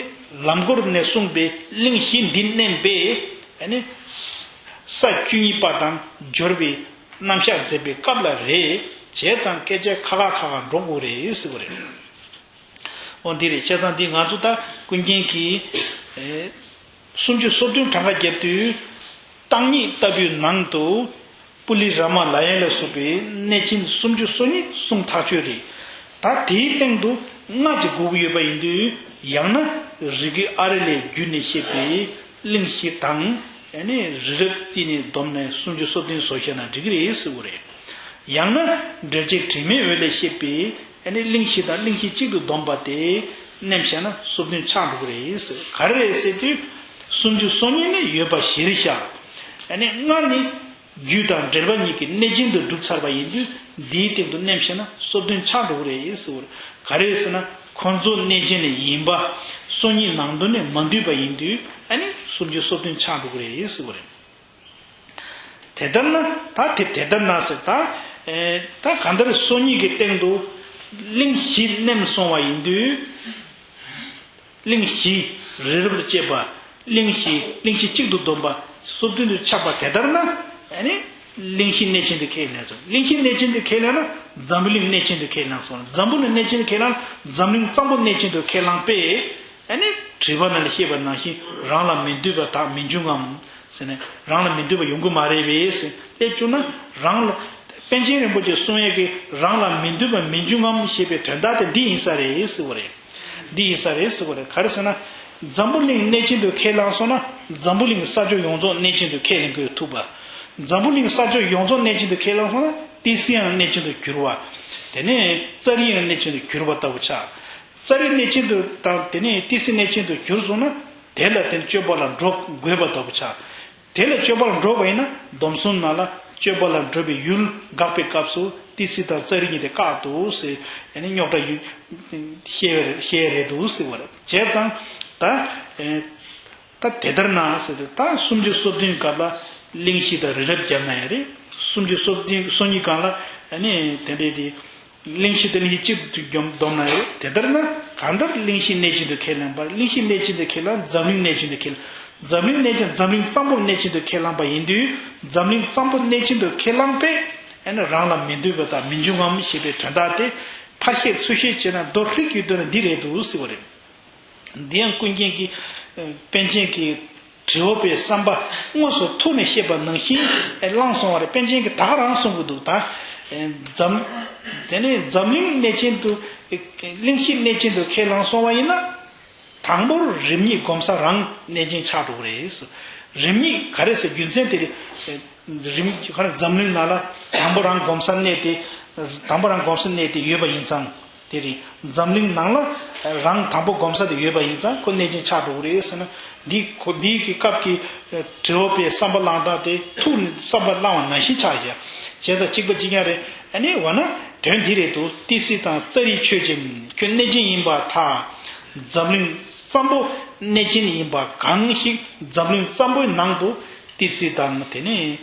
ལམ་སྐོར་ནས་གསུངས་པའི་གླེང་གཞི་འདི་མནན་པས། ཨ་ནི་ས་བཅུ་གཉིས་པ་དང་སྦྱོར་བའི་རྣམ་གཞག་མཛད་པའི་སྐབས་ལ་རེད། བྱས་ཙང་སྐད་ཆ་ཁ་ཁ་ཁ་ཁ་འགྲོ་དགོས་རེད་ཟེར་བ་རེད། འོ་འདི་རེད། བྱས་ཙང་འདི་ང་ཚོ་ད་ཀུན་མཁྱེན་གྱིས་ཨེ་སུམ་ཅུ་སོ་བདུན་གྲངས་ཀ་བརྒྱབ་དུས། བརྟག་གཉིས་ལྟ་བུའི་ནང་དུ་པུ་ལི་ར་མ་ལ་ཡ་ལ་སོགས་པའི་གནས་ཆེན་སུམ་ཅུ་སོ་གཉིས་གསུངས་ཐག་ཆོད་རེད། ད་དེའི་སྟེང་དུ་ལྔ་ཅིག་དགོས་ཀྱི་ཡོད་པ་ཡིན་དུས། ཡང་ན་རིགས་ཀྱི་ཨ་རི་ལས་བརྒྱུད་ནས་བཤད་པའི་གླེང་གཞི་དང་། ཨ་ནི་རི་རབ་བརྩིས་ནས་བསྡོམས་ནས་སུམ་ཅུ་སོ་བདུན་བཟོ་བཞག་ན་འགྲིག་གི་རེད་ཟེར་བ་རེད། ཡང་ན་འགྲེལ་བྱེད་དྲི་མེད་འོད་ལས་བཤད་པའི་ཨ་ནི་གླེང་གཞི་དང་གླེང་གཞི་གཅིག་ཏུ་བསྡོམས་པ་དེ་མནན་བཞག་ན་སོ་བདུན་ཆགས་འགྲོ་གི་རེད་ཟེར། ག་རེ་རེད་ཟེར་དུས། སུམ་ཅུ་སོ་གཉིས་ནི་ཡོད་པ་གཞིར་བཞག་ཨ་ནི་ལྔ་ནི་རྒྱུ་དང་འབྲེལ་བ་གཉིས་ཀྱི་གནད་ཅན་དུ་གྲུབ་ཚར་བ་ཡིན་དུས། འདིའི་སྟེང་དུ་མནན་བཞག་ན་སོ་བདུན་ཆགས་འགྲོ་གི་རེད་ཟེར་བ་རེད། ག་རེ་ཟེར་ན། ཁོ་ཚོ་གནད་ཅན་ནི་ཡིན་པ། སོ་གཉིས་ནང་དོན་ནི་མ་འདུས་པ་ཡིན་དུས། ཨ་ནི་སུམ་ཅུ་སོ་བདུན་ཆགས་འགྲོ་གི་རེད་ཟེར་བ་རེད། དེ་ལྟར་ན་ད་དེ་དེ་ལྟར་ན་ཟེར། ད་ཨེ་ད་གང་ལྟར་སོ་གཉིས་ཀྱི་སྟེང་དུ་གླེང་གཞི་མནན་སོང་བ་ཡིན་དུས། གླེང་གཞི་རི་རབ་ཏུ་བཅད་པ། གླེང་གཞི་གླེང་གཞི་གཅིག་ཏུ་བསྡོམས་པ་སོ་བདུན་དུ་ཆགས་པ་དེ་ལྟར་ན། ཨ་ནི་གླེང་གཞི་གནད་ཅན་དུ་ཁས་ལེན་སོང་། གླེང་གཞི་གནད་ཅན་དུ་ཁས་ལེན་ན་འཛམ་བུ་གླིང་གནད་ཅན་དུ་ཁས་བླངས་སོང་། འཛམ་བུ་གླིང་གནད་ཅན་དུ་ཁས་བླངས་ན་འཛམ་གླིང་གཙང་པོ་གནད་ཅན་དུ་ཁས་བླངས་པས། ཨ་ནི་དྲི་བ་ནང་ལ་བཤད་པ་ནང་བཞིན་རང་ལ་མི་འདོད་པ་དག་མི་འབྱུང་ངམ་ཟེར་ནས། རང་ལ་མི་འདོད་པ་ཡོང་གི་མ་རེད་པས་ཟེར། དེ་བྱུང་ན་རང་ལ། པཎ་ཆེན་རིན་པོ་ཆེ་གསུང་ཡས་ཀྱི་རང་ལ་མི་འདོད་པ་མི་འབྱུང་ངམ་ཞེས་པའི་དོན་དག་དེ་འདི་ཡིན་ས་རེད་ཟེར་བ་རེད། འདི་ཡིན་ས་རེད་ཟེར་བ་རེད། ག་རེ་ཟེར་ན། འཛམ་བུ་གླིང་གནད་ཅན་དུ་ཁས་བླངས་སོང་ན་འཛམ་བུ་གླིང་ས་ཕྱོགས་ཡོངས་རྫོགས་གནད་ཅན་དུ་ཁས་ལེན་དགོས་ཐུག་པ། འཛམ་བུ་གླིང་ས་ཕྱོགས་ཡོངས་རྫོགས་གནད་ཅན་དུ་ཁས་བླངས་སོང་ན་ཏི་སེ་ཡང་གནད་ཅན་དུ་གྱུར་བ། དེ་ནས་ཙཱ་རི་ཡང་གནད་ཅན་དུ་གྱུར་བ་ལྟ་བུ་ཆགས། ཙཱ་རི་གནད་ཅན་དུ་དང་དེ་ནས་ཏི་སེ་གནད་ཅན་དུ་གྱུར་སོང་ན། དེ་ལ་དེ་སྤྱོད་པ་ལ་འགྲོ་དགོས་པ་ལྟ་བུ་ཆགས། དེ་ལ་སྤྱོད་པ་ལ་འགྲོ་བ་ཡིན་ན་སྡོམ་གསུམ་ནང་ལ་སྤྱོད་པ་ལ་འགྲོ་བའི་ཡུལ་དགག་པའི་སྐབས་སུ་ཏི་སེ་དང་ཙཱ་རི་གཉིས་དེ་བཀག་འདུག་ཟེར། ཨ་ནི་རྙོག་དྲ་ཡུལ་བཤད་བཤད་རེད་འདུག་ཟེར་བ་རེད། བྱས་ཙང་ད་ཨེ་ད་དེ་ལྟར་ན་ཟེར་དུས། ད་སུམ་ཅུ་སོ་བདུན་སྐབས་ལ་གླེང་གཞི་དང་རི་རབ་བརྒྱབ་ན་ཡང་རེད། སུམ་ཅུ་སོ་བདུན་སོ་གཉིས་སྒང་ལ་ཨ་ནི་དེ་འདྲའི་དེ། གླེང་གཞི་དེ་གླེང་གཞི་གཅིག་ཏུ་བསྡོམས་བསྡོམས་ན་ཡོད། དེ་ལྟར་ན་གང་ལྟར་གླེང་གཞི་གནད་ཅན་དུ་ཁས་ལེན་པར། གླེང་གཞི་གནད་ཅན་དུ་ཁས་ལེན་འཛམ་གླིང་གནད་ཅན་དུ་ཁས་ལེན། འཛམ་གླིང་གནད་ཅན་འཛམ་གླིང་གཙང་པོ་གནད་ཅན་དུ་ཁས་བླངས་པ་ཡིན་དུས། འཛམ་གླིང་གཙང་པོ་གནད་ཅན་དུ་ཁས་བླངས་པས་ཨ་ནི་རང་ལ་མི་འདོད་པ་དག་མི་འབྱུང་ངམ་ཞེས་པའི་དོན་དག་དེ་ཕར་བཤད་ཚུར་བཤད་བྱས་ན་མདོར་ཧྲིལ་གྱིས་བསྡུས་ན་འདི་རེད་འདུག་ཟེར་བ་རེད། འདི་ཡང་ཀུན་མཁྱེན་གྱིས་ཨ་པཎ་ཆེན་གྱི་དྲི་བ་པའི་བསམ་པ་དངོས་སུ་ཐུགས་ནས་བཤད་པ་ནང་བཞིན་བླངས་སོང་བ་རེད། པཎ་ཆེན་གྱིས་ད་ག་རང་གསུང་གི་འདུག། ད་འཛམ་དེ་ནས་འཛམ་གླིང་གནད་ཅན་དུ་གླེང་གཞི་གནད་ཅན་དུ་ཁས་བླངས་སོང་བ་ཡིན་ན། དང་པོར་རིམ་གཉིས་སྒོམ་ས་རང་གནད་ཅན་ཆགས་འགྲོ་གི་རེད། རིམ་གཉིས་ག་རེ་ཟེར་རྒྱུ་མཚན་དེ་རེད། རིམ་ག་རེ་འཛམ་གླིང་ནང་ལ་དང་པོ་རང་སྒོམ་ས་གནས་དེ། དང་པོ་རང་སྒོམ་ས་གནས་དེ་ཡོད་པ་ཡིན་ཙང་། དེ་རེད། འཛམ་གླིང་ནང་ལ་རང་དང་པོ་སྒོམ་ས་དེ་ཡོད་པ་ཡིན་ཙང་ཁོ་གནད་ཅན་ཆགས་འགྲོ་གི་རེད་ཟེར་ན། འདི་ཁོ་འདི་གི་སྐབས་ཀྱི་དྲི་བ་པའི་བསམ་པ་བླངས་སྟངས་དེ་ཐུགས་ནས་བསམ་པ་བླངས་པ་ནང་བཞིན་ཆགས་ཤག། བྱས་ཙང་གཅིག་པ་གཅིག་རྐྱང་རེད། ཨ་ནི་འོ་ན་དོན་འདི་རེད་འདུག། ཏི་སེ་དང་ཙཱ་རི་ཆོས་ཅན། ཁྱོད་གནད་ཅན་ཡིན་པར་ཐལ། འཛམ་གླིང་གཙང་པོ་གནད་ཅན་ཡིན་པ་གང་ཞིག་འཛམ་གླིང་གཙང་པོའི་ནང་དུ་ཏི་སེ་དང་དེ་ནས་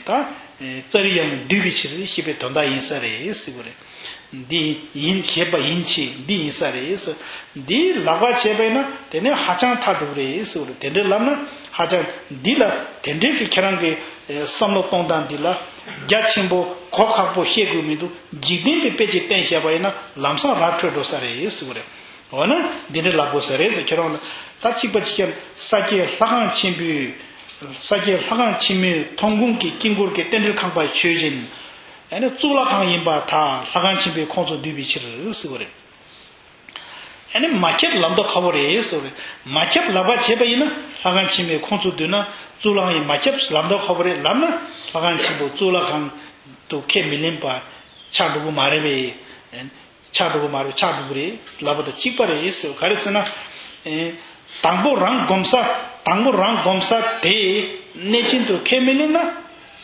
ད་ཙཱ་རི་ཡང་འདུས་པའི་ཕྱིར་ཞེས་པའི་དོན་དག་ཡིན་ས་རེད་ཟེར་བ་རེད། འདི་ཡིན་ཞེས་པ་ཡིན་ཕྱིར་འདི་ཡིན་ས་རེད་ཟེར། འདི་ལག་པ་བྱས་པས་ན་དེ་ནས་ཧ་ཅང་ཐག་འགྲོ་གི་རེད་ཟེར་བ་རེད། དེ་འདྲའི་ལབ་ན་ཧ་ཅང་འདི་ལ་དེ་འདྲའི་གི་ཁྱེད་རང་གི་བསམ་བློ་གཏོང་སྟངས་འདི་ལ་རྒྱ་ཆེན་པོ་གོ་ཁག་པོ་བཤད་དགོས་མི་འདུག། འཇིག་རྟེན་པའི་དཔེ་ཅིག་བསྟན་བཞག་པ་ཡིན་ན་ལམ་སང་ར་འཕྲོད་འགྲོ་ས་རེད་ཟེར་བ་རེད། འོ་ན་འདི་འདྲ་ལབ་དགོས་ས་རེད་ཟེར། ཁྱེད་རང་ལ་ད་གཅིག་པ་གཅིག་རྐྱང་ས་སྐྱའི་ལྷ་ཁང་ཆེན་པོའི་ས་སྐྱའི་ལྷ་ཁང་ཆེན་མོའི་མཐོང་ཁུངས་ཀྱི་དཀྱིལ་འཁོར་གྱི་རྟེན་འབྲེལ་ཁང་པ་ཆོས་ཅན། ཨ་ནི་གཙུག་ལག་ཁང་ཡིན་པར་ཐལ། ལྷ་ཁང་ཆེན་པོའི་ཁོངས་སུ་འདུས་པའི་ཕྱིར་ཟེར་བ་རེད། ཨ་ནི་མ་ཁྱབ་ལབ་མདོག་ཁ་པོ་རེད་ཟེར་བ་རེད། མ་ཁྱབ་ལབ་པ་བྱས་པ་ཡིན་ན་ལྷ་ཁང་ཆེན་མོའི་ཁོངས་སུ་འདུས་ན་གཙུག་ལག་ཁང་ཡིན་མ་ཁྱབ་ལབ་མདོག་ཁ་པོ་རེད་ལབ་ན་ལྷ་ཁང་ཆེན་པོ་གཙུག་ལག་ཁང་དུ་ཁས་མི་ལེན་པ་ཆགས་འགྲོ་གི་མ་རེད་པས། ཆགས་འགྲོ་གི་མ་རེད། ཆགས་འགྲོ་གི་རེད་ལབ་པ་དང་གཅིག་པ་རེད་ཟེར། ག་རེ་ཟེར་ན། ཨེ། དང་པོ་རང་སྒོམ་ས། དང་པོ་རང་སྒོམ་ས་དེ་གནད་ཅན་དུ་ཁས་མི་ལེན་ན།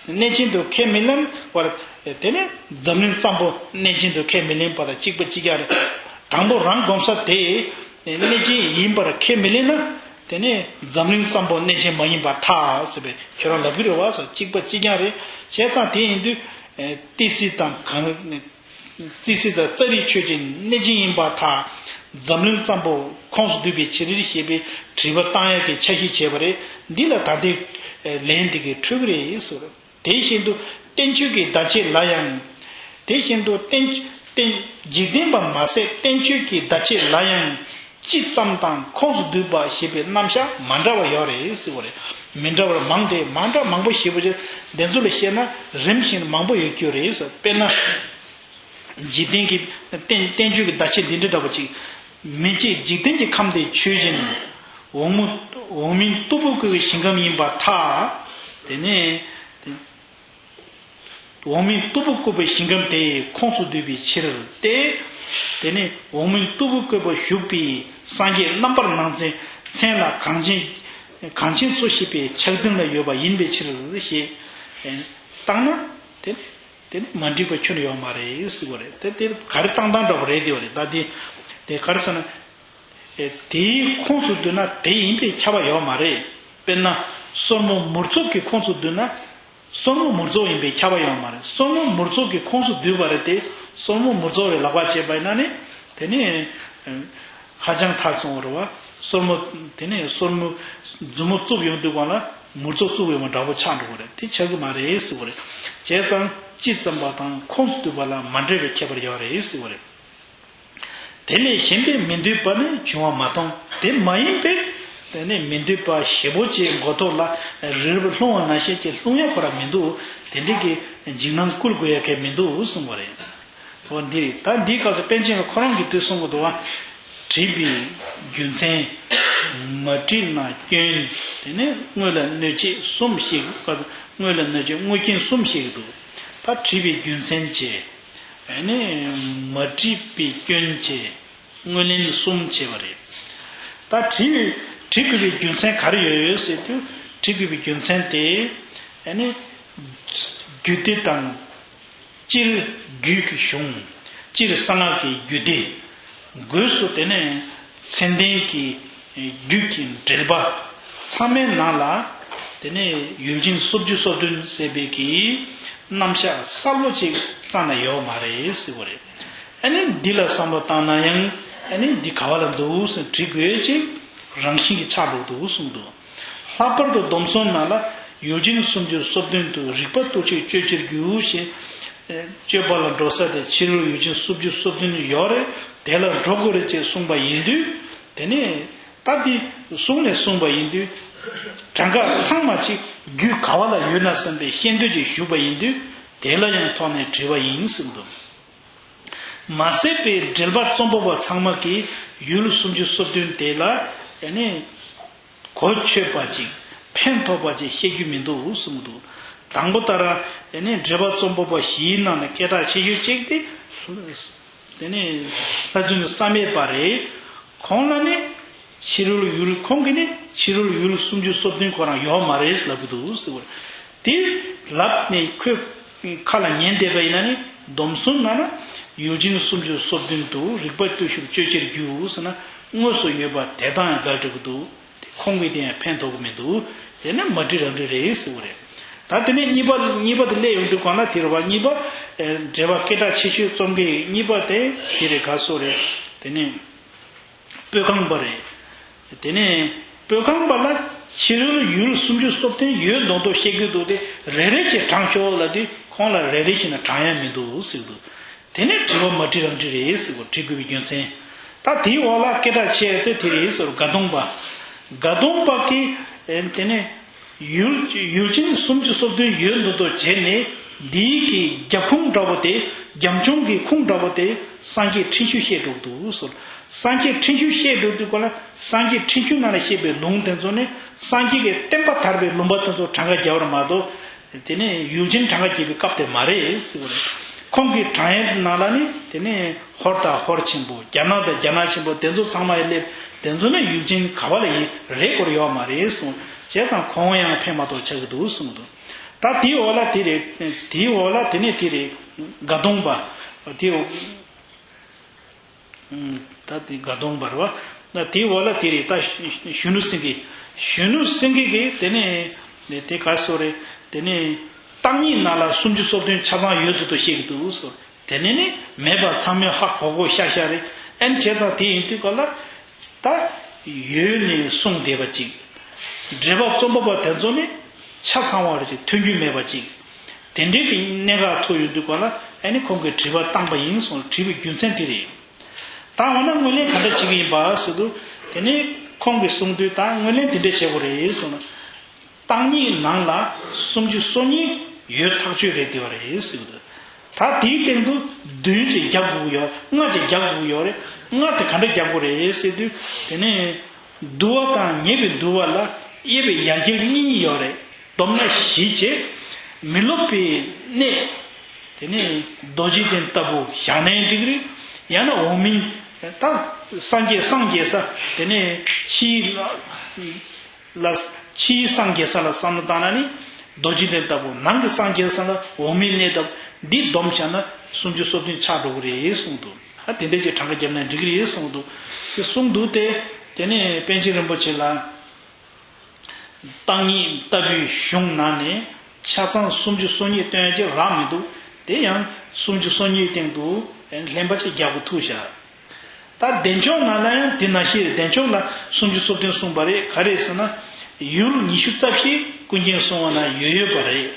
གནད་ཅན་དུ་ཁས་མི་ལེན་པར་དེ་ནས་འཛམ་གླིང་གཙང་པོ་གནད་ཅན་དུ་ཁས་མི་ལེན་པ་དང་གཅིག་པ་གཅིག་རྐྱང་རེད། དང་པོ་རང་སྒོམ་ས་དེ་གནད་ཅན་ཡིན་པར་ཁས་མི་ལེན་ན། དེ་ནས་འཛམ་གླིང་གཙང་པོ་གནད་ཅན་མ་ཡིན་པར་ཐལ་ཟེར་བའི་ཁྱེད་རང་ལབ་ཀྱི་རེད་བ་ཟེར། གཅིག་པ་གཅིག་རྐྱང་རེད། བྱས་ཙང་དེ་ཡིན་དུས་ཏི་སེ་དང་གང་། ཏི་སེ་དང་ཙཱ་རི་ཆོས་ཅན་གནད་ཅན་ཡིན་པར་ཐལ། འཛམ་གླིང་གཙང་པོ་ཁོངས་སུ་འདུས་པའི་ཕྱིར་ཞེས་པའི་དྲི་བ་བཏང་ཡག་གི་འཆར་གཞི་བྱས་པ་རེད། འདི་ལ་ད་ལྟའི་ལན་འདི་གིས་འཕྲོད་ཀྱི་རེད་ཟེར། དེ་བཞིན་དུ་བསྟན་བཅོས་ཀྱི་བརྡ་ཆད་ལ་ཡང་། དེ་བཞིན་དུ་བསྟན་ བསྟན་འཇིག་རྟེན་པ་མ་ཟད་བསྟན་བཅོས་ཀྱི་བརྡ་ཆད་ལ་ཡང་ཅི་ཙམ་དང་ཁོངས་སུ་བསྡུས་པ་ཞེས་པའི་རྣམ་གཞག་མ་འདྲ་བ་ཡོད་རེད་ཟེར་བ་རེད། མི་འདྲ་བར་མང་སྟེ་མ་འདྲ་མང་པོ་ཞེས་པ་ཅིག་འདི་ཚོ་ལ་བཤད་ན་རིམ་བཞིན་མང་པོ་ཡོད་རྒྱུ་རེད་ཟེར། དཔེར་ན། འཇིག་རྟེན་གྱི་བསྟན་བསྟན་བཅོས་ཀྱི་བརྡ་ཆད་འདི་འདྲ་འདྲ་པོ་ཅིག་མི་མཇེད་འཇིག་རྟེན་གྱི་ཁམས་དེ་ཆོས་ཅན། འོག་མིན་འོག་མིན་སྟུག་པོ་བཀོད་པའི་ཞིང་ཁམས་ཡིན་པར་ཐལ། དེ་ནས། འོག་མིན་སྟུག་པོ་བཀོད་པའི་ཞིང་ཁམས་དེ་ཁོངས་སུ་བསྡུས་པའི་ཕྱིར་ཏེ། དེ་ནི་འོག་མིན་སྟུག་པོ་བཀོད་པར་བཞུགས་པའི་སངས་རྒྱས་རྣམ་པར་སྣང་མཛད་མཚན་ལ་གངས་ཅན་གངས་ཆེན་མཚོ་ཞེས་པའི་ཕྱག་མདུན་ལ་ཡོད་པ་ཡིན་པའི་ཕྱིར་ཞེས་བཏང་ན་དེ་དེ་ནི་མ་འགྲིག་པ་ཁྱོན་ཡོད་མ་རེད་ཟེར་བ་རེད། དེ་དེ་ག་རེ་བཏང་སྟངས་འདྲ་པོ་རེད་དེ་བ་རེད། ད་དེ་དེ་ག་རེ་ཟེར་ན། དེའི་ཁོངས་སུ་བསྡུས་ན་དེ་ཡིན་པས་ཁྱབ་པ་ཡོད་མ་རེད། དཔེར་ན། སོར་མོ་མུར་ཙོག་གི་ཁོངས་སུ་བསྡུས་ན། སོར་མོ་མུར་ཙོག་ཡིན་པས་ཁྱབ་པ་ཡོད་མ་རེད། སོར་མོ་མུར་ཙོག་གི་ཁོངས་སུ་བསྡུས་པ་རེད་དེ། སོར་མོ་མུར་ཙོག་རེད་ལག་པ་བྱས་པ་ཡིན་ན་ནི། དེ་ནི། ཧ་ཅང་ཐག་ཆོད་པ་རེད་བ། སོར་མོ། དེ་ནི་སོར་མོ། མཛུབ་མོ་བཙུགས་ཡོང་དུས་སྒང་ལ་མུར་ཙོག་བཙུགས་ཡོང་བ་འདྲ་པོ་ཆགས་འགྲོ་གི་རེད། དེ་ཆགས་ཀྱི་མ་རེད་ཟེར་བ་རེད། བྱས་ཙང་ཅི་ཙམ་པ་དང་ཁོངས་སུ་བསྡུས་པ་ལ་མ་འབྲེལ་བའི་ཁྱད་པར་ཡོད་རེད་ཟེར་བ་རེད། དེ་ལས་གཞན་པའི་མི་འདོད་པ་ནི་འབྱུང་བ་མ་མཐོང་། དེ་མ་ཡིན་པས། དེ་ནི་མི་འདོད་པ་ཞེ་པོ་ཅིག་མགོ་ཐོག་ལ་རི་རབ་ལྷུང་བ་ནང་བཞིན་གྱི་ལྷུང་ཡ་ཁོ་ར་མི་འདུག་དེ་འདྲའི་གི་འཇིགས་སྣང་བསྐུལ་དགོས་ཡ་གི་མི་འདུག་གསུངས་པ་རེད། འོ་འདི་རེད། ད་འདིའི་སྐབས་སུ་པཎ་ཆེན་ཁོ་རང་གིས་དེ་གསུངས་གི་འདུག་བ། བྲིས་པའི་རྒྱུ་མཚན། མ་བྲིས་ན་སྐྱོན། དེ་ནི་དངོས་ལ་གནོད་བྱེད་གསུམ་ཞིག་དངོས་ལ་གནོད་བྱེད་དངོས་རྐྱེན་གསུམ་ཞིག་འདུག་ད་བྲིས་པའི་རྒྱུ་མཚན་བྱས། ཨ་ནི་མ་བྲིས་པའི་སྐྱོན་བྱས། དངོས་ལན་གསུམ་བྱས་པ་རེད། ད་བྲིས་བྲིས་དགོས་པའི་རྒྱུ་མཚན་ག་རེ་ཡོད་ཡོད་ཟེར་དུས། བྲིས་དགོས་པའི་རྒྱུ་མཚན་དེ། ཨ་ནི་རྒྱུད་སྡེ་དང་། སྤྱིར་རྒྱུད་ཀྱི་གཞུང་། སྤྱིར་གསང་སྔགས་ཀྱི་རྒྱུད་སྡེ། སྒོས་སུ་དེ་ནས་མཚན་ལྡན་གྱི་རྒྱུད་ཀྱི་འགྲེལ་པ་ཚང་མའི་ནང་ལ། དེ་ནས་ཡུལ་ཅན་སོ་བཅུ་སོ་བདུན་ཟེར་བའི་གི་རྣམ་གཞག་གསལ་པོ་ཅིག་རྩ་ནས་ཡོད་མ་རེད་ཟེར་བ་རེད། ཨ་ནི་འདི་ལ་བསམ་བློ་བཏང་ན་ཡང་། ཨ་ནི་འདི་ག་བ་ལ་འདུག་ཟེར་འབྲི་དགོས་ཅིག་རང་བཞིན་གྱིས་ཆགས་འགྲོ་འདུག་གསུངས་འདུག་ལྷག་པར་དུ་སྡོམ་གསུམ་ནང་ལ་ཡུལ་ཅན་སུམ་ཅུ་སོ་བདུན་དུ་རིག་པ་གཏོད་ཕྱིར་དཔྱོད་བྱེད་རྒྱུ་ཞེས། སྤྱོད་པ་ལ་འགྲོ་ས་དེ་ཕྱི་རོལ་ཡུལ་ཅན་སུམ་ཅུ་སོ་བདུན་ཡོད་རེད། དེ་ལ་འགྲོ་དགོས་རེད་ཅེས་གསུངས་པ་ཡིན་དུས། དེ་ནས་ད་འདི་གསུང་ནས་གསུངས་པ་ཡིན་དུས། གྲངས་ཀ་ཚང་མ་ཅིག་རྒྱུད་ག་བ་ལ་ཡོད་ན་བསམ་པའི་ཤེས་འདོད་ཅིག་ཞུགས་པ་ཡིན་དུས། དེ་ལ་ཡང་ཐོགས་ནས་དྲིས་པ་ཡིན་གསུངས་འདུག་མ་ཟད་པའི་འགྲེལ་པ་རྩོམ་པ་པོ་ཚང་མ་གིས་ཡུལ་སུམ་ཅུ་སོ་བདུན་དེ་ལ་ཨ་ནི་གོ་ཆོད་པ་ཅིག་ཕན་ཐོགས་པ་ཅིག་བཤད་རྒྱུ་མི་འདུག་གསུངས་འདུག་དང་པོ་ལྟར་ཨ་ནི་འགྲེལ་པ་རྩོམ་པ་པོ་བཞིའི་ནང་ནས་སྐད་གྲགས་ཆེ་ཤོས་གཅིག་དེ། དེ་ནི་ལྷ་རྫུན་བསམ་ཡས་པ་རེད། ཁོང་ལ་ནི་ཕྱི་རོལ་ཡུལ། ཁོང་གིས་ནི་ཕྱི་རོལ་ཡུལ་སུམ་ཅུ་སོ་བདུན་ཁོ་རང་ཡོད་མ་རེད་ལབ་ཀྱི་འདུག་ཟེར་བ། དེ་ལབ་ནས་ཁོས་ཁ་ལ་ཉན་བསྡད་པ་ཡིན་ན་ནི། སྡོམ་གསུམ་ནང་ན་ཡུལ་ཅན་སུམ་ཅུ་སོ་བདུན་དུ་རིག་པ་གཏོད་ཕྱིར་དཔྱོད་བྱེད་རྒྱུ་ཟེར་ན་དངོས་སུ་ཡོད་པ་དེ་དང་ཡང་འགལ་འགྲོ་གི་འདུག་དེ་ཁོང་གིས་དེ་ཡང་ཕན་ཐོགས་ཀྱི་མི་འདུག་དེ་ནི་མ་བྲིས་རང་བྲིས་རེད་ཟེར་བ་རེད། ད་དེ་ནས་གཉིས་པ། གཉིས་པ་དེ་སླེབས་ཡོང་དུས་གང་ལ་དེ་རེད་བ། གཉིས་པ། ཨེ། འགྲེལ་པ་སྐད་གྲགས་ཆེ་ཤོས་རྩོམ་མཁན་གཉིས་པ་དེ་དེ་རེད། ག་སོ་རེད། དེ་ནས་སྤོས་ཁང་པ་རེད། དེ་ནས་སྤོས་ཁང་པ་ལ་ཕྱི་རོལ་ཡུལ་སུམ་ཅུ་སོ་བདུན་ཡོད་མདོག་མདོག་བཤད་ཀྱི་འདུག་དེ་རེ་རེ་བཞིན་བགྲངས་ཤོག་ལབ་དུས་ཁོང་ལ་རེ་རེ་བཞིན་བགྲང་ཡ་མི་འདུག་ཟེར་གྱི་འདུག་དེ་ནས་དྲི་བ་མ་དྲི་རང་དྲི་རེད་ཟེར་བ། དྲི་དགོས་པའི་རྒྱུ་མཚན། ད་དེའི་འོག་ལ་སྐད་གྲགས་ཆེ་དེ་དེ་རེད་ཟེར་བ། དགའ་གདོང་པ། དགའ་གདོང་པ་གིས་ཨེ། དེ་ནས་ཡུལ་ཡུལ་ཅན་སུམ་ཅུ་སོ་བདུན་ཡོད་མདོག་མདོག་བྱས་ནས་འདིའི་གི་རྒྱབ་ཁུངས་འདྲ་བོ་དེ། རྒྱབ་ལྗོངས་ཀྱི་ཁུངས་འདྲ་བོ་དེ་སངས་རྒྱས་འཁྲུན་ཞུ་བཤད་འགྲོ་གི་འདུག་ཟེར། སངས་རྒྱས་འཁྲུན་ཞུ་བཤད་འགྲོ་དུས་སྐོར་ལ་སངས་རྒྱས་འཁྲུན་ཞུ་ནང་ལ་བཤད་པའི་ལུང་དེ་ཚོ་ནི་སངས་རྒྱས་ཀྱི་བསྟན་པ་དར་བའི་ལུང་པ་དེ་ཚོ་གྲངས་ཀ་བརྒྱབ་པ་མ་གཏོགས། དེ་ནས་ཡུལ་ཅན་གྲངས་ཀ་རྒྱས་པའི་སྐབས་དེ་མ་རེད་ཟེར་བ་རེད། ཁོང་གི་བགྲང་ཡིག་ནང་ལ་ནི་དེ་ནས་ཧོར་དང་ཧོར་ཆེན་པོ། རྒྱ་ནག་དང་རྒྱ་ནག་ཆེན་པོ། དེ་ཚོ་ཚང་མ་ཡི་སླེབས། དེ་ཚོ་ནི་ཡུལ་ཅན་ག་བ་ལ་ཡིན་རེད་སྐོར་ཡོད་མ་རེད་གསུངས། བྱས་ཙང་ཁོང་ཡང་ཕན་མ་ཐོགས་ཆགས་ཀྱི་འདུག་གསུངས་འདུག་ད་དེའི་འོག་ལ་དེ་རེད། དེའི་འོག་ལ་དེ་ནས་དེ་རེད། དགའ་གདོང་པ་དེ། ད་དེ་དགའ་གདོང་པ་རེད་བ། ད་དེའི་འོག་ལ་དེ་རེད། ད་གཞོན་ནུ་སེང་གེ། གཞོན་ནུ་སེང་གེ་གིས་དེ་ནས་དེ་ག་སོ་རེད། དེ་ནས་བརྟག་གཉིས་ནང་ལ་སུམ་ཅུ་སོ་བདུན་ཆ་ཚང་ཡོད་འདུག་དོ་བཤད་ཀྱི་འདུག་སོ། དེ་ནས་ནི་མེད་པ་ཚང་མས་ཧ་གོ་གོ་ཤ་ཤ་རེད། ཨན་བྱས་ཙང་དེ་ཡིན་དུས་ག་ལ། ད་ཡོད་ནས་གསུངས་བསྡད་པ་ཅིག་འགྲེལ་པ་རྩོམ་པ་པ་དེ་ཚོ་ནི་ཆ་ཚང་བ་རེད་ཅིག་མཐུན་རྒྱུ་མེད་པ་ཅིག་དེ་འདྲའི་གི་གནད་འགག་ཐུག་ཡོང་དུས་སྐོར་ལ་ཨ་ནི་ཁོང་གིས་དྲི་བ་བཏང་པ་ཡིན་གསུངས། དྲིས་པའི་རྒྱུ་མཚན་དེ་རེད། ད་འོ་ན་ངོས་ལེན་ག་འདྲ་བྱེད་ཀྱི་ཡིན་པ་ཟེར་དུས། དེ་ནས་ཁོང་གིས་གསུངས་དུས་ད་ངོས་ལེན་དེ་འདྲ་བྱེད་དགོས་རེད་གསུངས་ན། བརྟག་གཉིས་ནང་ལ་སུམ་ཅུ་སོ་གཉིས་ཡོད་ཐག་ཆོད་རེད་བསྡད་པ་རེད་ཟེར་གི་འདུག་ད་དེའི་སྟེང་དུ་བདུན་ཅིག་རྒྱག་དགོས་ཀྱི་ཡོད། ལྔ་ཅིག་རྒྱག་དགོས་ཀྱི་ཡོད་རེད། ལྔ་དེ་ག་འདྲ་རྒྱག་དགོས་རེད་ཟེར་དུས། དེ་ནས་བསྡུ་བ་དང་ཉེས་པའི་བསྡུ་བ་ལ་དབྱེ་བའི་ཡ་གྱལ་གཉིས་གཉིས་ཡོད་རེད། བསྡོམས་ན་བཞི་བྱས། མི་སློབ་པའི་གནས། དེ་ནས་རྡོ་རྗེ་གདན་ལྟ་བུ་བཞག་ནའི་འགྲིག་རེད། ཡང་ན་འོག་མིན། ད་སངས་རྒྱས་སངས་རྒྱས་ས། དེ་ནས་ཕྱིའི་ལ། ཕྱིའི་སངས་རྒྱས་ས་ལ་བསམ་བློ་བཏང་ན་ནི། རྡོ་རྗེ་གདན་ལྟ་བུ། ནང་གི་སངས་རྒྱས་ས་ལ་འོག་མིན་གནས་ལྟ་བུ། འདི་བསྡོམས་བཞག་ན་སུམ་ཅུ་སོ་བདུན་ཆགས་འགྲོ་གི་རེད་གསུངས་འདུག་ཨ་དེ་འདྲ་ཅིག་གྲངས་ཀ་བརྒྱབ་ན་འགྲིག་གི་རེད་གསུངས་འདུག་དེ་གསུངས་འདུག་སྟེ། དེ་ནས་པཎ་ཆེན་རིན་པོ་ཆེ་ལ། བརྟག་གཉིས་ལྟ་བུའི་གཞུང་ནང་ནས་ཆ་ཚང་སུམ་ཅུ་སོ་གཉིས་སྟོན་ཡ་ཅིག་རག་མི་འདུག་དེ་ཡང་སུམ་ཅུ་སོ་གཉིས་སྟེང་དུ་ལྷན་པ་ཅིག་རྒྱག་དགོས་ཐུག་བཞག་ད་བདེ་མཆོག་ནང་ལ་ཡང་དེ་ནང་བཞིན་རེད། བདེ་མཆོག་ལ་སུམ་ཅུ་སོ་བདུན་གསུངས་པ་རེད། ག་རེ་ཟེར་ན། ཡུལ་ཉི་ཤུ་རྩ་བཞི་ཀུན་མཁྱེན་གསུང་བ་ན་ཡོད་ཡོད་པ་རེད།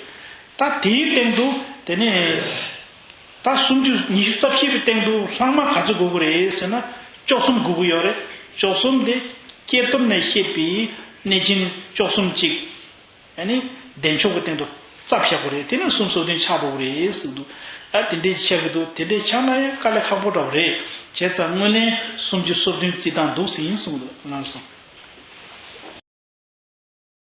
ད་དེའི་སྟེང་དུ་དེ་ནས་ད་སུམ་ཅུ་ཉི་ཤུ་རྩ་བཞི་པའི་སྟེང་དུ་ལྷག་མ་ག་ཚོད་དགོས་ཀྱི་རེད་ཟེར་ན། བཅུ་གསུམ་དགོས་ཀྱི་ཡོད་རེད། བཅུ་གསུམ་དེ་སྐྱེས་སྟོབས་ནས་བཤད་པའི་གནས་ཆེན་བཅུ་གསུམ་གཅིག་ཨ་ནི་བདེ་མཆོག་གི་སྟེང་དུ་རྩ་བཞག་དགོས་རེད། དེ་ནས་སུམ་ཅུ་སོ་བདུན་ཆགས་འགྲོ་གི་རེད་གསུངས་འདུག་ཨ་དེ་འདྲའི་ཆགས་ཀྱི་འདུག་དེ་འདྲའི་ཆགས་ན་ཡང་དཀའ་ལས་ཁག་པོ་འདྲ་བོ་རེད། བྱས་ཙང་ངོས་ལེན་སུམ་ཅུ་སོ་བདུན་བརྩི་སྟངས་འདུག་ཟིན་གསུངས་འདུག་ལགས་སོ།